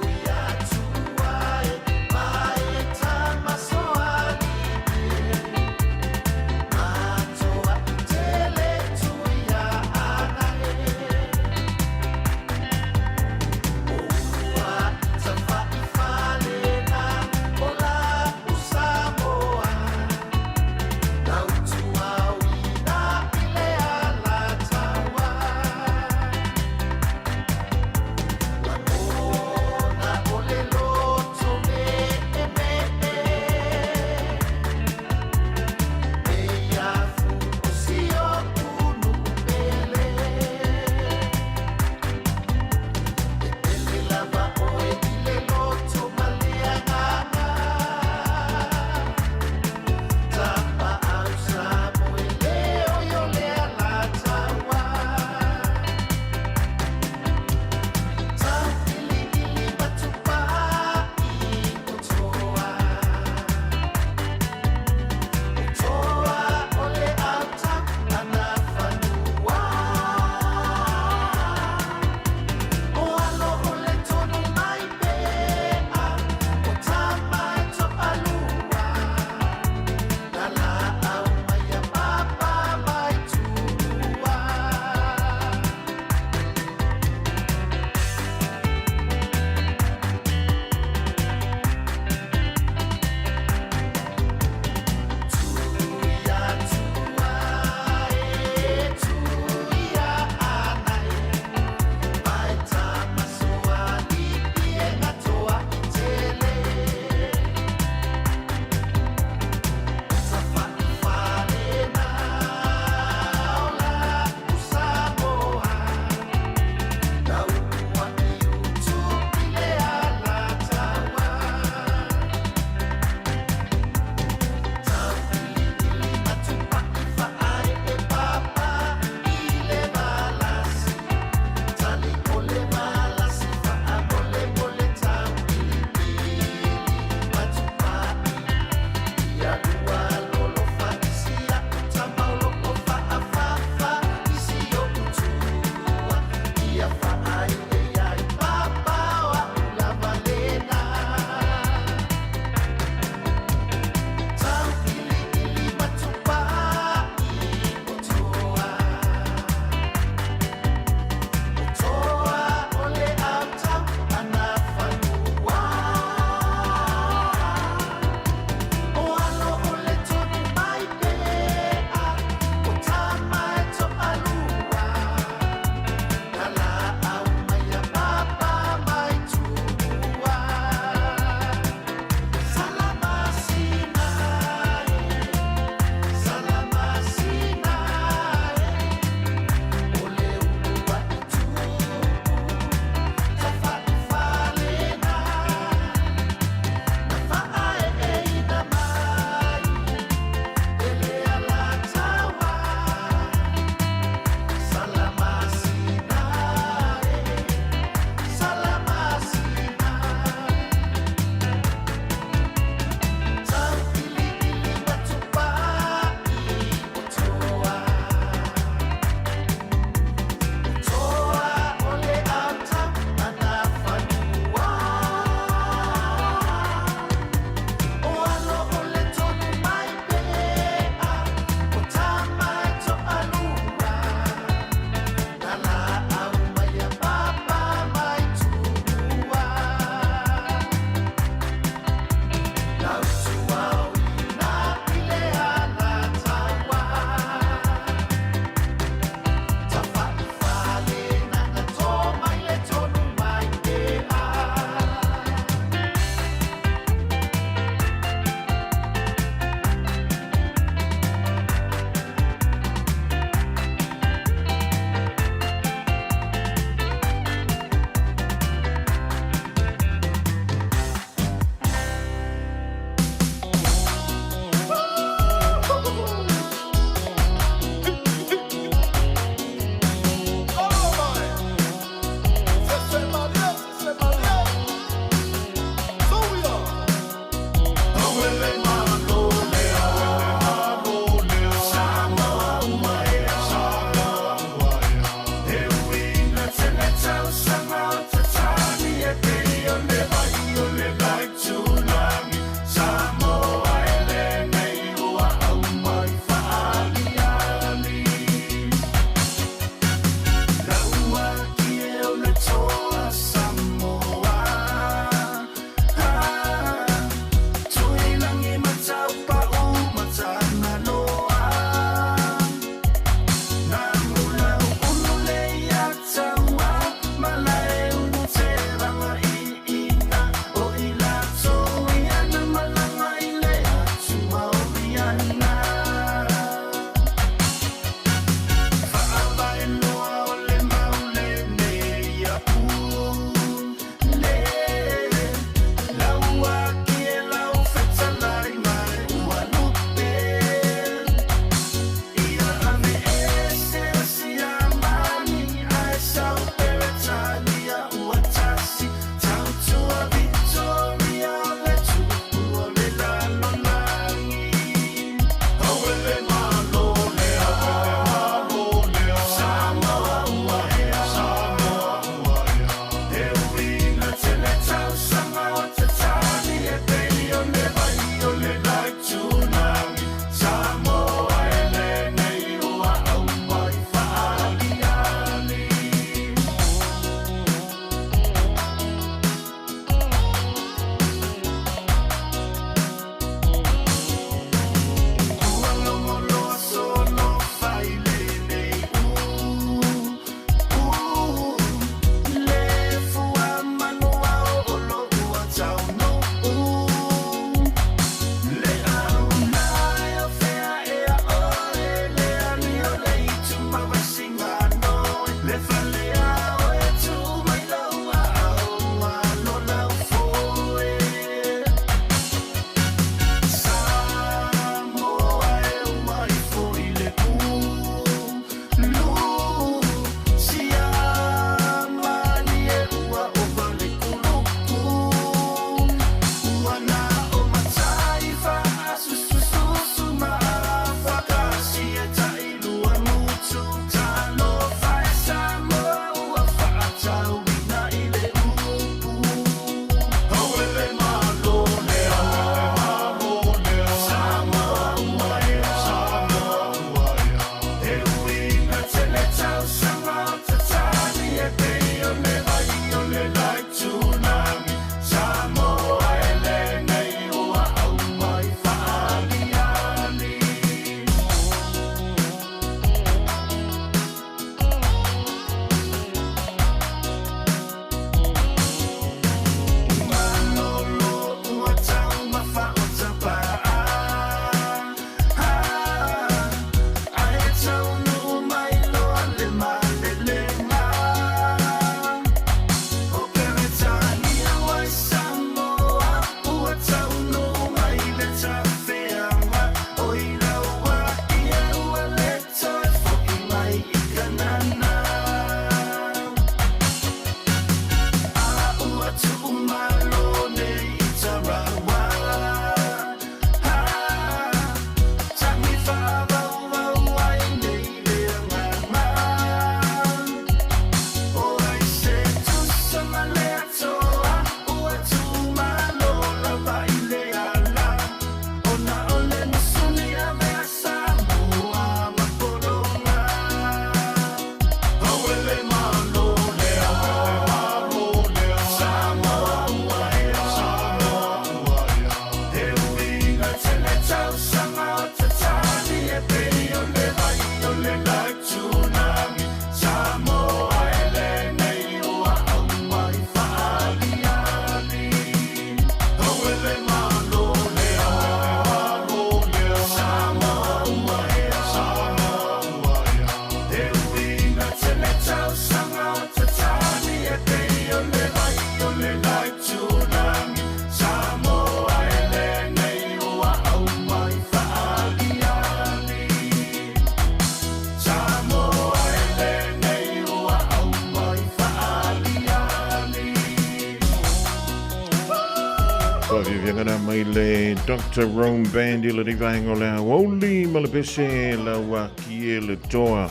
Faafiafiaga na mai le Dr. Rome Band i lenei vaega o le aoauli ma le pese lauaki e le toa.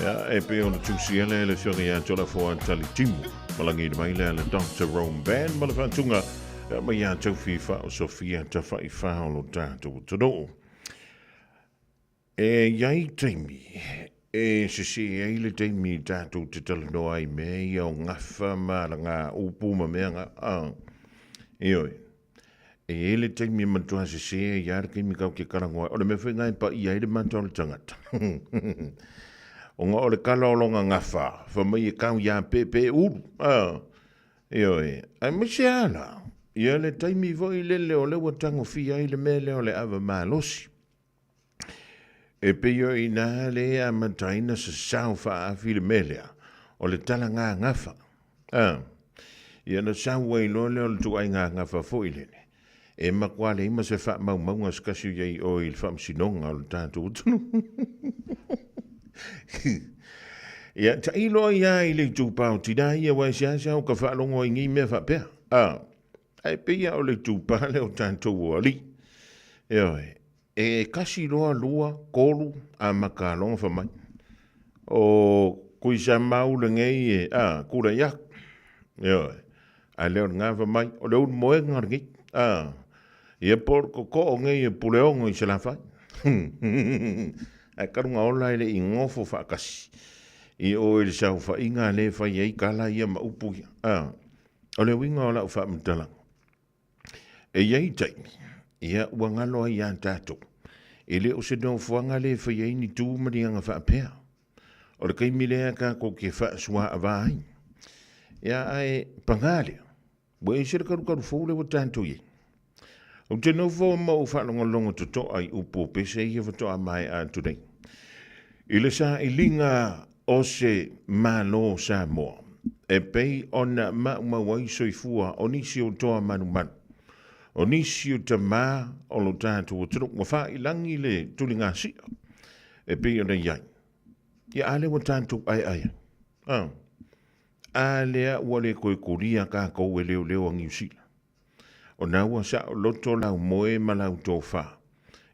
Ia, e pei ona tusia lea le afioga ia Tolafoa Talitimu. Malagiina mai lea le Dr. Rome Band ma le faatuga ia, mai ia Taufi Faa-Sofia Tafaifa o lo tatou atunuu. E i ai taimi e sesē ai le taimi tatou te talanoa ai i mea ia o gafa ma alaga upu ma mea na, a, ioe. E i ai le taimi e matua sesē ai lava le taimi tatou te talanoa ai. O le mea foi lena e paia ai le mata o le tagata. Ona o le kala o lona gafa, fai mai e tau ia peepeeulu, a, ioe. Aemaise lava la, ia le taimi foi lele o lea ua tagofia ai le mea lea o le ava malosi. E pei o i ina le amataina sasao faaafi le mea lea, o le tala gagafa. A, ia na sau ai loa lea o le tuaiga gafa foi lele, e matua leai ma se faamaumauga se kasi o i ai i o i le faamasinoga o le tatou atunuu. Ia, tailo ai lava i le itupa o tina ia, aua e seasea o ka faalogo ai i nei mea faapea. A, ae pei lava o le itupa lea o tatou o alii. Ioe, E kasi loa lua, tolu, amata loa ona fai mai, O Tuisamau lenei e, a, tulai aku. Ioe. A le o lena fai mai, o le ulumoega lenei, a, ia po o le tootoo nei e Puleono i Salafai. Ae talu ona ola e le i nofo faatasi i o i le saofaiga lea e fai ai tala ia ma upu ia. A, o le uiga o lau faamatalaga, E i ai taimi, ia ua galo ai ia tatou. E le o se nofoaga le fai ai ni tu ma ni aga faapea. O le taimi lea tatou te faasuaava ai. Ia ae paga lea, ua ese le kalukalu fou lea ua tatou i ai. Ou te nofo ma ou faalogologo totoa i upu o pese ia faatoa maea atu nei. I le sailiga o se Malo o Samoa, e pei ona maumau ai soifua o nisi o toa manumanu, o nisi o tamā o lo tatou atunuu ua faailagi le tuligasia e pei ona i ai. Ia a lea ua tatou aeae ai? A, a lea ua le toe kolia tatou e leoleo a Niu Sila? O na ua saoloto lau moe ma lau tofa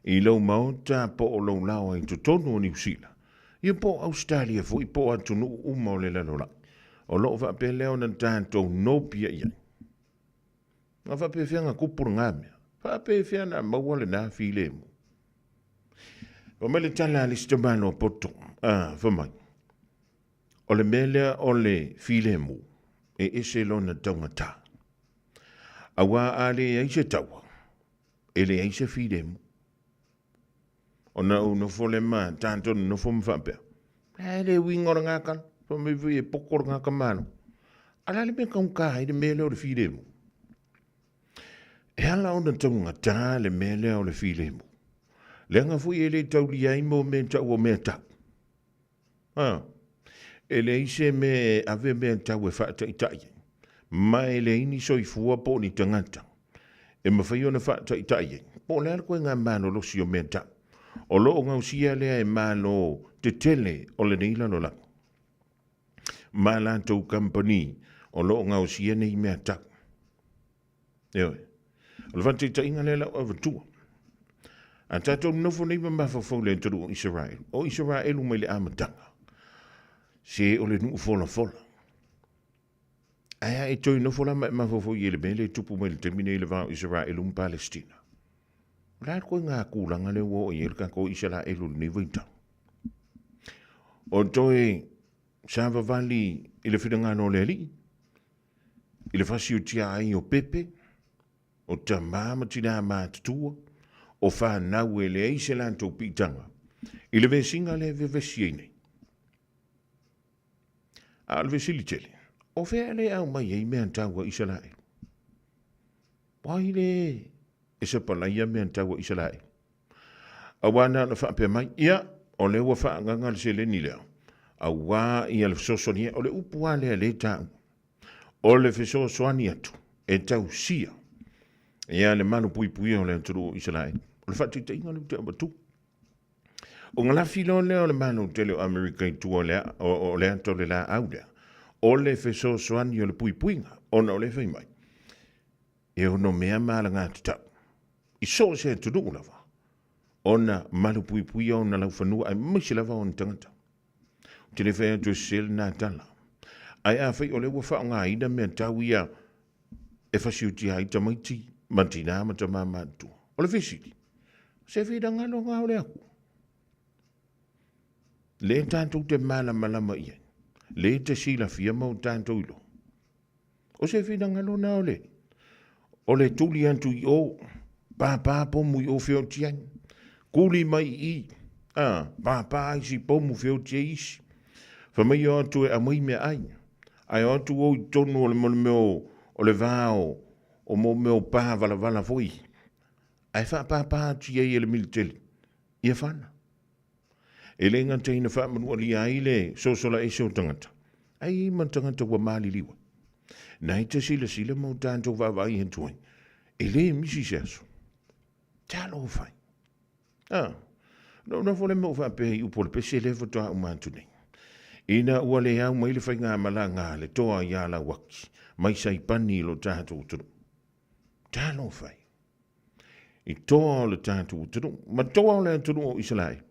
i lou maota po o lou laoa i totonu o Niu Sila, ia po o Ausetalia foi po o atunuu uma o le lalolagi, o lo o faapea lea ona tatou nopia i ai. Na faapefea na tupu lena mea? Faapefea na maua lena filemu? Fai mai le tala a le isi tamaloa poto, a, fai mai, O le mea lea o le filemu, e ese lona taugata. Aua a leai se taua, e leai se filemu. Ona ou nofo lea ma tatou nonofo ma faapea, e le uiga o lena tala, fai mai foi e poto lena tamaloa. A o le a le mea e taugata ai le mea lea o le filemu? E ala ona taugata le mea lea o le filemu, leaga foi e le taulia ai mo mea tau o mea tau. A, e leai se mea e ave mea tau e faataitai ai, ma e leai ni soifua po o ni tagata e mafai ona faataitai ai, po o le a le koega malolosi o mea tau. O lo o gausia lea e malo tetele o lenei lalolagi ma latou kamupani o lo o gaosia nei mea tau. Ioe. O le faataitaiga lea lau avatua. A tatou nonofo nei ma mafaufau i le atunuu o Isaraelu, o Isaraelu mai le amataga, se o le nuu folafola. Ae a e toe nofo la ma e mafaufau i le mea lea e tupu mai le taimi nei i le va o Isaraelu ma Palestina. O le a le koiga tulaga lea ua oo i ai le tatou Isaraelu i lenei vaitau? O toe savavali i le finagalo o le Alii, i le fasiotia ai o pepe, o tamā ma tinā matutua, o whanau e leai se latou piitaga, i le vesiga lea e vevesi ai nei. A o le fesili tele, o fea le aumai ai mea tau a Isaraelu? Wai le e sapalaia mea tau a Isaraelu? Aua na ona faapea mai, ia, o lea ua faaagaga le seleni lea, auā ia le fesoasoani, o le upu lava lea lea e taua, o le fesoasoani atu e tausia ia le malupuipuia o le atunuu o Isaraelu. O le faataitaiga lea ou te avatua. Ona lafi loa lea o le Malo tele o Amerika i tua o le ata o le laau lea, o le fesoasoani o le puipuiga, ona o lea e fai mai. E ono mea ma alagatatau, i so o se atunuu lava, ona malupuipuia ona laufanua aemaise lava ona tagata. Ou te le fai atu e sese lena tala. Ae afai o lea ua faaaogaina mea tau ia e fasiutia ai tamaiti ma tinā ma tamā matutua. O le fesili, se finagalo ngā o le Atua? Le tatou te malamalama i ai, le te silafia ma o tatou iloa. O se finagalo na o le, o le tuli atu i o, pāpā pomu i o feoti ai, kuli mai i i, a, pāpā isi pomu feoti ai isi. Fai mai o atu e aumai mea ai, ae o atu o i tonu o le mo le mea o, o le va o, o mo mea o pā valavala foi, ae faapāpā atu i ai e le militeli, ia whana. E le gata ina faamanualia ai le sosola ese o tagata, ae i ai ma tagata ua maliliu ai. Na e te silasila ma o tatou vaavaai atu ai, e le misi se aso. Talofa e. Ah, na nofo le mea o faapea i upu o le pese lea faatoa uma atu nei. Ina ua le au mai le faigamalaga a le toa iā Lauaki mai Saipani i lo tatou atunuu. Talofa e. I toa o le tatou atunuu, ma toa o le atunuu o Isaraelu.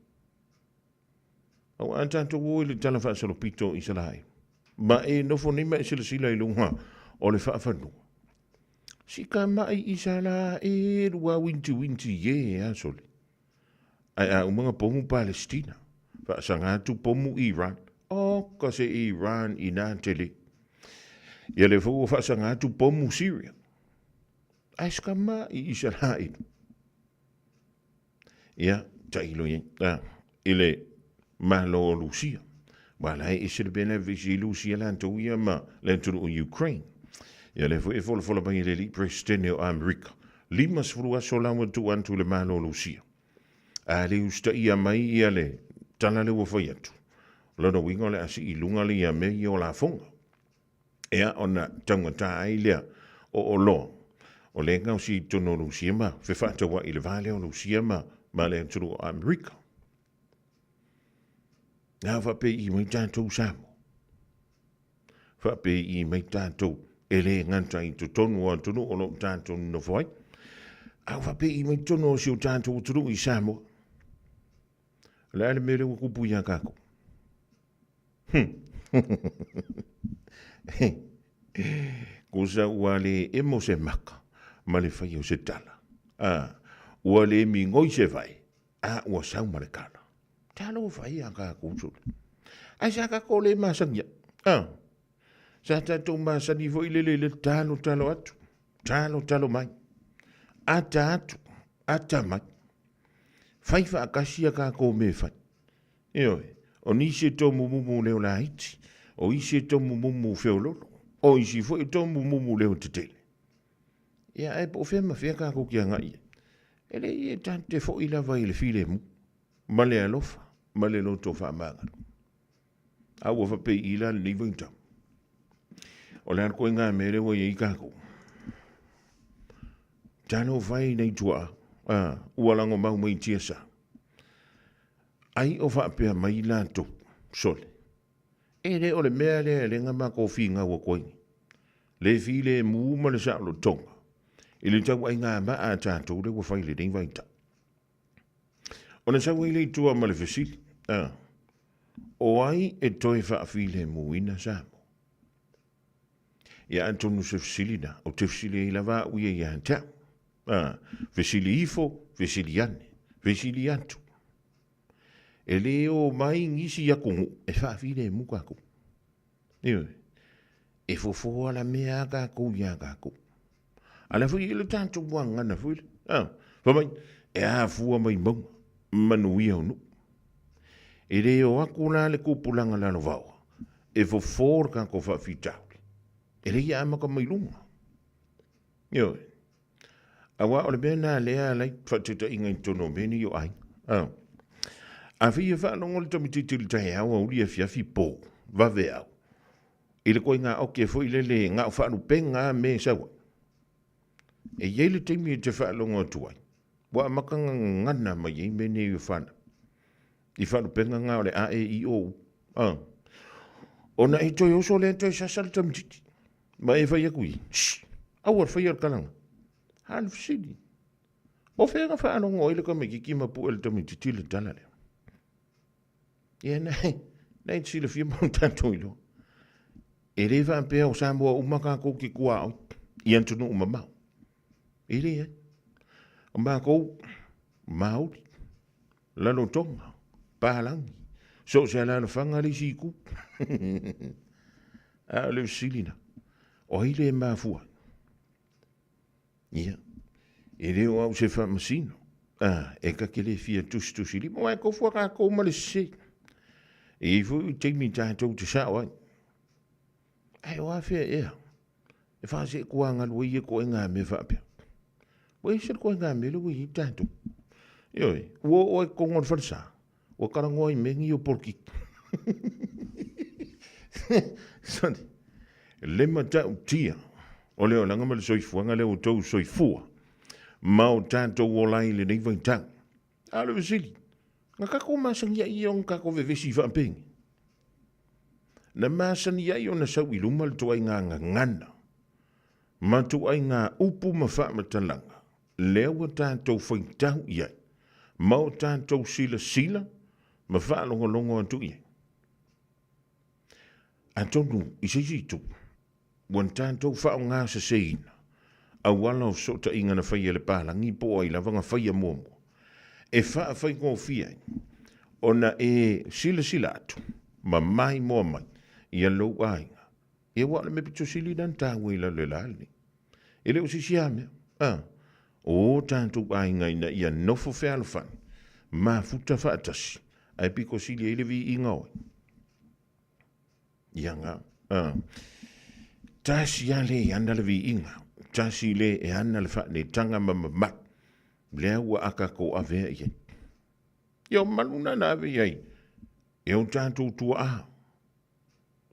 Auā tatou o i le tala faasolopito o Isaraelu, ma e nofo nei ma e silasila i luga o le faafanua. Sika mai Isaraelu a winti winti ye a sole. Ae a uma nga pomu Palestina, faasaga atu pomu Iran, oka se Iran inā tele. Ia lea foi ua faasaga atu pomu Syria. Ae sika mai Isaraelu. Ia, tailo i ai, i le Malo o Lusia. Ua la e ese le mea la e vevesi ai Lusia latou ia ma le atunuu o Ukraine. Ia lea foi e folafola mai e le alii Peresetene o Amerika, 50 aso la ua tuu atu i le Malo o Lusia. A le usitaia mai ia le tala lea ua fai atu, o lona uiga o le a sii i luga le ia mea ia o lafoga. Ea ona taugata ai lea o oloa o lea e gaosi i totonu o Lusia ma fefaatauai i le va lea o Lusia ma ma le atunuu o Amerika. Na faapei mai tatou Samoa. Faapei mai tatou e le gata i totonu o atunuu o lo o tatou nonofo ai. A ua faapei mai totonu o si o tatou atunuu i Samoa. O le a le mea lea ua kupu iā kākou? Kusa ua le emo se maka ma le fai o se tala. A, ua le migoi se vai, a ua sau ma le kala. Talofa ia kākou sole. Ae sa kākou le masani ai. A, sa tātou masani foi lele i le talo talo atu, talo talo mai. Ata atu, ata mai. Fai faatasi a kākou mea e fai. Ioe, o nisi e tomumumu leo laiti, o isi e tomumumu feololo, o isi foi e tomumumu leo tetele. Ia, ae po o fea ma fea kākou ke agai ai. E leai e tatou te foi lava i le filemu, ma le alofa, ma le loto faamagalo. A ua faapei la lenei vaitau. O le a le koiga mea lea ua i ai kākou? Talofa e nei tuaa, a, ua lagomau mai tiasa. Ai o faapea mai latou, Sole, e le o le mea lea e lenga makou finau atu ai nei, le filemu ma le saolotoga i le tauaiga maa a tatou lea ua fai i lenei vaitau. Ona sau ai lea i tua ma le fesili, a, o ai e toe faafilemuina Samoa? Ia atonu se fesili na, ou te fesili ai lava au ia ia te au. A, fesili ifo, fesili ane, fesili atu. E le o mai nisi atunuu e faafilemu kākou. Ioe. E fofo ala mea a kākou iā kākou. A lea foi i le tatou gagana foi le. A, fai mai, e afua mai mauga, manuia o nuu. E le o atu la le tupulaga lalovaoa e fofo le tatou faafitauli. E le i amata mai luga. Ioe. Aua o le mea lena lea alai faataitaiga i totonu o mea nei o aiga. A. A fia faalogo le tamaitiiti i le taeao, aoauli, afiafi, po, vaveao, i le koiga oke foi lele na o faalupega lava mea e sau ai. E i ai le taimi e te faalogo atu ai, ua amata ona gagana mai ai mea nei o fanau. I faalupega na o le A, E, I, O, U. A. Ona e toe oso lea toe sasa le tamaitiiti. Ma e fai atu i, shh, aua le faia le talaga. A o le fesili, o fea na faalogo ai le tamaitiiti ma pue le tamaitiiti le tala lea? Ia, na, na e te silafia ma o tatou iloa. E le faapea o Samoa uma tatou te tuaoi i atunuu mamao. E leai. O matou, Māori, Rarotonga, Palangi, so o se alaalafaga le isi itu. A o le fesili la, o ai le mafua ai? Ia, e le o au se faamasino, a, e ta te le fia tusitusilima, aua e tofu a tatou ma le sese. E i ai foi taimi tatou te sao ai. Ae o afea ea e faaseetuagalu ai ia ituaiga mea faapea? Ua ese le ituaiga mea lea ua i ai tatou. Ioe, ua oo ai i totonu o le falesa, ua talanoa i mea nei o polokiki. Sorry. Le matautia o le olaga ma le soifuaga lea ua outou soifua ma o tatou ola ai i lenei vaitau. A o le fesili, na tatou masani ai ia ona tatou vevesi faapeni? Na masani ai ona sau i luma le tuaiga gagana ma tuaiga upu ma faamatalaga lea ua tatou faitau i ai ma o tatou silasila ma faalogologo atu i ai. Atonu i se isi itu, ua tatou faaaogaseseina auala o fesootaiga na faia e le palagi po o ai lava na faia muamua e faafaigofie ai ona e silasila atu ma maimoa mai ia lou aiga. Ia aua o le mea pito sili lena na taua i lalo i le la lenei. E le o se isi lava mea. A, o tatou aiga ina ia nofo fealofani, mafuta faatasi, ae pito sili ai le viiga o ai? Ia nga, a, tasi lava le e ana le viiga, tasi le e ana le faanetaga ma mamalu, lea ua a tatou avea i ai. Ia o malu na na ave i ai e o tatou tuaa.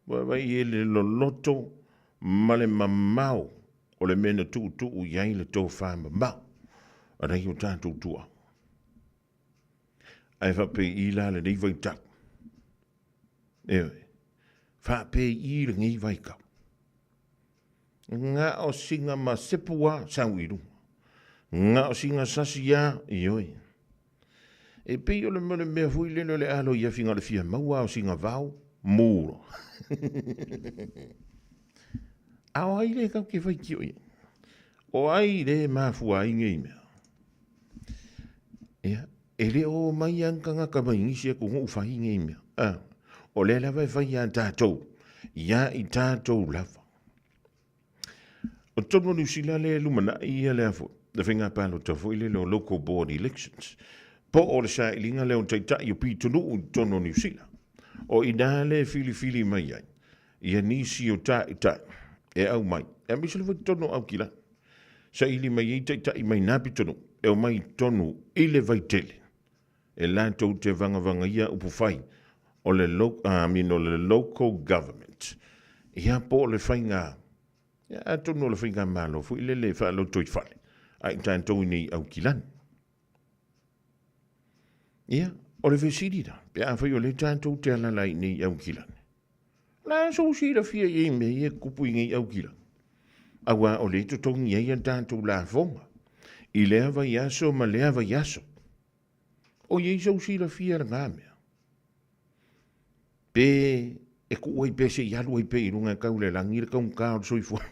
Ua vaai i le loloto ma le mamao o le mea na tuutuu i ai le tofa mamao a nai o tatou tuaa. Ae faapei la lenei vaitau. Ioe. Faapei lenei vaitau. Na o sina masepu a sau i luga. Na o sina sasi a, ioe. E pei o le mea, le mea foi lele o le alo i afiga o le fia maua o sina vao, mū. A o ai le kau ke whaitio ia? O ai le mafua ai nei mea? Ia, e le o mai an tangata mai nisi atunuu fai nei mea. A, o lea lava e fai ia tatou, ia i tatou lava. O totonu o Niu Sila lea e lumanai ia lea foi, le faiga palota foi lele o Local Board Elections, po o le sailiga lea o taitai o pitonuu i totonu o Niu Sila. O i ina lea e filifili mai ai ia nisi o taitai e aumai, aemaise lava i totonu o Aukilani. Saili mai ai taitai mai nā pitonuu e omai i totonu i le Vaitele e latou te vagavagaia upufai o le, I mean, o le local government, ia po o le faiga, ia atonu o le faigamalo foi lele e faalotoifale a i tatou i nei Aukilani. Ia, o le fesili la, pe afai o lea tatou te alala i nei Aukilani, o le a sou silafia i ai mea ia e tupu i nei Aukilani? Aua o lea e totogi ai a tatou lafoga i lea vaiaso ma lea vaiaso. O i ai sou silafia lena mea? Pe e tuu ai pea se i alu ai pea i luga e tau le lagi le taugata o le soifuaga.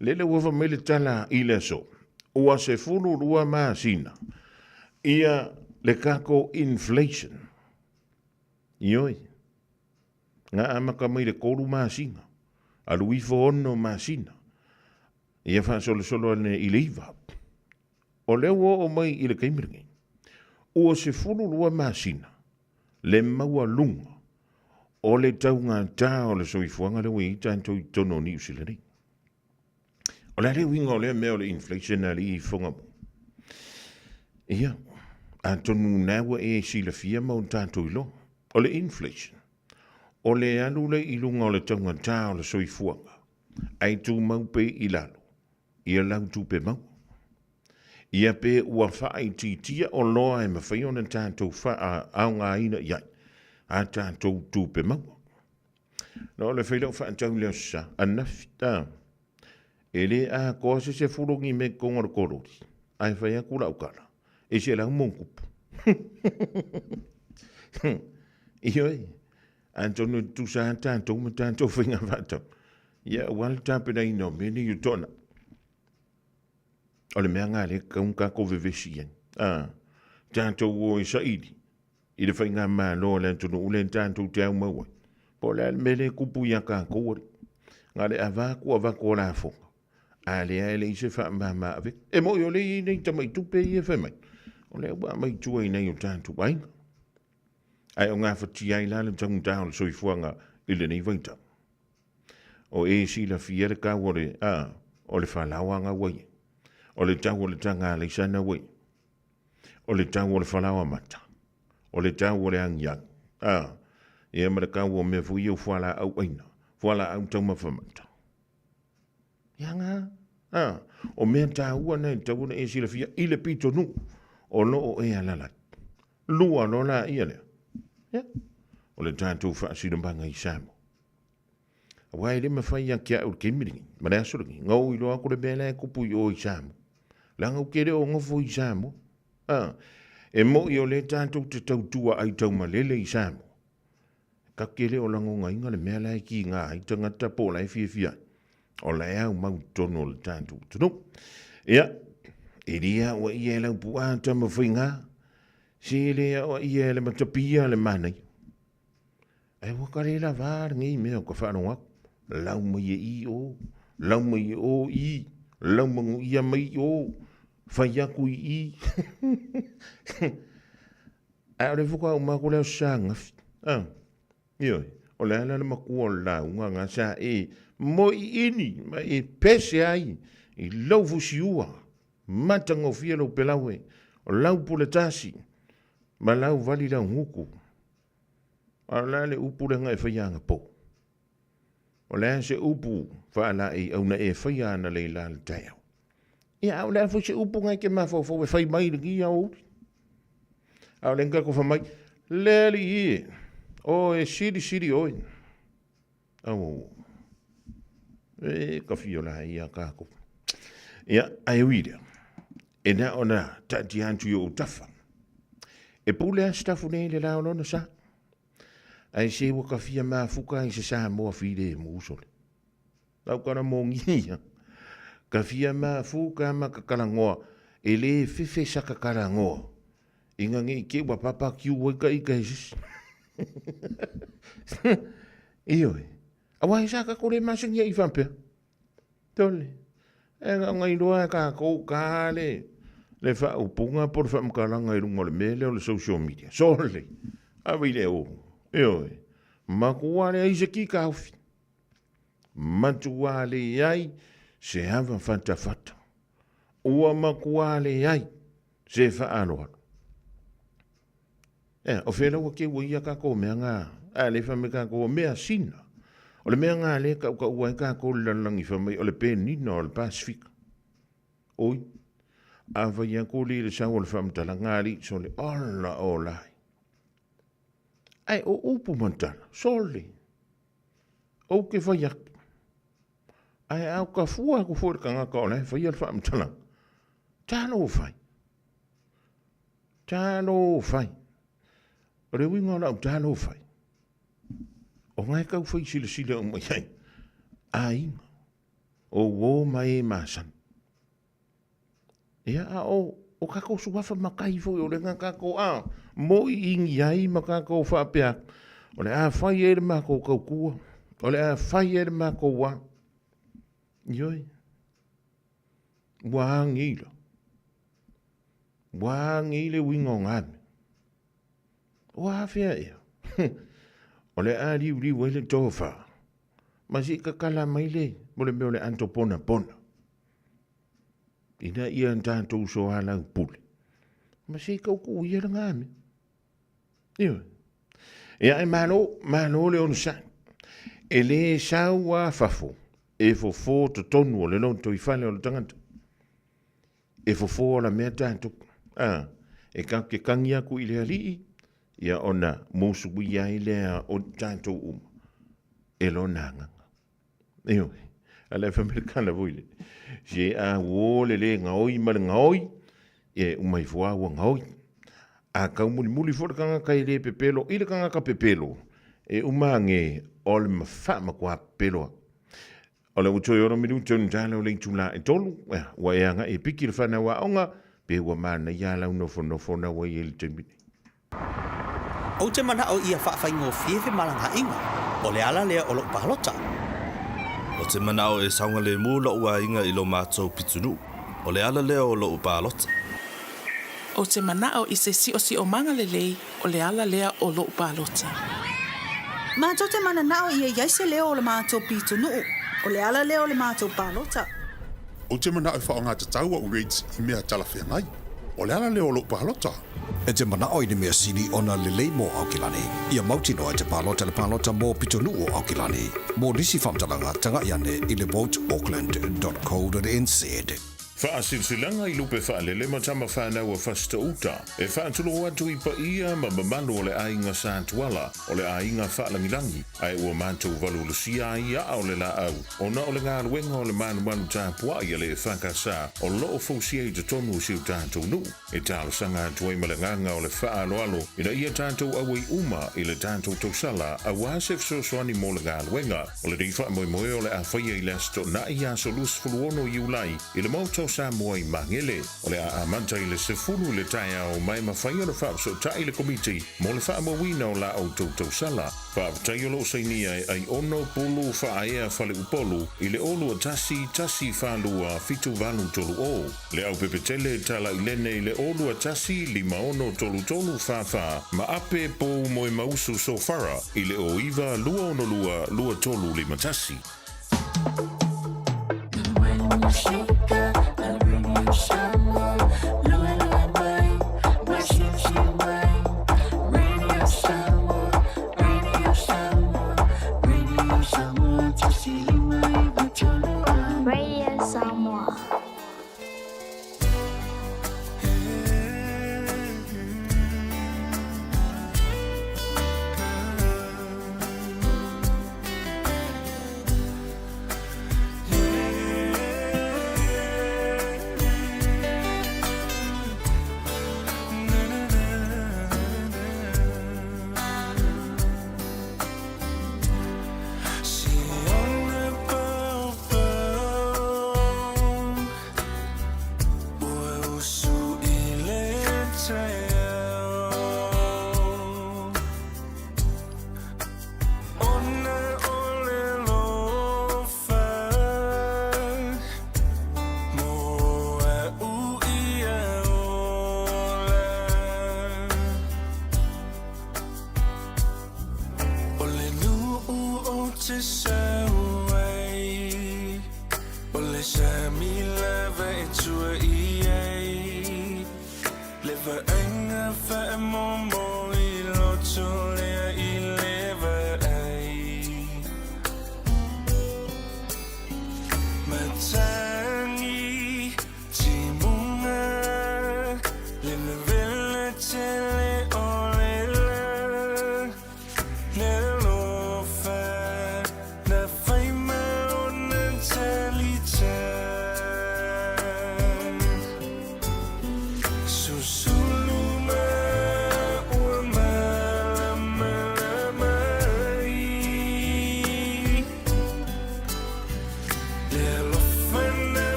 Lele ua fai mai le tala i le aso, ua 12 masina ia le tatou inflation. Ioe, na amata mai le 3 masina, alu ifo 6 masina, ia faasolosolo ane i le 9. O lea ua oo mai i le taimi lenei, ua 12 masina le maualuga o le taugata o le soifuaga lea ua i ai tatou i totonu o Niu Sila nei. O le a le uiga o lea mea o le inflation alii fofoga mo? Ia, atonu na ua e silafia ma ua tatou iloa. O le inflation, o le alu lea i luga o le taugata o le soifuaga, ae tumau pea i lalo ia lau tupe maua. Ia pe ua faaitiitia oloa e mafai ona tatou faaaogaina i ai a tatou tupe maua. Na o le fai lau faatau i le Aso Sa, ananafi, a. E le atoa se sefulu ni mea i totonu o le kololi, ae fai atu lau tala, e selau ma ona tupu. Ioe, atonu e tutusa lava tatou ma tatou faiga faatau, ia aua le tapenaina o mea nei o toanai. O le mea lena lea e tatau ona tatou vevesi i ai. A, tatou o e saili i le faigamalo a le atunuu lea tatou te aumau ai, po o le a le mea lea e tupu ia tatou alii. Na o le avatu avatu o lafoga, a lea e leai se faamama avega. E moni o lea e i ai nai tamai tupe ia e fai mai, o lea ua aumai i tua i nai o tatou aiga. Ae o gafatia ai la le taugata o le soifuaga i lenei vaitau. O e silafia le tau o le, a, o le falaoa na ua i ai. O le tau o le taga alaisa na ua i ai. O le tau o le falaoa mata. O le tau o le agiagi. A, ia ma le tau o mea foi ia o fualaau aina, fualaau taumafa mata. Ia nga, a, o mea taua na e tatau ona e silafia i le pitonuu o lo o e alaala ai. Lua loa laia lea. Ia, o le tatou faasinomaga i Samoa. Aua e le mafai ia te au i le taimi lenei, ma le aso lenei, na ou iloa atu le mea la e tupu i o i Samoa. Leaga ou te le o nofo i Samoa. A, e moi o lea tatou te tautua ai taumalele i Samoa. Ta te le o lagonaina le mea la e kiga ai tagata po o la e fiafia ai. O la e aumau i totonu o le tatou atunuu. Ia, e le aoaia e Laupua Tamafaiga, se le aoaia e le Matapia le manaia. Ae ua ka le lava lenei mea o ka faalogo atu. Lau mai e i o, lau mai e o i, lau manuia mai i o, fai atu i i. Ae o le faatoa uma atu lea o se saga-fi. Ah, ioe, o le a la le matua o le lauga na sa e moiini ma e pese ai i lou fusiua, matagofie lou pelaue, o lau puletasi ma lau vali laugutu. A o le a le upu lea na e faia anapo? O le a se upu faalaeiau na e faia analeila i le taeao? Ia, a o le a foi se upu na e te mafaufau e fai mai i lenei aoauli? A o lea na tatou fai mai, le alii e, o e silisili oe. Au, e ka fia la ia kākou. Ia, ae ui lea, e na ona taatia atu i ou tafa. E pule a sitafu nei le la o lona sa. Ae se ua ka fia mafuka i se Samoa filemu sole. Lau kana mogi ia. Ka fia mafuka ma ka kalangoa, e le fefe sa ka kalangoa. Ina nei te ua papa kiu ai ka ika e sisi. Ioe. Aua e sa ka kore masangi ai whampea. Tole. E nga ngai loa e kākou ka le le whaaupunga po le whaamakalanga i runga o le mea lea o le social media. Sole. Awe i le o. Ioe. Makua le ai se ki kaufi. Matua le ai se ava fatafata. Ua makua le ai se faaaloalo. E, o fea ua ke ua ia kākou mea ngā, a le wha me kākou o mea sina. O le mea ngā le kau kau ai kākou le lalagi wha mai o le penina o le Pasifika. Oi, a whai a kō le sau o le whamtala ngā li so le ola o lai. Ai o upu mantala, sole. O ke whai aku. Ai au ka fua aku fua le kangaka o lai whai al whamtala. Talo whai. Talo whai. O le uiga o lau talo whai. O ngai kau whai sila sila o mai ai. Aiga. O uō ma e masani. Ia, a o, o kākou suafa makai foi o le nga kākou a moi ingi ai ma kākou faapea o le a fai e le mākou kaukua, o le a fai e le mākou wā. Ioi, ua angi la. Ua angi le uiga o ngā mea. Ua afea ea. O le a liuliu ai le tofa. Ma si kakala mai le, mo le mea o le anto pona pona. Ina ia tātou so alau pule. Ma se kau ku ia le ngā mea. Ioe. Ia e malo, malo le onosai. E le sau a fafo, e fofo totonu o le loto i fale o le tangata. E fofo ala mea tātou. A, e ka ke kangi aku i le alii, ia ona musu ia i lea o tātou uma. E lona agaga. Ioe. A le Amerikana foi lele. Se a uō le lē gaoi ma le gaoi, ia e uma ifo lava ua gaoi. A taumulimuli foi le tagata e le pepelo i le tagata pepelo, e uma age o le mafaamatua pepelo lava. O le ua toe ono minute ona tala o le itula e tolu, ua e agai e piki le fanau aoga, pe ua manaia lau nofonofo na ua i ai i le taimi nei. Ou te mana'o ia fa'afaigofie femalagaaiga, o le ala lea o lo'u palota. Ou te mana'o e saogalemu lo'u aiga i lo matou pitonuu, o le ala lea o lo'u palota. Ou te mana'o i se si'osi'omaga lelei, o le ala lea o lo'u palota. Matou te manana'o ia i ai se leo o le matou pitonuu, o le ala lea o le matou palota. Ou te mana'o e fa'aogatatau a'u rates i mea talafeagai, o le ala lea o lo'u palota. E te mana'o i le mea sili ona lelei mo Aokelani, ia mautinoa e te palota le palota mo pitonuu o Aokelani. Mo nisi faamatalaga, taga'i ane i le voteauckland.co.nz. Faasilasilaga i lupe faalele ma tama fanau a Fasitoo-uta, e faatulou atu i paia ma mamalu o le aiga Sa Tuala, o le aiga faalagilagi, ae ua matou valuvalusia ai aa o le laau, ona o le galuega o le malumalu tapuai a le EFKS o lo o fausia i totonu o si o tatou nuu. E talosaga atu ai ma le agaga o le faaaloalo ina ia tatou auai uma i le tatou tausala aua se fesoasoani mo le galuega. O lenei faamoemoe o le a faia i le Aso Toonai, aso 26 Iulai, i le Maota o Samoa i Magele. O le a amata i le 10 i le taeao ma e mafai ona faafesootai le Komiti mo le faamauina o la outou tausala. Faafetai o lo o sainia e Aiono Pulu Faaea Faleupolu i le 0 21 1 4 2 7 8 3 0. Le Aupepetele Talailene i le 0 2 1 5 6 3 3 4 4 ma Ape Pou Moemausu Sofara i le 0 9 2 6 2 2 3 5 1. Radio Samoa.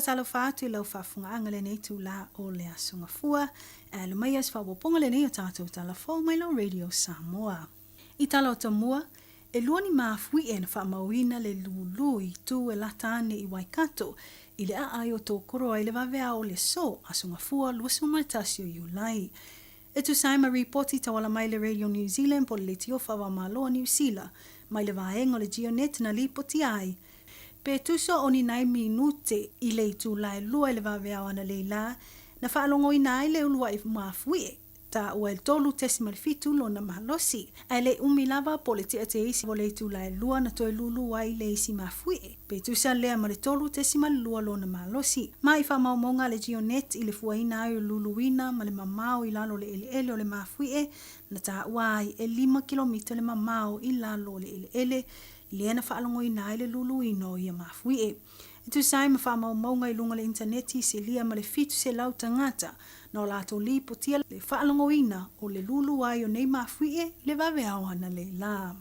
Faatalofa atu i lau faafofogaaga i lenei itulā o le Aso Gafua. E alo mai se faaopoopoga lenei o tatou tala fou mai lau Radio Samoa. I tala o tomua, e lua ni mafuie na faamauina le lūlū i itu e lata ane i Waikato i le aai o Tokoroa i le vaveao o le aso, Aso Gafua 21 o Iulai. E tusa ai ma ripoti tauala mai le Radio New Zealand po o le Leitio Faava-o-Malo a Niu Sila, mai le vaega o le GeoNet na lipotia ai, pe tusa o ni nai minute i le itula e lua i le vaveao analeila na faalogoina ai le uluai mafuie, taua e le 3.7 lona malosi. Ae le i umi lava po o le tia teisi o le itula e lua na toe lūlū ai le isi mafuie, pe tusa lea ma le 3.2 lona malosi. Ma i faamaumauga a le GeoNet i le fuaina ai o le luluina ma le mamao i lalo o le eleele o le mafuie na taua ai e lima kilomita le mamao i lalo o le eleele lea na faalogoina ai le luluina o ia mafuie. E tusa ai ma faamaumauga i luga o le initaneti, silia ma le 700 tagata na o latou lipotia le faalogoina o le lulu ai o nei mafuie i le vaveao analeila.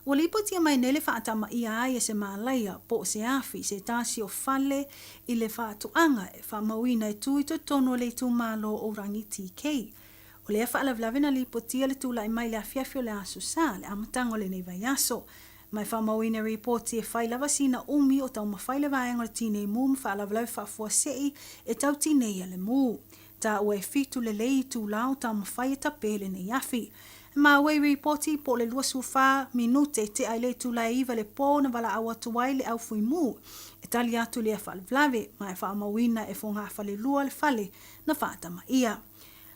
Ua lipotia mai nei le faatamaia ai e se malaia po o se afi se tasi o fale i le faatoaga e faamauina e tu i totonu o le itumalo o Rangitīkei. O lea faalavelave na lipotia le tulai mai i le afiafi o le Aso Sa, le amataga o lenei vaiaso. Ma e faamauina i ripoti e fai lava sina umi o taumafai le vaega o le tinei mu ma faalavelave faafuasei e tau tineia le mu. Taua e fitu lelei itula o taumafai e tape lenei afi. E maua i ripoti po o le 24 minute e tea i le itula e iva i le po na valaau atu ai le au fui mu e tali atu i lea faalavelave ma e faamauina e fogafalelua le fale na faatamaia.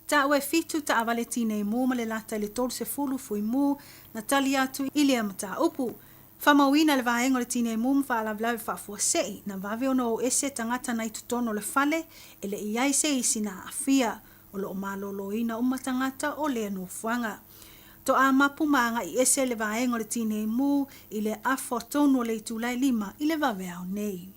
Taua e fitu taavale tinei mu ma le lata i le 30 fui mu na tali atu i lea mataupu. Faamauina le vaega o le tinei mu ma faalavelave faafuasei na vave ona o ese tagata na i totonu o le fale e le i ai se isi na aafia. O lo o maloloina uma tagata o lea nofoaga. Toa mapu ma agai ese le vaega o le tinei mu i le afa tonu o le itula e lima i le vaveao nei.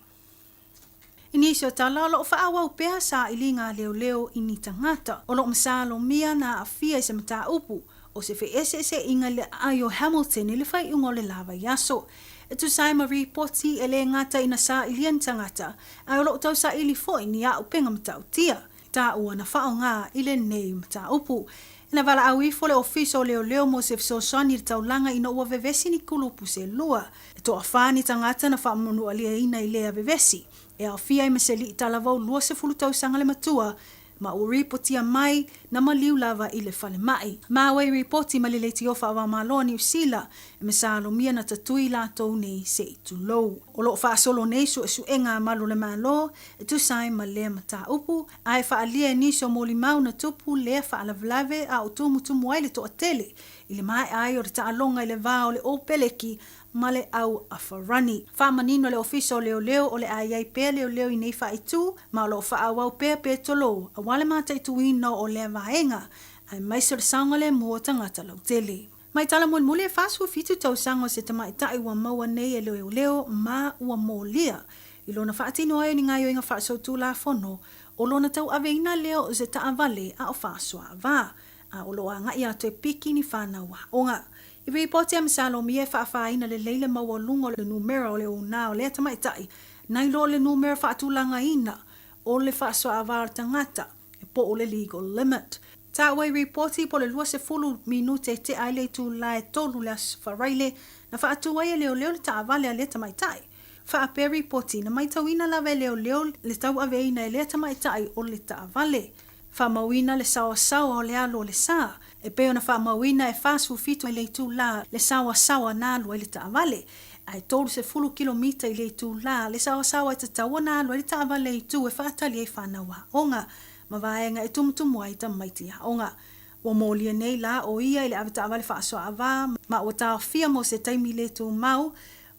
I nisi o tala, o lo o faaauau pea sailiga a leoleo i ni tagata o lo o masalomia na aafia i se mataupu o se feeseeseaiga i le aai o Hamilton i le faaiuga o le la vaiaso. E tusa ai ma ripoti, e le gata ina sailia ni tagata, ae o lo o tausaili foi ni auupega matautia taua na faaaoga i lenei mataupu. Na valaau ifo le Ofisa o Leoleo mo se fesoasoani i le taulaga ina ua vevesi ni kulupu se lua. E toafa ni tagata na faamanualiaina i lea vevesi, e aofia ai ma se alii talavou 20 tausaga le matua, ma ua ripotia mai na maliu lava i le falemai. Maua i ripoti mai le Leitio Faava-o-Malo a Niu Sila, e masalomia na tatui latou nei se i tulou. O lo o faasolo nei suesuega a malu o le Malo e tusa ai ma lea mataupu, ae faaalia e nisi o molimau na tupu lea faalavelave a o tumutumu ai le toatele i le maea ai o le taaloga i le va o le Opeleki ma le au afarani. Faamanino le Ofisa o Leoleo o le a i ai pea leoleo i nei faaitu ma o lo o faaauau pea petolo aua le mataituina o lea vaega aemaise o le saogalemu o tagata lautele. Mai tala mulimuli e 47 tausaga o se tamaitai ua maua nei e leoleo ma ua molia i lona faatino ai o ni gaoioiga faasolitulafono o lona tauaveina lea o se taavale a o faasoaava a o lo o agai atu e piki ni fanau aoga. I ripoti a Masalomia e faafāina lelei le maualuga o le numera o le ona o lea tamaitai nai lo le numera faatulagaina o le faasoaava o le tagata e po o le legal limit. Taua i ripoti po o le 20 minute e tea ai le itula e tolu le Aso Faraile na faatu ai e leoleo le taavale a lea tamaitai. Faapea ripoti, na maitauina lava e leoleo le tauaveina e lea tamaitai o le taavale. Faamauina le saoasaoa o le alu o le sa, e pei ona faamauina e 47 i le itula le saoasaoa na alu ai le taavale, ae 30 kilomita i le itula le saoasaoa e tatau ona alu ai le taavale i itu e faatali ai fanau aoga ma vaega e tumutumu ai tamaiti aoga. Ua molia nei la o ia i le avetaavale faasoaava ma ua taofia mo se taimi le tumau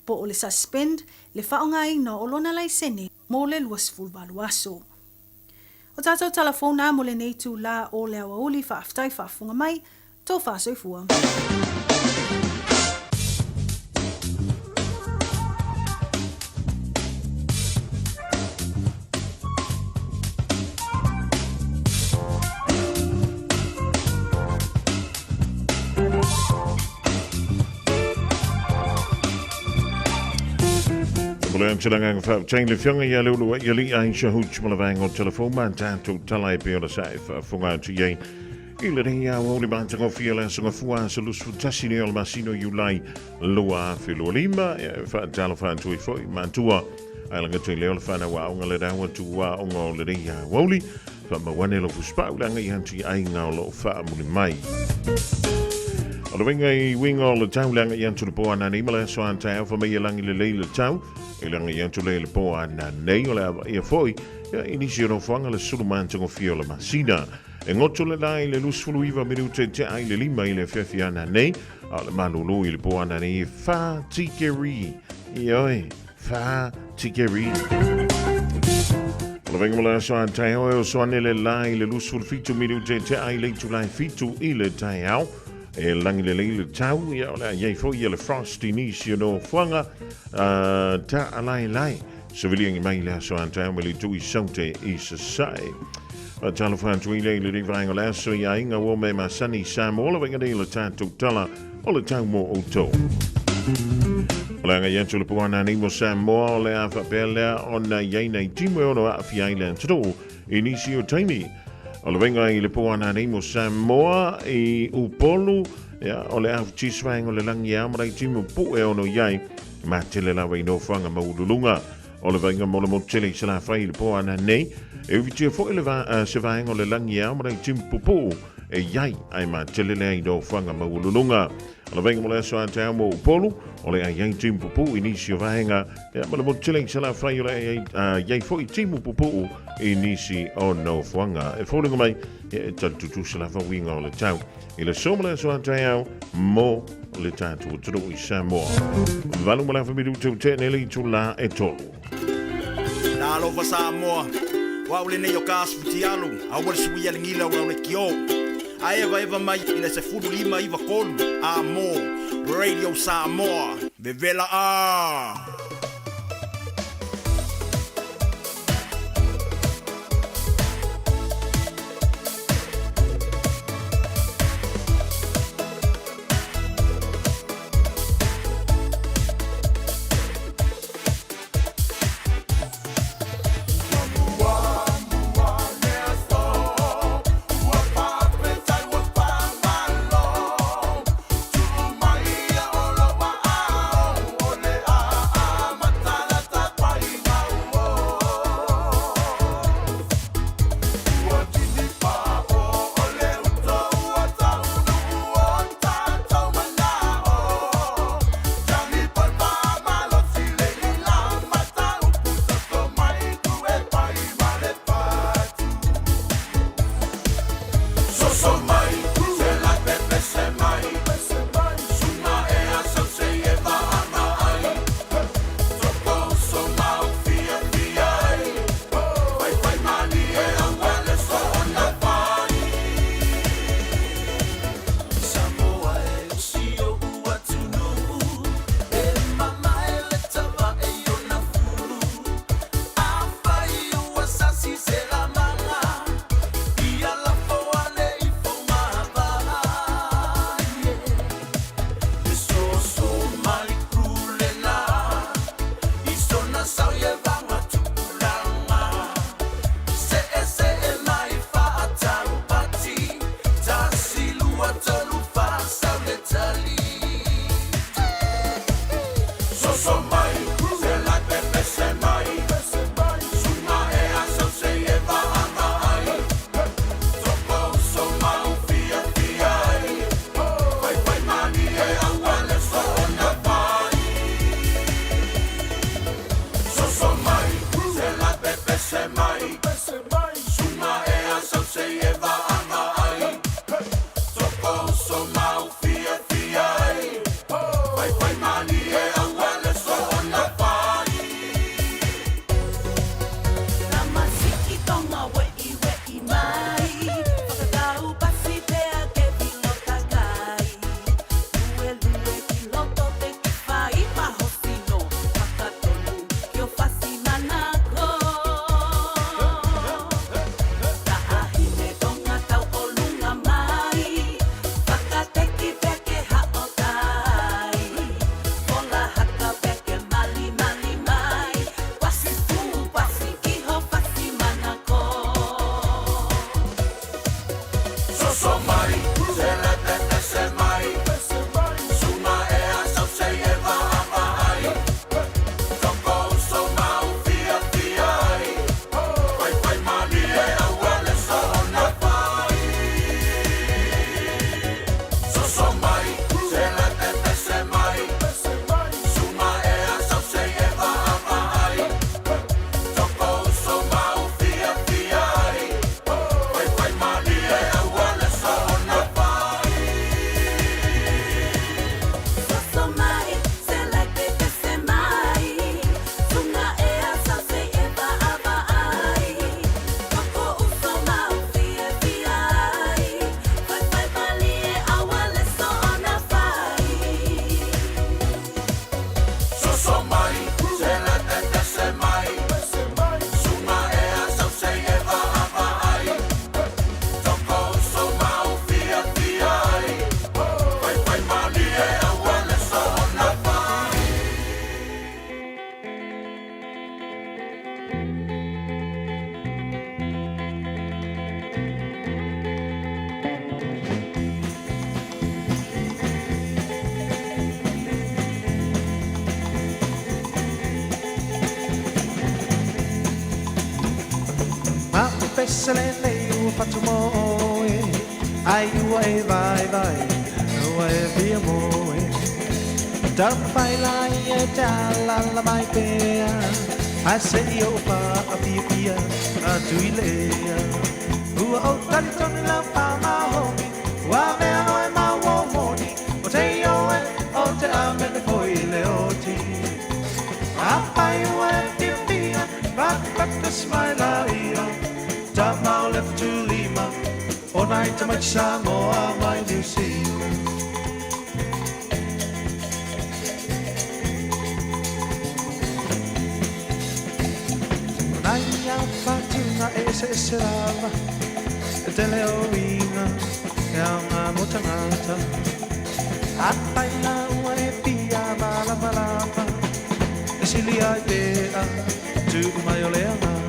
po o le suspend le faaaogaina o lona laisene mo le 28 aso. O tatou tala fou na mo lenei itulā o le aoauli, faafetai faafofoga mai, tofa soifua. Momoli atu le agaga faafetai i le Afioga ia Leulua'ialii Aisha Hooch ma le vaega o Telefou ma tatou tala e pei ona sa e faafofoga atu i ai i lenei aoauli matagofie o le Aso Gafua aso 21 nei o le masina o Iulai 2025. E faatalofa atu ai foi matua ae laga tai lea o le whanau aoga le rawa tu aoga o lenei aoauli. Faamau ane lou fusipau le agai atu i aiga o loo faamuli mai. O le uiga i uiga o le tau le agai atu le po a nanei ma le aso a taeao fa mai e lagi lelei le tau i le agai atu lea i le po a nanei o le avaia foi ia i nisi o nofoaga le sulu matagofie o le masina. E goto le la i le 29 minute tea i le 5 i le afiafi a nanei a o le malolo i le po a nanei e 4 tikeri. Ioe. Wha tikeri. O le vaega mo le aso a taeao e oso ane le la i le 27 minute tea i le itula e 7 i le taeao. E lagi lelei le tau, ia o le a iai foi ia le frost i nisi o nofoaga ta alaelae. Saviliangi mai le aso a taeao me le itu i Saute i Sasae. Faatalofa atu i lea i lenei vaega o le aso i aiga ua me masani i Samoa le vaega nei o le tatou tala o le tau mo outou. O le agai atu le puana nei mo Samoa o le a faapea lea ona i ai nei timu e ono aafia ai le atunuu i nisi o taimi. O le vaega i le puana nei mo Samoa i Upolu, ia, o le a futisvaenga o le langi a marai timu pu e ono i ai ma tele lava i nofoaga maualuluga. O le vaaiga mo le motu tele i Salafai i le po ana nei, e ufitia foi le va, se vaega o le lagi e ao ma timu pupuu e i ai, ae matele lea i nofoaga maualuluga. O le vaaiga mo le aso a taeao mo Upolu, o le a i ai timu pupuu i nisi o vaega, ia ma le motu tele i Salafai o le a i ai, i ai foi timu pupuu i nisi o nofoaga. E foliga mai, ia e tali tutusa lava uiga o le tau i le so ma le aso a taeao mo le tatou atunuu i Samoa. 8 ma le afa minute ua tea nei le itula e 3. Talofa Samoa, o au lenei o ka aso futialu, aua le suia le gila o le kio. A evaeva mai i le 15 iva tolu, a mo Radio Samoa, vevela a! pese lenei ua fatu mo oe. Ai ua e vai vai, ua e fia moe. Taumafai lai e te alala mai pea, Ae se i o whaapiapia atu i lea. Ua o talitonu lau whamahoni, ua mea oe ma ua moni, O te ioe o te amene foi le oti. Apai ua e piapia, patapata smaila ia, Tamau le futulima, o nai tamaiti Samoa mai New Zealand. O nai a whatunga e se ese lava, E tele o inga, e au ngā mo tangata. Apai la ua e pia malama lava, E sili ai pea, tuku mai o le agaga.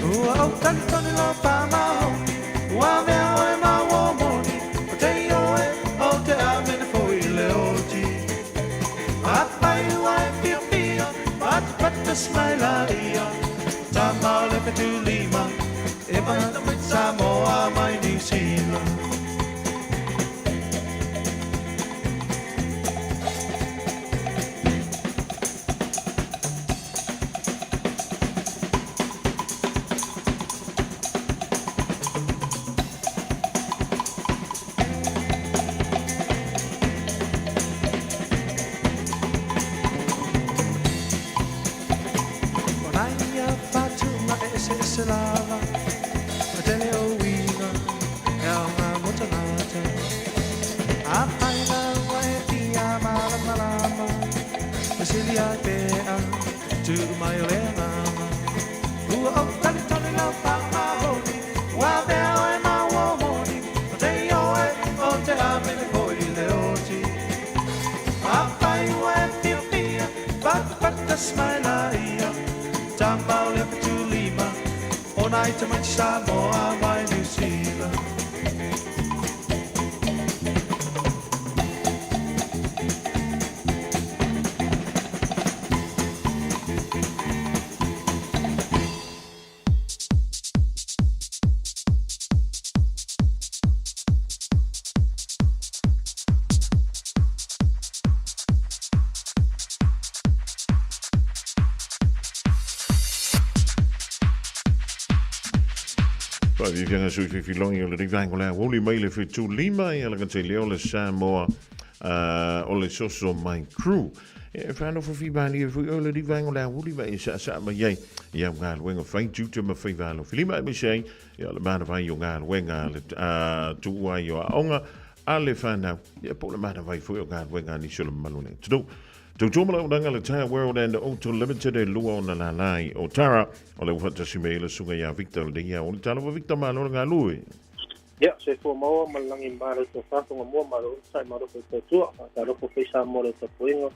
Ua ou talitonu lau whamahoni, Ua mea oe ma ua moni, O te ioe o te amene foi le oti. Apai ua e piapia, patapata smaila ia, Tamau le fetulima, e mai Samoa mai New Zealand. O nai a whatunga e ese ese lava, E tele o uiga, e au ngā mo tangata. Apai la ua e pia malamalama, E sili ai pea, tuku mai o le agaga. Ua ou talitonu lau whamahoni, Ua mea oe ma ua moni, O te ioe o te amene foi le oti. Apai ua e piapia, patapata smaila ia, Tamau le fetulima, o nai tamaiti Samoa mai New Zealand. Faafiafiaga sui fifilogi o lenei vaega o le aoauli mai le 75 ia lagatele o le Samoa o le Soso Mai Crew. E whanofo fi malie fui o lenei vaega o le aoauli ma e saasaa mai ai i au galuega fai tiute ma faiva alofilima aemaise ai ia o le manava ai o galuega le tuua ai o aoga a le whanau ia po o le manava ai foi o galuega a nisi o le mamalu o le atunuu. Tautua ma launaga le Tire World and Auto Limited e lua ona lalai o Tara o le ua faatasi mai ai le susuga ia Victor lenei ao. O le talofa Victor malo le galue. Ia, soifua maua ma le lagi ma le tofa, tonga mua ma le onosai malo foi tautua, faatalofa foi Samoa le tapuaiga,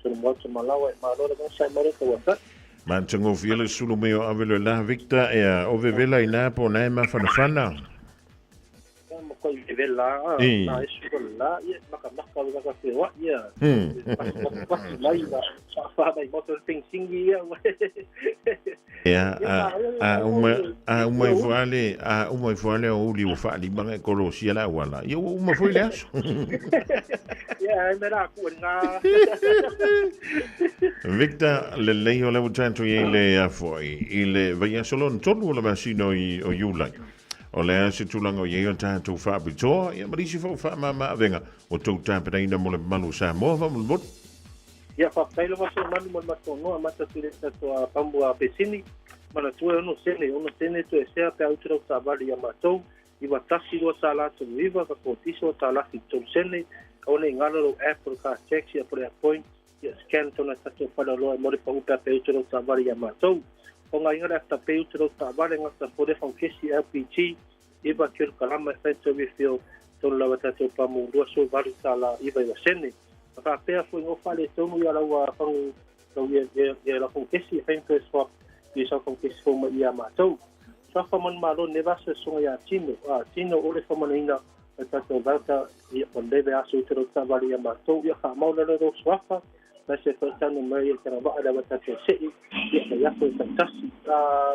Solomoa Malawa e malo le onosai malo tauatai. Matagofie le sulu mai o ave le la Victor ea o vevela i nā po nā e mafanafana. Ia ma koi vevela na e sulu la, ia makamaka o laka feoai ia. Pasi mai la, faafaha mai moto le pensingi ia. Ia, a uma a uma ifo ale, a uma ifo ale o uli ua faalimaga e kolosia le auala. Ia ua uma foi le aso. Ia, e mea ku e ngā. Victor, lelei o le ua tatou i ai le afoai i le vaiaso lona tolu o le masina o Iulai. O le a se tulaga o i ai o tatou faapitoa, ia ma nisi foi o faamama-avega o tou tapenaina mo le mamalu o Samoa faamolemole. Ia, faafetai lava Solomani mo le matou noa amata atu i le tatou pamu a Pesini, manatua e ono sene, ono sene toesea pe a utu lau taavale ia matou, iva tasi lua tālā tolu iva, ka kotisa o tālā fitu tolu sene, aua nei galo lou app o le car taxi ia po o le app point, ia scan tona tatou faleoloa e mo le pau pe a pe utu lau taavale ia matou. O ngā inga le afterpay utu lau taavale gata po le faukesi LPG, iva kilo kalama e whai tau refill, tonu lava tatou pamu 28 tālā 99 sene. Ma faapea foi ngō whale tonu ia lau fangu lau ia ia ia lau faukesi e whai first swap i sau faukesi fou mai ia mātou. Suafa manu malo ne vasa songa ia tino, a tino o le whamanaina o tātou vauta ia o leve aso i te rau tāwale ia mātou ia wha mauna le rau suafa mai se whaitano mai e tanga waa le wa tātou sei ia mai aso i tautasi.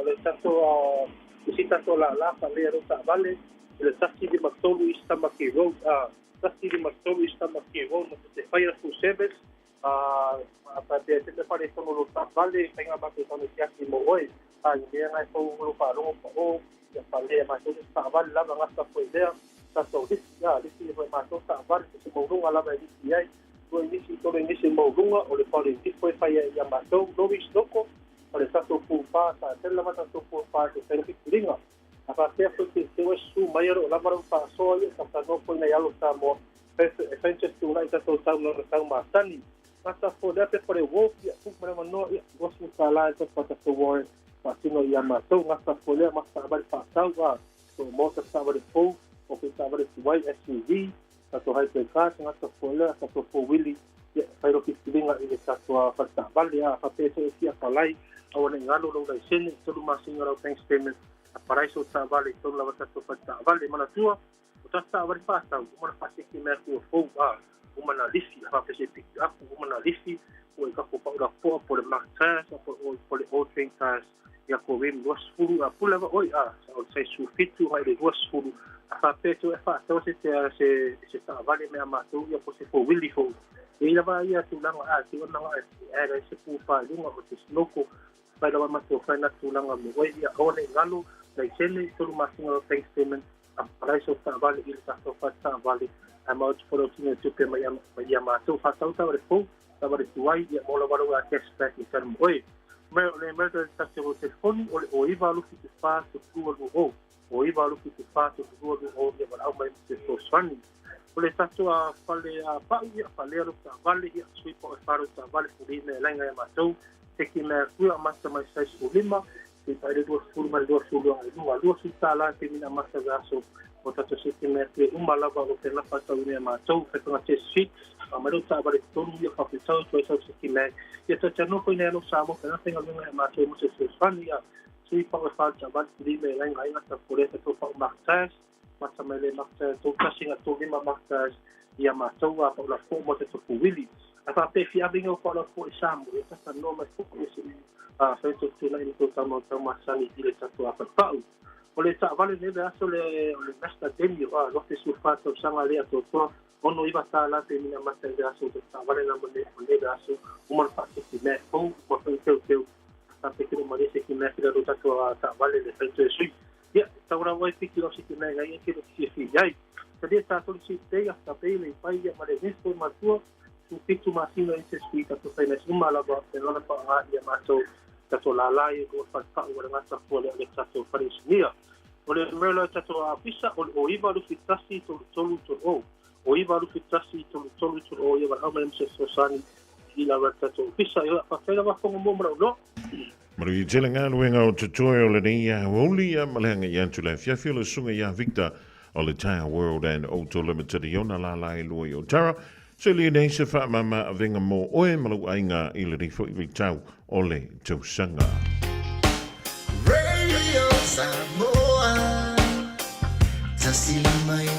Le tātou I si tatou lālā faalea lou taavale i le 153 East Tamaki Road, 153 East Tamaki Road ma te faia full service, a faapea te mea faaletonu o lou taavale, faiga matou tanu siaki mo oe, a i mea na e fou lou faalogo paʻō, ia faalea matou nisi taavale lava gata foi lea, tatou lisi, lisi foi matou taavale, se maualuga lava e lisi ai, lua inisi, tolu inisi maualuga, o le fale ifo e faia ia matou, lori loko, o le tatou pūpā, sa tele lava tatou pūpā e fai le filifiliga. A faapea foi te te oe susu mai o lo o lava lau faasoa ia talanoa foi nai alo Samoa e fai se tulaga i tatou tau tau masani. Gata foi lea pepa le wolf ia pu ma le avanoa ia $20 e topa tatou warrant faatino ia matou. Gata foi lea ma taavale faatau a o mota taavale fou o ke taavale tuai SUV tatou hybrid cars gata foi lea tatou four wheelie ia fai lau filifiliga i le tatou fale taavale a faapea e fia apalai aua nei galo lou laisene 3 masina lau bank statement apalai so taavale i tonu lava tatou fale taavale. Manatua o tatou taavale faatau uma na faaseki mea tua fou a uma na lifi a faapea se piki apu uma na lifi ua i kako paulapoa po le Mack Tires po le All Terrain Tires ia ko rim 20 a pule lava oi a sa o le size 17 mai le 20 a faapea te e faatau se te se se taavale mea matou ia po se four wheelie fou e lava ia tulaga a te ona e e se pupa i luga o te snoko fai lava matou fai na tulaga mo oe ia aua nei galo laisene 3 masina o bank statement apalai so taavale i le tatou fale taavale a ma o te folotino tupe mai mai ia matou faatau taavale fou taavale tuai ia mo lava lau a cashback i tanu mo oe. Me o le mea te tatou telefoni o le o 9 74 320 o 9 74 320 ia valaau mai mo se fesoasoani. O le tatou a fale a pau ia falea lo taavale ia sui po e falo taavale fuli me lainga ia matou teki mea kua mata mai size o lima te tai le 20 ma le 20 ai luga $20 pe mina mata aso o tatou seki mea te uma lava o te nafa tau mea matou whatunga te sweet a mai lo taavale tonu ia whapetau toi sau seki mea ia ta tano koe nei alo Samoa pe nafa inga ia matou mo se fesoasoani ia sui po e falo taavale fuli me lainga inga ta pole ta tau pau Mack Tires mata mai le Mack Tires 3 1 3 5 Mack Tires ia matou a paula fo mo te topu wili. A faapea fi ave ngau paula fo i Samoa ia tata no mai fo i se a fai to tula i to tau tau masani i le tatou apapau. O le taavale neve aso le o le Master Demio a lote su fa tausaga lea totoa $69 pe mina mata i le aso te taavale na mo le o neve aso uma na faaseki mea fou ma fai teu teu faapea kilo ma le seki mea kila lo tatou taavale le fai toe sui ia taura wai piki lo seki mea ngai kilo ki fi ai Talia tātou si te ia ta pe le pai ia ma le nesto matua su 7 masina i se sui tatou fai na uma lava te lona pa nga ia matou tatou lala ia ko fa pa o le ngata fo le le tatou fale sinia. O le mea tatou a pisa o o 9 21 33 o o 9 21 33 o ia wa mai se sosani i la tatou pisa ia fa fela wa fongo mo mo no. Maru tele galuega o totoe o lenei aoauli ia ma le agai atu le afiafi o le susuga ia Victor o le Tire World and Auto Limited i ona lālā e lua i Otara. Se le nei se faamama avega mo oe ma lou aiga i lenei foi vaitau o le tausaga. Radio Samoa 159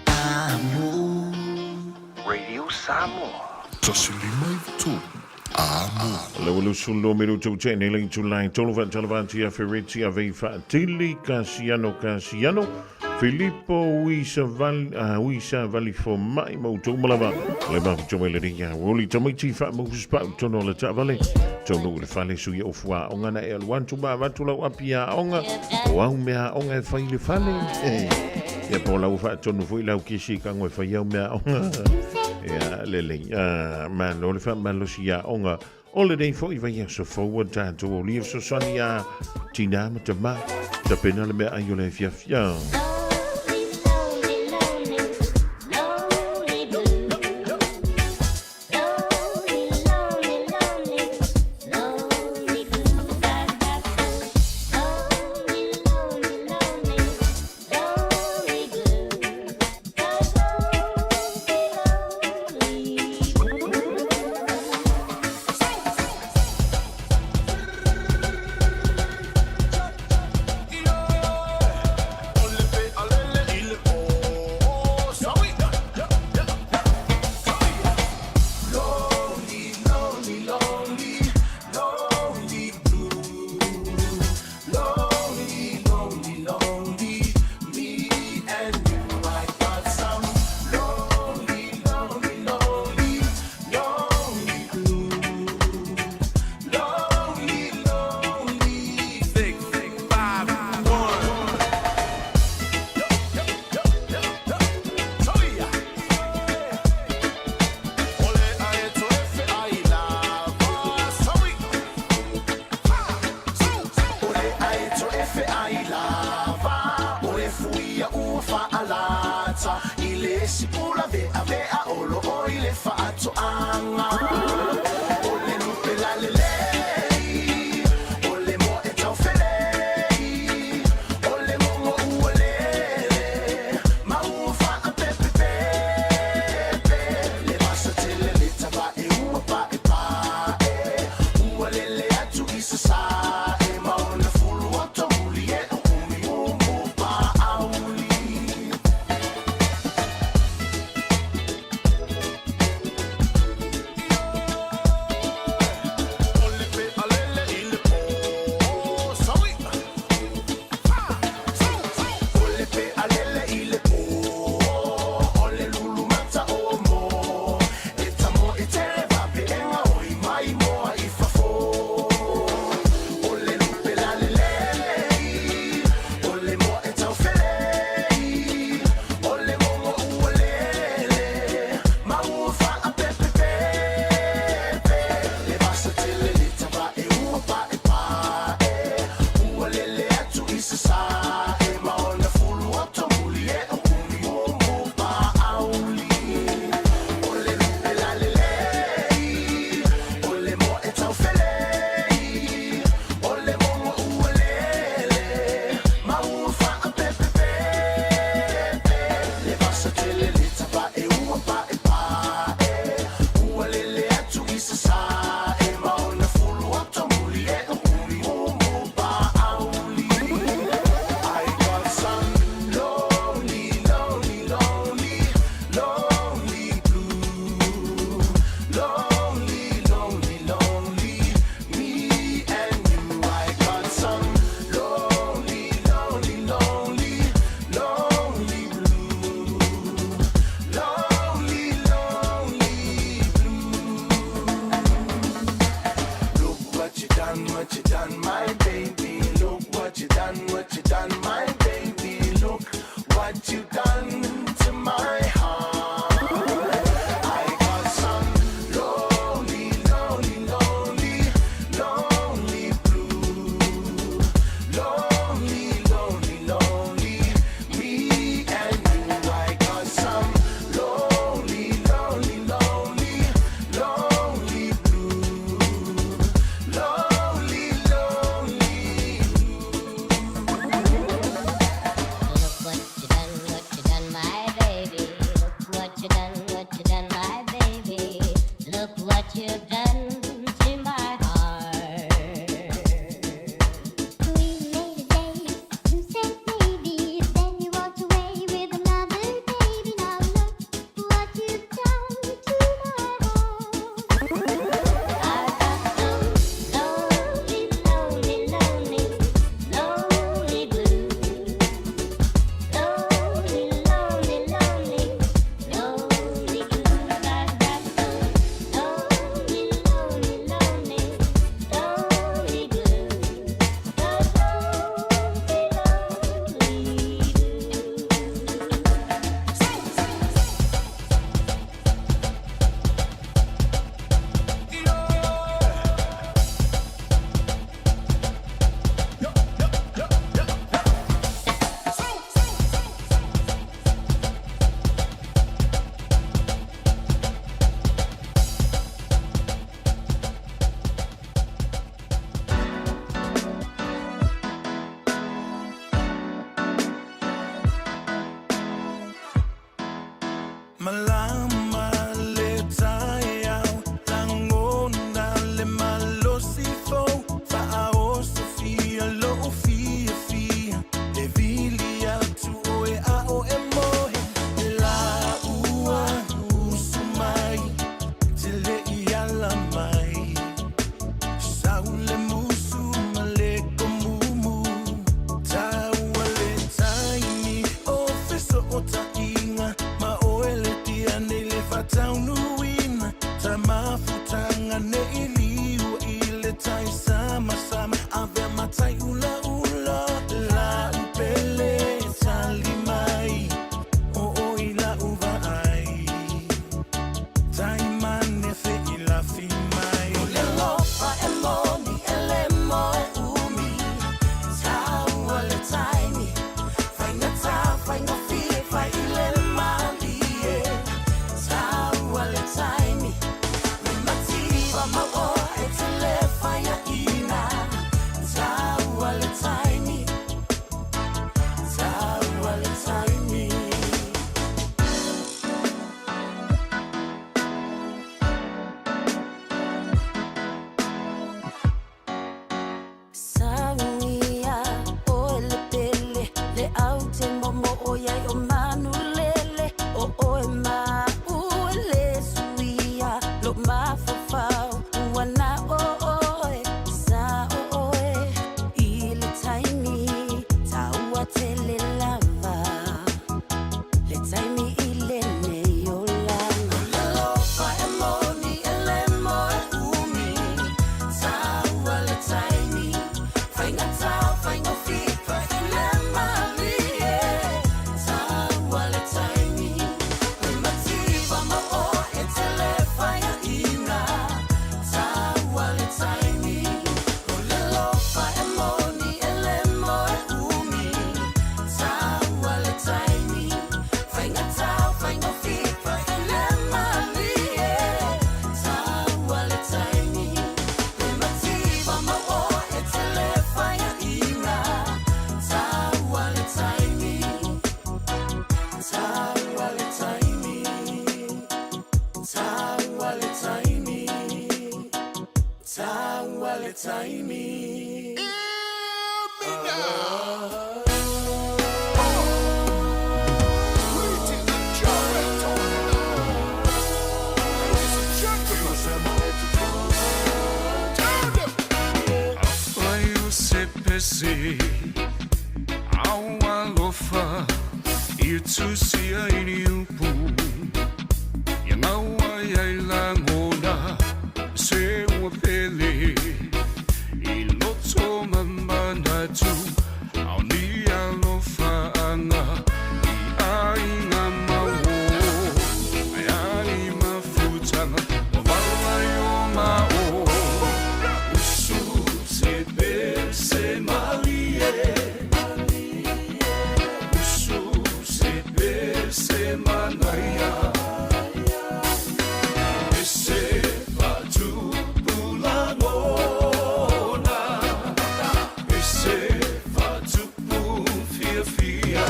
Amo. Radio Samoa. 153 Amo. Le ua 22 minutu ua tea nei le itula e 3 faatalofa atu ia Fereti Avei Faatili Kasiano Kasiano Filipo Uisa Vali, Uisa Vali Fomai ma outou uma lava le mafutoa i lenei aoauli tamaiti faamaufuspau tonu o le taavale taunuu i le fale sui ofu aoga na e alu atu ma avatu lau api aoga o au mea aoga e fai i le fale ia po lau faatonu foi lau kisi kago e fai au mea aoga ia lelei malo le faamalosi aoga o lenei foi vaiaso fou a tatou aulia fesoasoani a tinā ma tamā tapena le meaai o le afiafi. faalata i le isi pula veavea o loo i le faatoaga. O le lupe lalelei, o le moe taufelei, o le mogo ua lele ma ua faapepepepe. Le vasa tele le tavae ua paepae, ua lele atu i sasae ma ona fulu oto muli e o umuiumu paauli. O le pea lele i le pō, saui. O le pea lele i le pō, o le lulu mata o mō. E tamo e tele vapeega oi mai moa i fafo. O le lupe lalelei, o le moe taufelei, o le mogo ua lele ma ua faapepepepe. Le vasa tele le tavae ua paepae, ua lele atu i sasae ma ona fulu oto muli e o umuiumu paauli. O le lupe lalelei, o le moe taufelei, o le mogo ua lele ma ua faapepepepe. Le vasa tele le tavae ua paepae, ua lele atu i sasae ma ona fulu oto muli e o umuiumu paauli. I got some lonely, lonely, lonely, lonely blue. Lonely, lonely, lonely, me and you. I got some lonely, lonely, lonely, lonely blue. Lonely, lonely blue. Look what you done, what you done, my baby. Look what you done, what you done, my baby. Look what you done to my heart. I got some lonely, lonely, lonely, lonely blue. Lonely, lonely, lonely, me and you. I got some lonely, lonely, lonely, lonely blue. Lonely, lonely. Look what you done, what you done, my baby. Look what you done, what you done, my baby. Look what you've done to my heart. We made a day, you said maybe, then you walked away with another baby. Now look what you've done to my heart. I've got some lonely, lonely, lonely, lonely blues. Lonely, lonely, lonely, lonely blues. I've got some lonely, lonely, lonely, lonely blues. The lonely, lonely Malama le taeao, lagona le malosi fou, faaosofia lou fiafia, e vili atu oe a oe moe, e laua usu mai, te le i ala mai. Sau le musu ma le komumu, taua le taimi o fesootaiga, ma oe le tia nei le faataunuuina, ta mafutaga nei liua i le tai samasama, avea matai ulaula, laupele tali mai, o oi lau vaai. Taimane feilafi mai. O le alofa e moni e le moe umi, taua le taimi, faigata faigofie. o manulele o oe ma au e lē suia lo'u mafaufau ua na o oe sa'o oe i le taimi taua tele lava le taimi i lenei olaga. O le alofa e moni e lē moe umi taua le taimi faigata faigofie fai le malie taua le taimi le mativa ma o e tele faiaina taua le taimi o le alofa e moni e lē moe umi taua le taimi faigata faigofie fai le malie taua le taimi le mativa ma o e tele faiaina taua le taimi taua le taimi taua le taimi taua le taimi. Afai o se pese au alofa ia tusia i ni upu ia gaua ai ai lagona se ua pele i loto ma manatu ao ni alofaaga i aiga ma uō ae a ni mafutaga ua vala ai o maʻo usu se pese malie usu se pese manaia ese faatupu lagona ese faatupu fiafia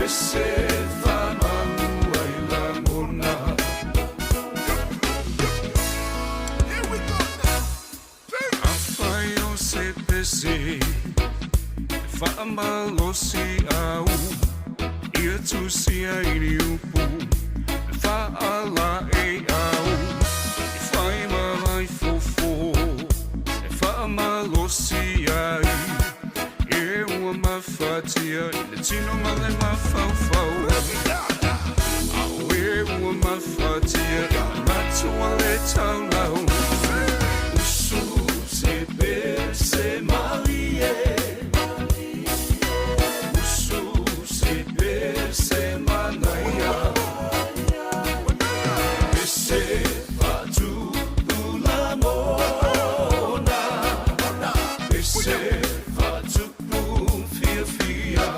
ese faamanu ai lagona. Afai o se pese faamalosi au ia tusia i ni upu faalaei au e fai ma ai fofo e faamalosi ai e ua mafatia i le tino ma le mafaufau ao e ua mafatia i le matua le taulau usu se pese malie usu se pese manaia ese faatupu lagona ese faatupu fiafia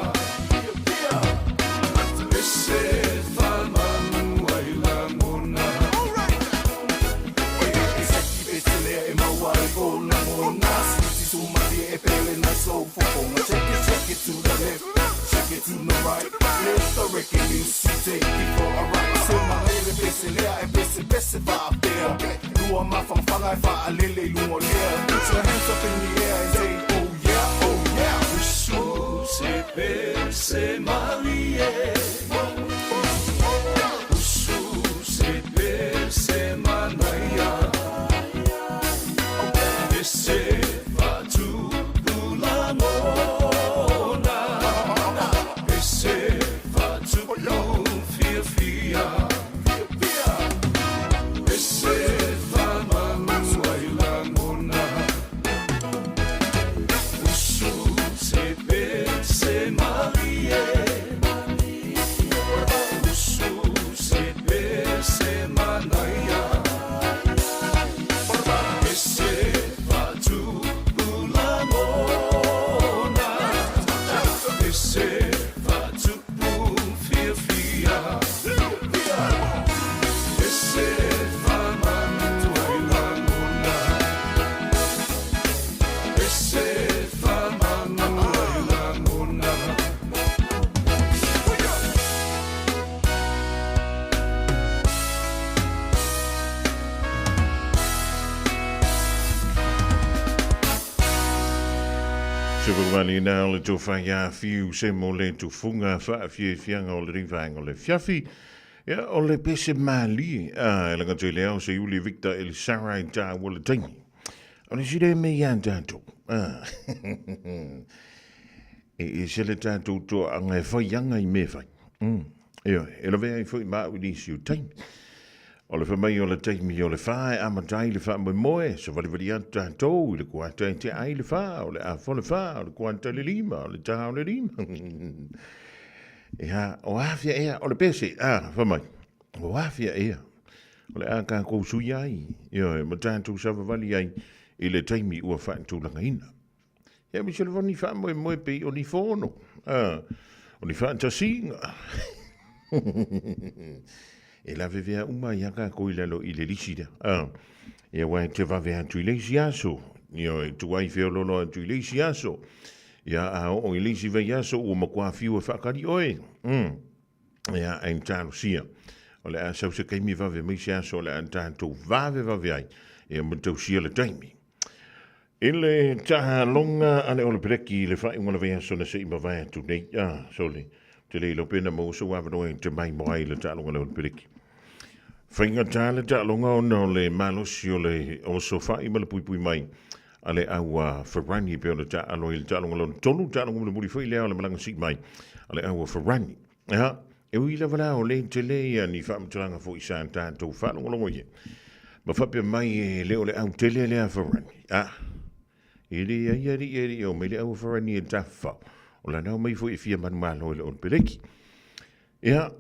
ese faamanu ai lagona. Check it, check it to the left, check it to the right. Let the reggae music take you for a ride. Se manaia le pese lea e pese pese faapea. Lua mafangafaga e faalele i luga o lea. Put your hands up in the air and say, oh yeah, oh yeah. Usu se pese malie usu se pese manaia ese faatupu lagona ese faatupu fiafia ese faamanu ai lagona usu se pese malie usu se pese manaia ese faatupu lagona ese faatupu fiafia ese faamanu ai lagona ese faamanu ai lagona. Wali na o le tofa ia fiu se mo le tufunga whaafiafianga o le rivaenga o le fiafi. Ia, o le pese malie, a, e langa te leo se Iuli Victor el Sarai tā ua le taimi. O le sire me ia tātou. A, e e se le tātou toa anga e whai anga i me whai. Ioe, e lavea ai foi ma au i nisi o taimi. O le whamai o le taimi o le whā e amatai le whaamoemoe, savalivali atu tātou i le kuata e te ai le whā, o le awha o le whā, o le kuata le lima, o le taha o le lima. Ia, o āwhia ea, o le pese, a, whamai, o āwhia ea, o le a kākou sui ai, ioe, ma tātou savavali ai i le taimi ua whaatulagaina. Ia me se lava ni faamoemoe pei o ni fono, a, o ni faatasiga. E lavevea uma ai a kākou i lalo i le lisi lea. A, ia aua e te vave atu i le isi aso, ia e tuai feoloolo atu i le isi aso. Ia a oo i le isi vaiaso ua matua fiu e faakali oe. Ia, ae talosia. O le a sau se taimi vave mai se aso o le a tatou vavevave ai, ia ma tausia le taimi. I le taaloga a le Olepeleki i le faaiuga o le vaiaso na se i mavae atu nei, ah, sole, te le iloa pe na maua sou avanoa e te maimoa ai i le taaloga a le Olepeleki. Faigata le taaloga ona o le malosi o le osofai ma le puipui mai a le au a Ferrani pei ona taaalo ai i le taaloga lona tolu, taaloga mulimuli foi lea o le malaga sii mai a le au a Ferrani. Ia, e ui lava la o le tele ia ni faamatalaga foi sa tatou faalogologo i ai. Ma faapea mai e le o le au tele lea a Ferrani. Ah, e leai alii e le i oo mai le au a Ferrani e tafafao. O lana omai foi e fia manumalo i le Olepeleki. Ia,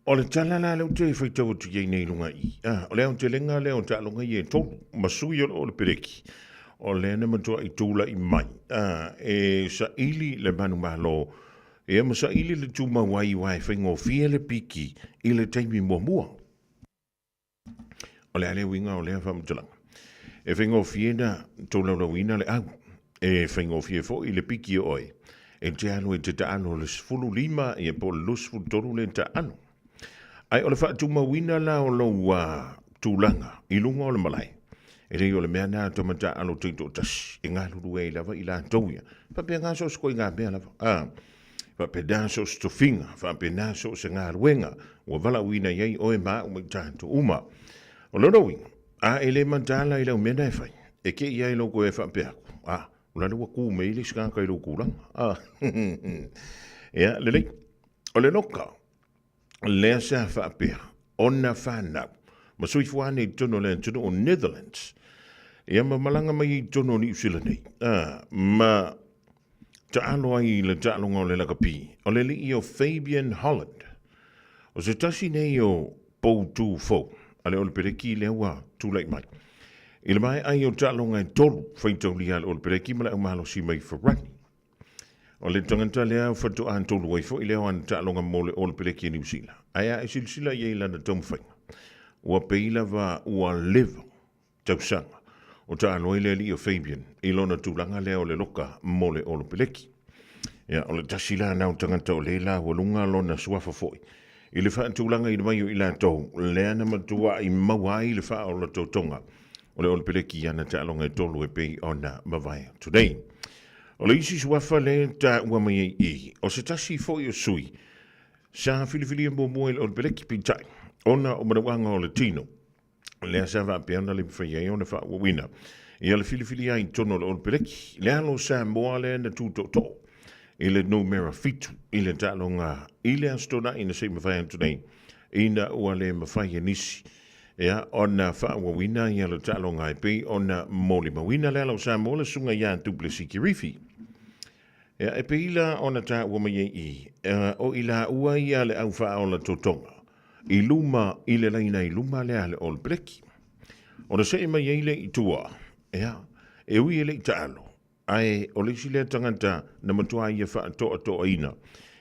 o le tala la lea ou te faitau atu i ai nei i luga i i. Ah, o le aotelega lea o taaloga ia e tolu, ma sui o le Olepeleki. O lea na matuai tulai mai, ah, e saili le manumalo Ia ma saili le tumau ai aua e faigofie le piki i le taimi muamua. O le a le uiga o lea faamatalaga? E faigofie na tolaulauina le au. E faigofie foi le piki o oe e te alu e te taalo le 15 ia po o le 23 le taalo. Ae o le faatumauina la o lou tulaga i luga o le malae, e leai o le mea na tama taalo taitoatasi e galulue ai lava i latou ia. Faapena so o se koiga mea lava, a, faapena so o se tofiga, faapena so o se galuega ua valaauina i ai oe ma au ma i tatou uma. O lona uiga, a e le mataala i lau mea na e fai, e te i ai lou koe e faapea atu, a, o lale ua ku mai le isi tagata i lou tulaga, a. Ia, lelei. O le loka, lea sa faapea ona fanau ma soifua ane i totonu o le atunuu o Netherlands, ia ma malaga mai ai i totonu o Niu Sila nei, a, ma taalo ai i le taaloga o le lakapi, o le alii o Fabian Holland. O se tasi nei o poutū fou a le Olepeleki lea ua tulai mai. I le maea ai o taaloga e tolu, faitaulia a le Olepeleki ma le aumalosi mai Ferrani. O le tagata lea faatoa tolu ai foi lea o ana taaloga mo le Olepeleki a Niu Sila. Ae a e silasila i ai i lana taumafaiga, ua pei lava ua leva tausaga o taalo ai le alii o Fabian i lona tulaga lea o le loka mo le Olepeleki. Ia, o le tasi la na o tagata o le la ua luga lona suafa foi i le faatulagaina mai o i latou lea na matuai maua ai le faaola totoga o le Olepeleki i ana taaloga e tolu e pei ona mavae atu nei. O le isi suafa lea e taua mai ai i, o se tasi foi o sui sa filifilia muamua i le Olepeleki, peitai, ona o manauaga o le tino, lea sa faapea ona le mafai ai ona faaauauina ia le filifilia ai i totonu o le Olepeleki, le alo Samoa lea na tu tootoo i le numera 7 i le taaloga i le Aso Toonai na se i mafai atu nei, ina ua le mafai e nisi ia ona faaauauina ia le taaloga e pei ona molimauina le alo Samoa le susuga ia Du Plessis Kirifi. Ia, e pei la ona taua mai ai i, o i laua ia le au faaola totoga i luma i le laina i luma lea a le All Black. Ona see mai ai lea i tua, ia, e ui e le i taalo, Ae o le isi lea tagata na matua ia faatoatoaina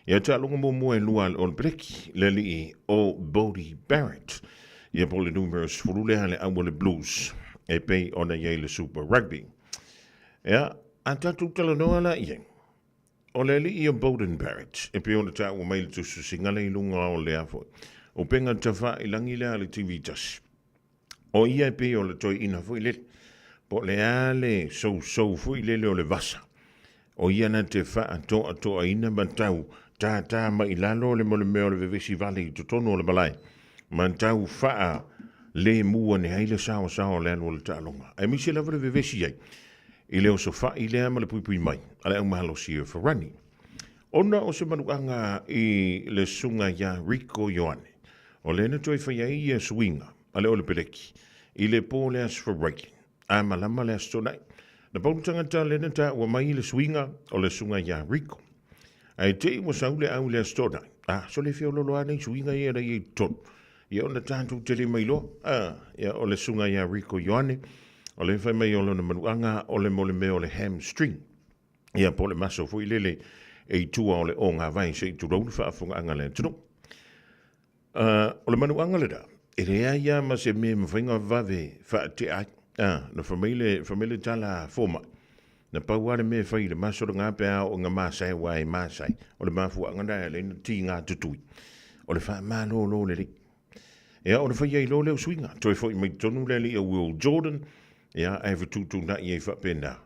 ia taaloga muamua e lua a le All Black, le alii o Beauden Barrett, ia po o le numera 10 lea a le au o le Blues e pei ona i ai le Super Rugby. Ia, a tatou talanoa la i ai, o le alii o Beauden Barrett, e pei ona taua mai le tusitusiga lea i luga o lea foi upega tafailangi lea a le TV tasi. O ia e pei o le toeaina foi lele, po o le a le sousou foi lele o le vasa. O ia na te faatoatoaina ma tau tātā mai i lalo le mo le mea o le vevesi vale i totonu o le malae, ma tau faa le mua ne ai le saosaoa o le alu o le taaloga. Aemaise lava le vevesi ai i le osofai lea ma le puipui mai a le aumalosi o Farani. Ona o se manuaga i le susuga ia Rico Ioane, o lea na toe fai ai ia suiga a le Olepeleki i le po o le Aso Faraile, a malama le Aso Toonai. Na pau le tagata lea na taua mai i le suiga o le susuga ia Rico. Ae te i ua sau le au i le Aso Toonai, a, sole feololo lava nei suiga ia na i ai i totonu. Ia ona tatou tele mai loa, a, ia o le susuga ia Rico Ioane, o lea e fai mai o lona manuaga o le mo le mea o le hamstring. Ia po o le maso foi lele e i tua o le ogāwai se i tulou le faafofogaaga a le atunuu. O le manuaga lena, e leai lava ma se mea e mafai ona vave faatea ai. Na fai mai le, fai mai le tala a fomai, na pau lava le mea e fai i le maso lena pe a oo ina masae aua e masae, o le mafuaaga lena e ala ai ona tiga tutui, o le faamalolo lelei. Ia, ona fai ai loa lea o suiga, toe foi mai totonu le alii o Will Jordan, ia, ae fetuutuunai ai faapena.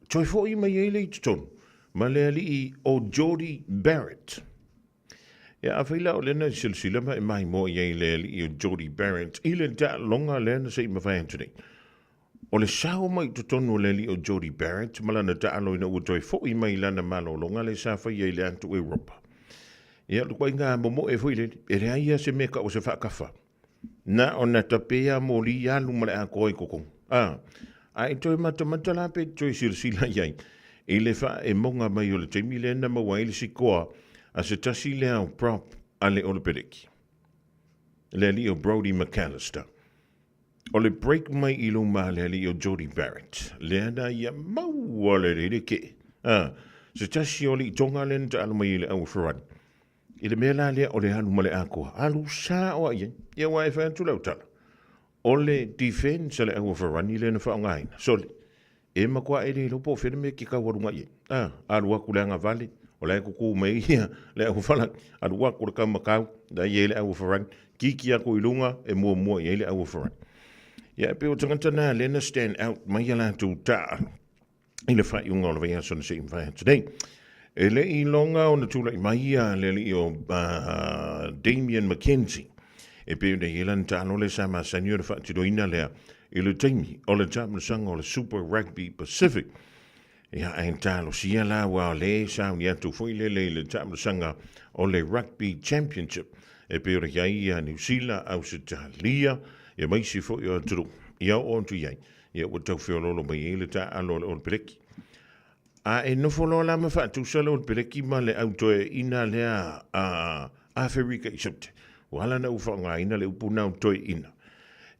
Toe foi mai ai lea i totonu ma le alii o Jordie Barrett. Ia, afai la o lea na silasila ma e maimoa i ai le alii o Jordie Barrett i le taaloga lea na se i mavae atu nei. O le sao mai i totonu o le alii o Jordie Barrett ma lana taalo ina ua toe foi mai i lana malologa lea sa faia i le atu Europa. Ia, o le ituaiga momoe foi lele, e leai lava se mea e tau o se faakafa. Na ona tape a moli alu ma le atoa i totonu. A, a e toe matamata la pe toe silasila i ai i le faaemoga mai o le taimi lea na maua ai le sikoa a se tasi lea o prop a le Olepeleki, le alii o Brodie McAlister. O le break mai i luma a le alii o Jordie Barrett, lea na ia maua lelei le kee. A, se tasi o alii Tonga lea na taalo mai i le au Ferrari. I le mea la lea o le alu ma le atoa, alu sao lava i ai. Ia aua e fai atu lau tala, o le defense a le au Afarani lea na faaaogaina, sole, e matua e le iloa po o fea le mea e te tau aluga i ai. A, alu atu le agavale, o la e tutu mai ai le au Afarani, alu atu le taumatau, la e i ai le au Afarani, kiki atu i luga, e muamua i ai le au Afarani. Ia e pei o tagata na lea na stand out mai a latou taaalo i le faaiuga o le vaiaso na se i mavae atu nei. E le i iloga ona tulai mai ia le alii o Damian McKenzie e pei ona i ai lana taalo lea sa masani ona faatinoina lea i le taimi o le taamilosaga o le Super Rugby Pacific. Ia, ae talosia la ua o le sauni atu foi lele i le taamilosaga o le Rugby Championship e pei ona i ai ia Niu Sila, Ausetalia, ia ma isi foi o atunuu ia oo atu i ai. Ia ua tau feoloolo mai ai le taaalo a le Olepeleki. A e nofo loa la ma faatusa le Olepeleki ma le au toeaina lea a Aferika i Saute, ua ala ona ou faaaogaina le upu na o toeaina.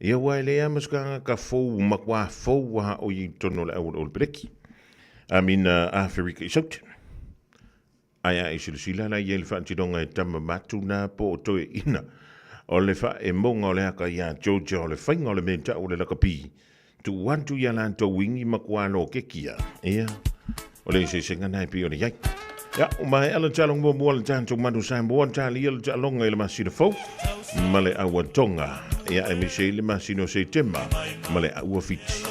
Ia aua e leai lava ma se tagata fou, matua fou lava o ia i totonu o le au o le Olepeleki. I mean, Aferika i Saute. Ae a e silasila la i ai i le faatinoga e tama matu na po o toeaina, o le faaemoga o le aka iā Georgia o le faiga o le mea tau o le lakapi, tuu atu i a latou wingi matua lokekia. Ia, o le eseesega na e pei ona i ai. Ia, ua maea le taaloga muamua a le tatou Manu Samoa, talia le taaloga i le masina fou ma le Aua Tonga, ia aemaise ai le masina o Setema ma le Aua Fiti.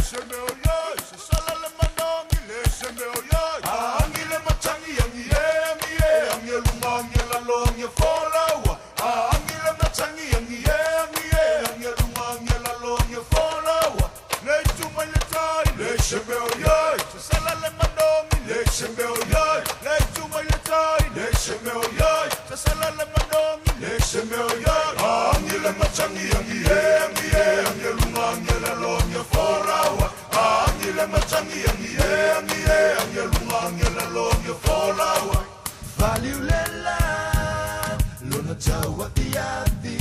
se mea o ia Sasala le manangi le se mea o ia Angi le matangi angi e angi e angi e luma angi e lalo angi e folaua Angi le matangi angi e angi e angi e luma angi e lalo angi e folaua Le tuma i le tai le se mea o ia Sasala le manangi le se mea o ia Le tuma i le tai le se mea o ia Sasala le manangi le se mea o ia Angi le matangi angi e angi e angi e luma angi e lalo angi e folaua Angi le matangi angi e angi e angi e luma angi e lalo angi e folaua Valiulela lona taua iavi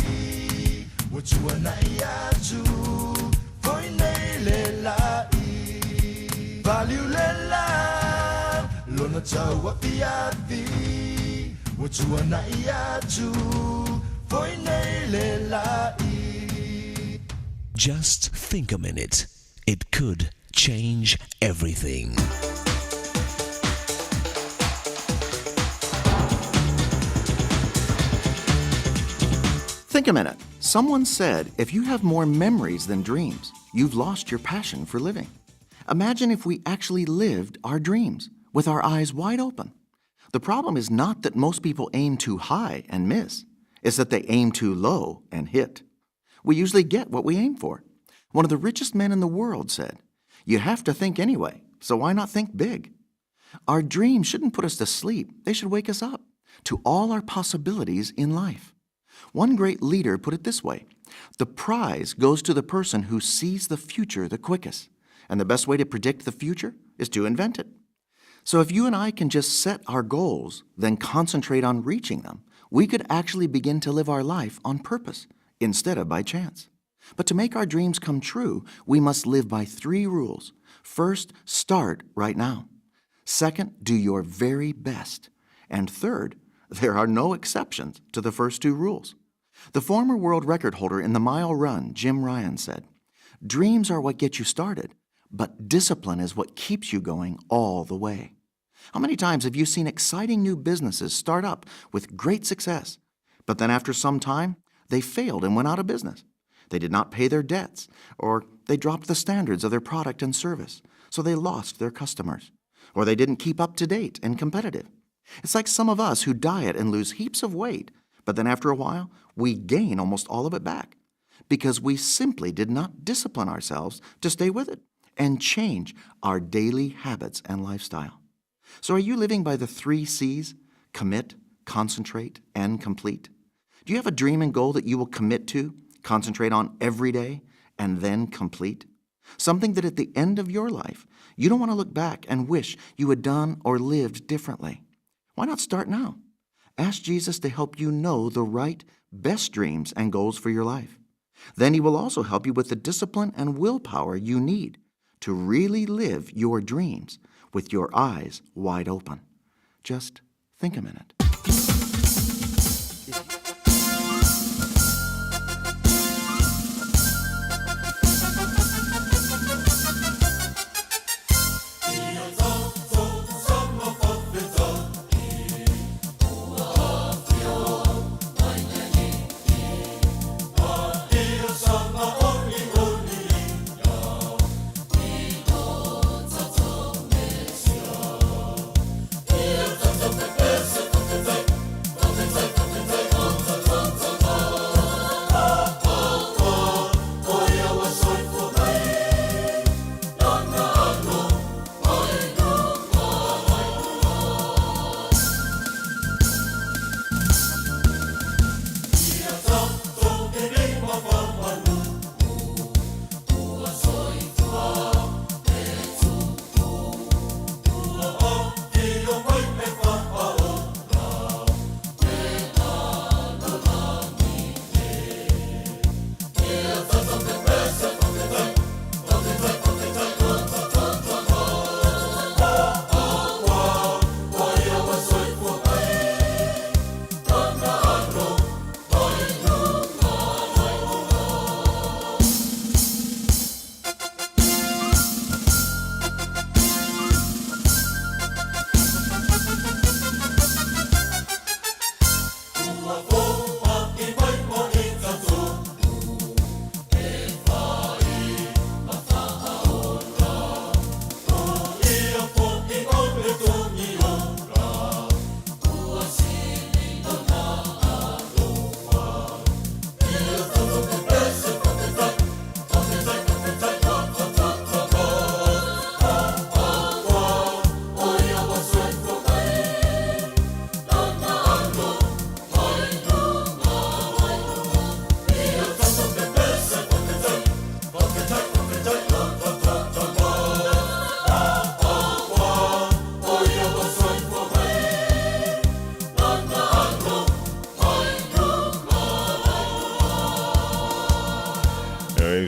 ua tuana'i atu foi nei le la'i Valiulela lona taua iavi ua tuana'i atu foi nei le la'i Just think a minute. It could change everything. Think a minute. Someone said if you have more memories than dreams, you've lost your passion for living. Imagine if we actually lived our dreams with our eyes wide open. The problem is not that most people aim too high and miss, it's that they aim too low and hit. We usually get what we aim for. One of the richest men in the world said, You have to think anyway, so why not think big? Our dreams shouldn't put us to sleep, they should wake us up to all our possibilities in life. One great leader put it this way The prize goes to the person who sees the future the quickest. And the best way to predict the future is to invent it. So if you and I can just set our goals, then concentrate on reaching them, we could actually begin to live our life on purpose instead of by chance. But to make our dreams come true, we must live by three rules. First, start right now. Second, do your very best. And third, there are no exceptions to the first two rules. The former world record holder in the mile run, Jim Ryan, said, Dreams are what get you started, but discipline is what keeps you going all the way. How many times have you seen exciting new businesses start up with great success, but then after some time, they failed and went out of business? They did not pay their debts, or they dropped the standards of their product and service, so they lost their customers, or they didn't keep up to date and competitive. It's like some of us who diet and lose heaps of weight, but then after a while, we gain almost all of it back because we simply did not discipline ourselves to stay with it and change our daily habits and lifestyle. So, are you living by the three C's commit, concentrate, and complete? Do you have a dream and goal that you will commit to, concentrate on every day, and then complete? Something that at the end of your life, you don't want to look back and wish you had done or lived differently. Why not start now? Ask Jesus to help you know the right, best dreams and goals for your life. Then He will also help you with the discipline and willpower you need to really live your dreams with your eyes wide open. Just think a minute. Ia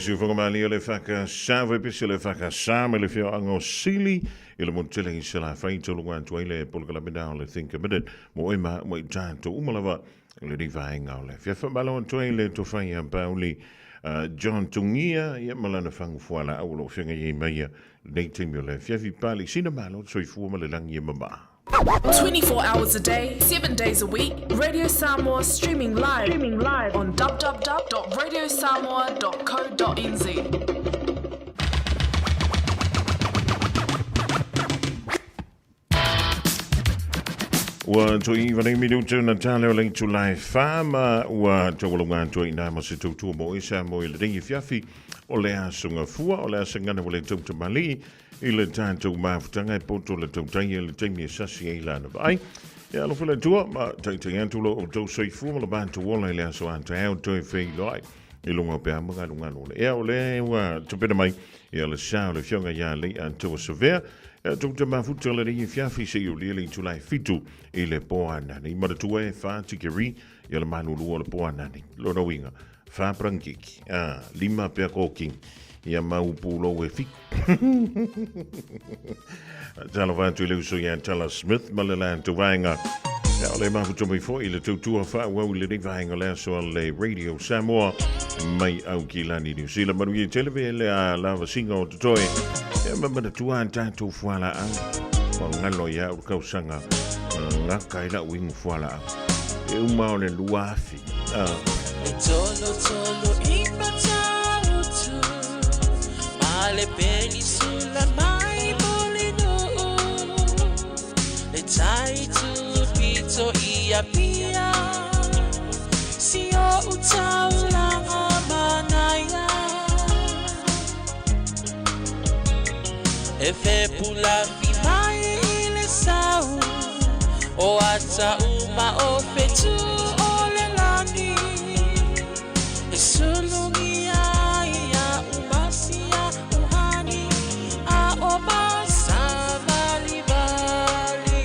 siufoga malie o le FKS, pese le FKS ma le afioaga o Sili i le motu tele i Salafai, tauluga atu ai le polokalame na o le Think a Minute mo oe ma au ma i tatou uma lava i lenei vaega o le afiafi. Faamalo atu ai le tofa ia Pauli John Tugia ia ma lana fagu fualaau o lo o feagai ai mai ia lenei taimi o le afiafi. Pali, sina malo le soifua ma le lagi e mamaa. 24 hours a day, 7 days a week, Radio Samoa streaming live, streaming live on www.radiosamoa.co.nz. Ua toe iva nei minute ona tale o le itula e wha ma ua taualunga atu ai nā ma se tautua mo e sa mo i le ringi fiafi o le aso ngafua o le asa ngana o le tautamali i le tatou mafutaga e poto le tautai e le taimi e sasi ai lana vaai. Ia alofa le Atua ma taitai atu lo outou soifua ma le matou ola i le aso a taeao toe feiloai i luga o peau ma galugalu o le ea o le ua tupena mai ia le sa o le Afioga ia Lei'atoa Savea. Ia tou te mafuta lenei afiafi seia ulia le itula e 7 i le po anane. I manatua e 4 tikeri ia le malulu o le po anane. Lona uiga, 4 parakikiki, 5 pea koki, ia mau pulou e 7. Talofa atu i le uso ia Tala Smith ma le latou vaega. Ia, o le mafuta mai foi i le tautua faaauau i lenei vaega o le aso a le Radio Samoa mai Aukilani, New Zealand. Manuia tele ve le a lavasiga o totoe. Ia, ma manatua a tatou fualaau. Ua galo ia au le kausaga gaka i lau inu fualaau. E uma o le 2000. Ah. E tolo tolo i Matautu Ma le penisula mai Mulinuu Le tai tupito i Apia Si o utaulanga manaia E fepulafi mai i le sau O ata uma o fetu o le lani E sulugia ia umasia uhani A o masavalivali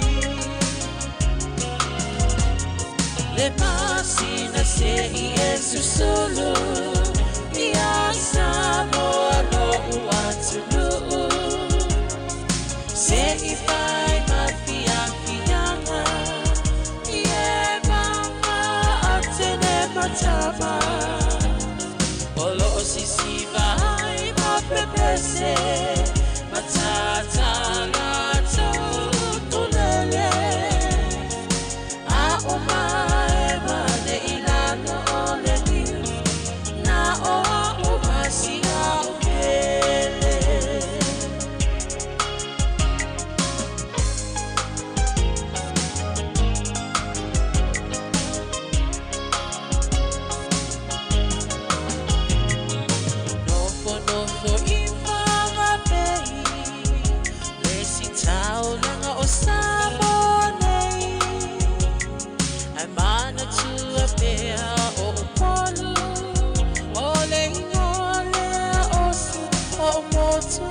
Le masina se i e susulu Ia Samoa lo'u atunuu Se i fai ma fiafiaga I e maga atene matama O lo'o sisiva ai ma pepese Matata latou tulele A o maema le i lalo o le niu Na o a'u masia o pele. Nofonofo i Whanganui Le sitaulaga o Samoa nei Ae manatua pea o Upolu O le igoa lea o si o'u motu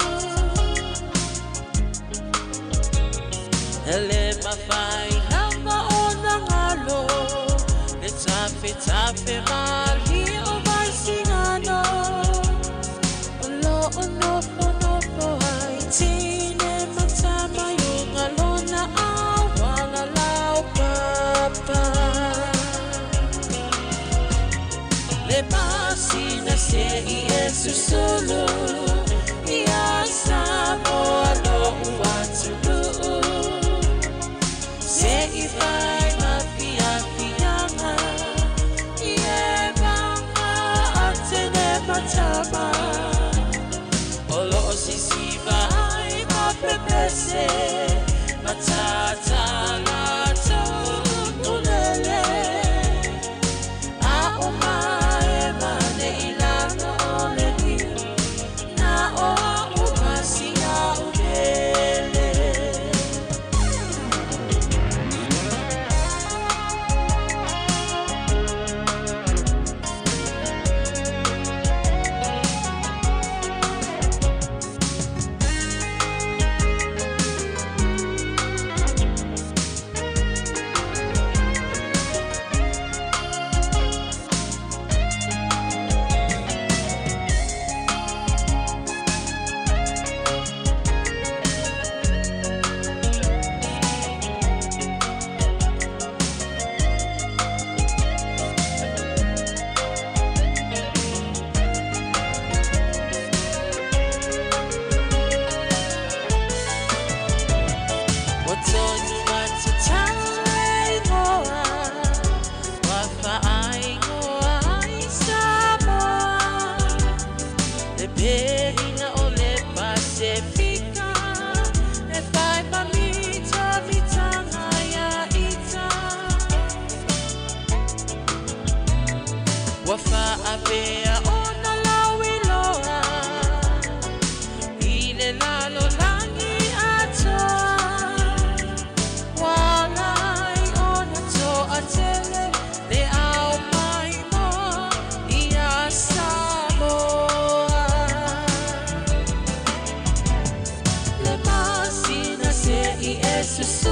E le mafai lava ona galo Le tafetafe malie o Vaisigano O lo'o nofonofo ai tine ma tama i uga lona auala laupapa Le masina se i e susulu Ia Samoa lo'u atunuu Se i fai ma fiafiaga I e maga atene matama O lo'o sisiva ai ma pepese Matata latou tulele A o maema le i lalo o le niu Susu.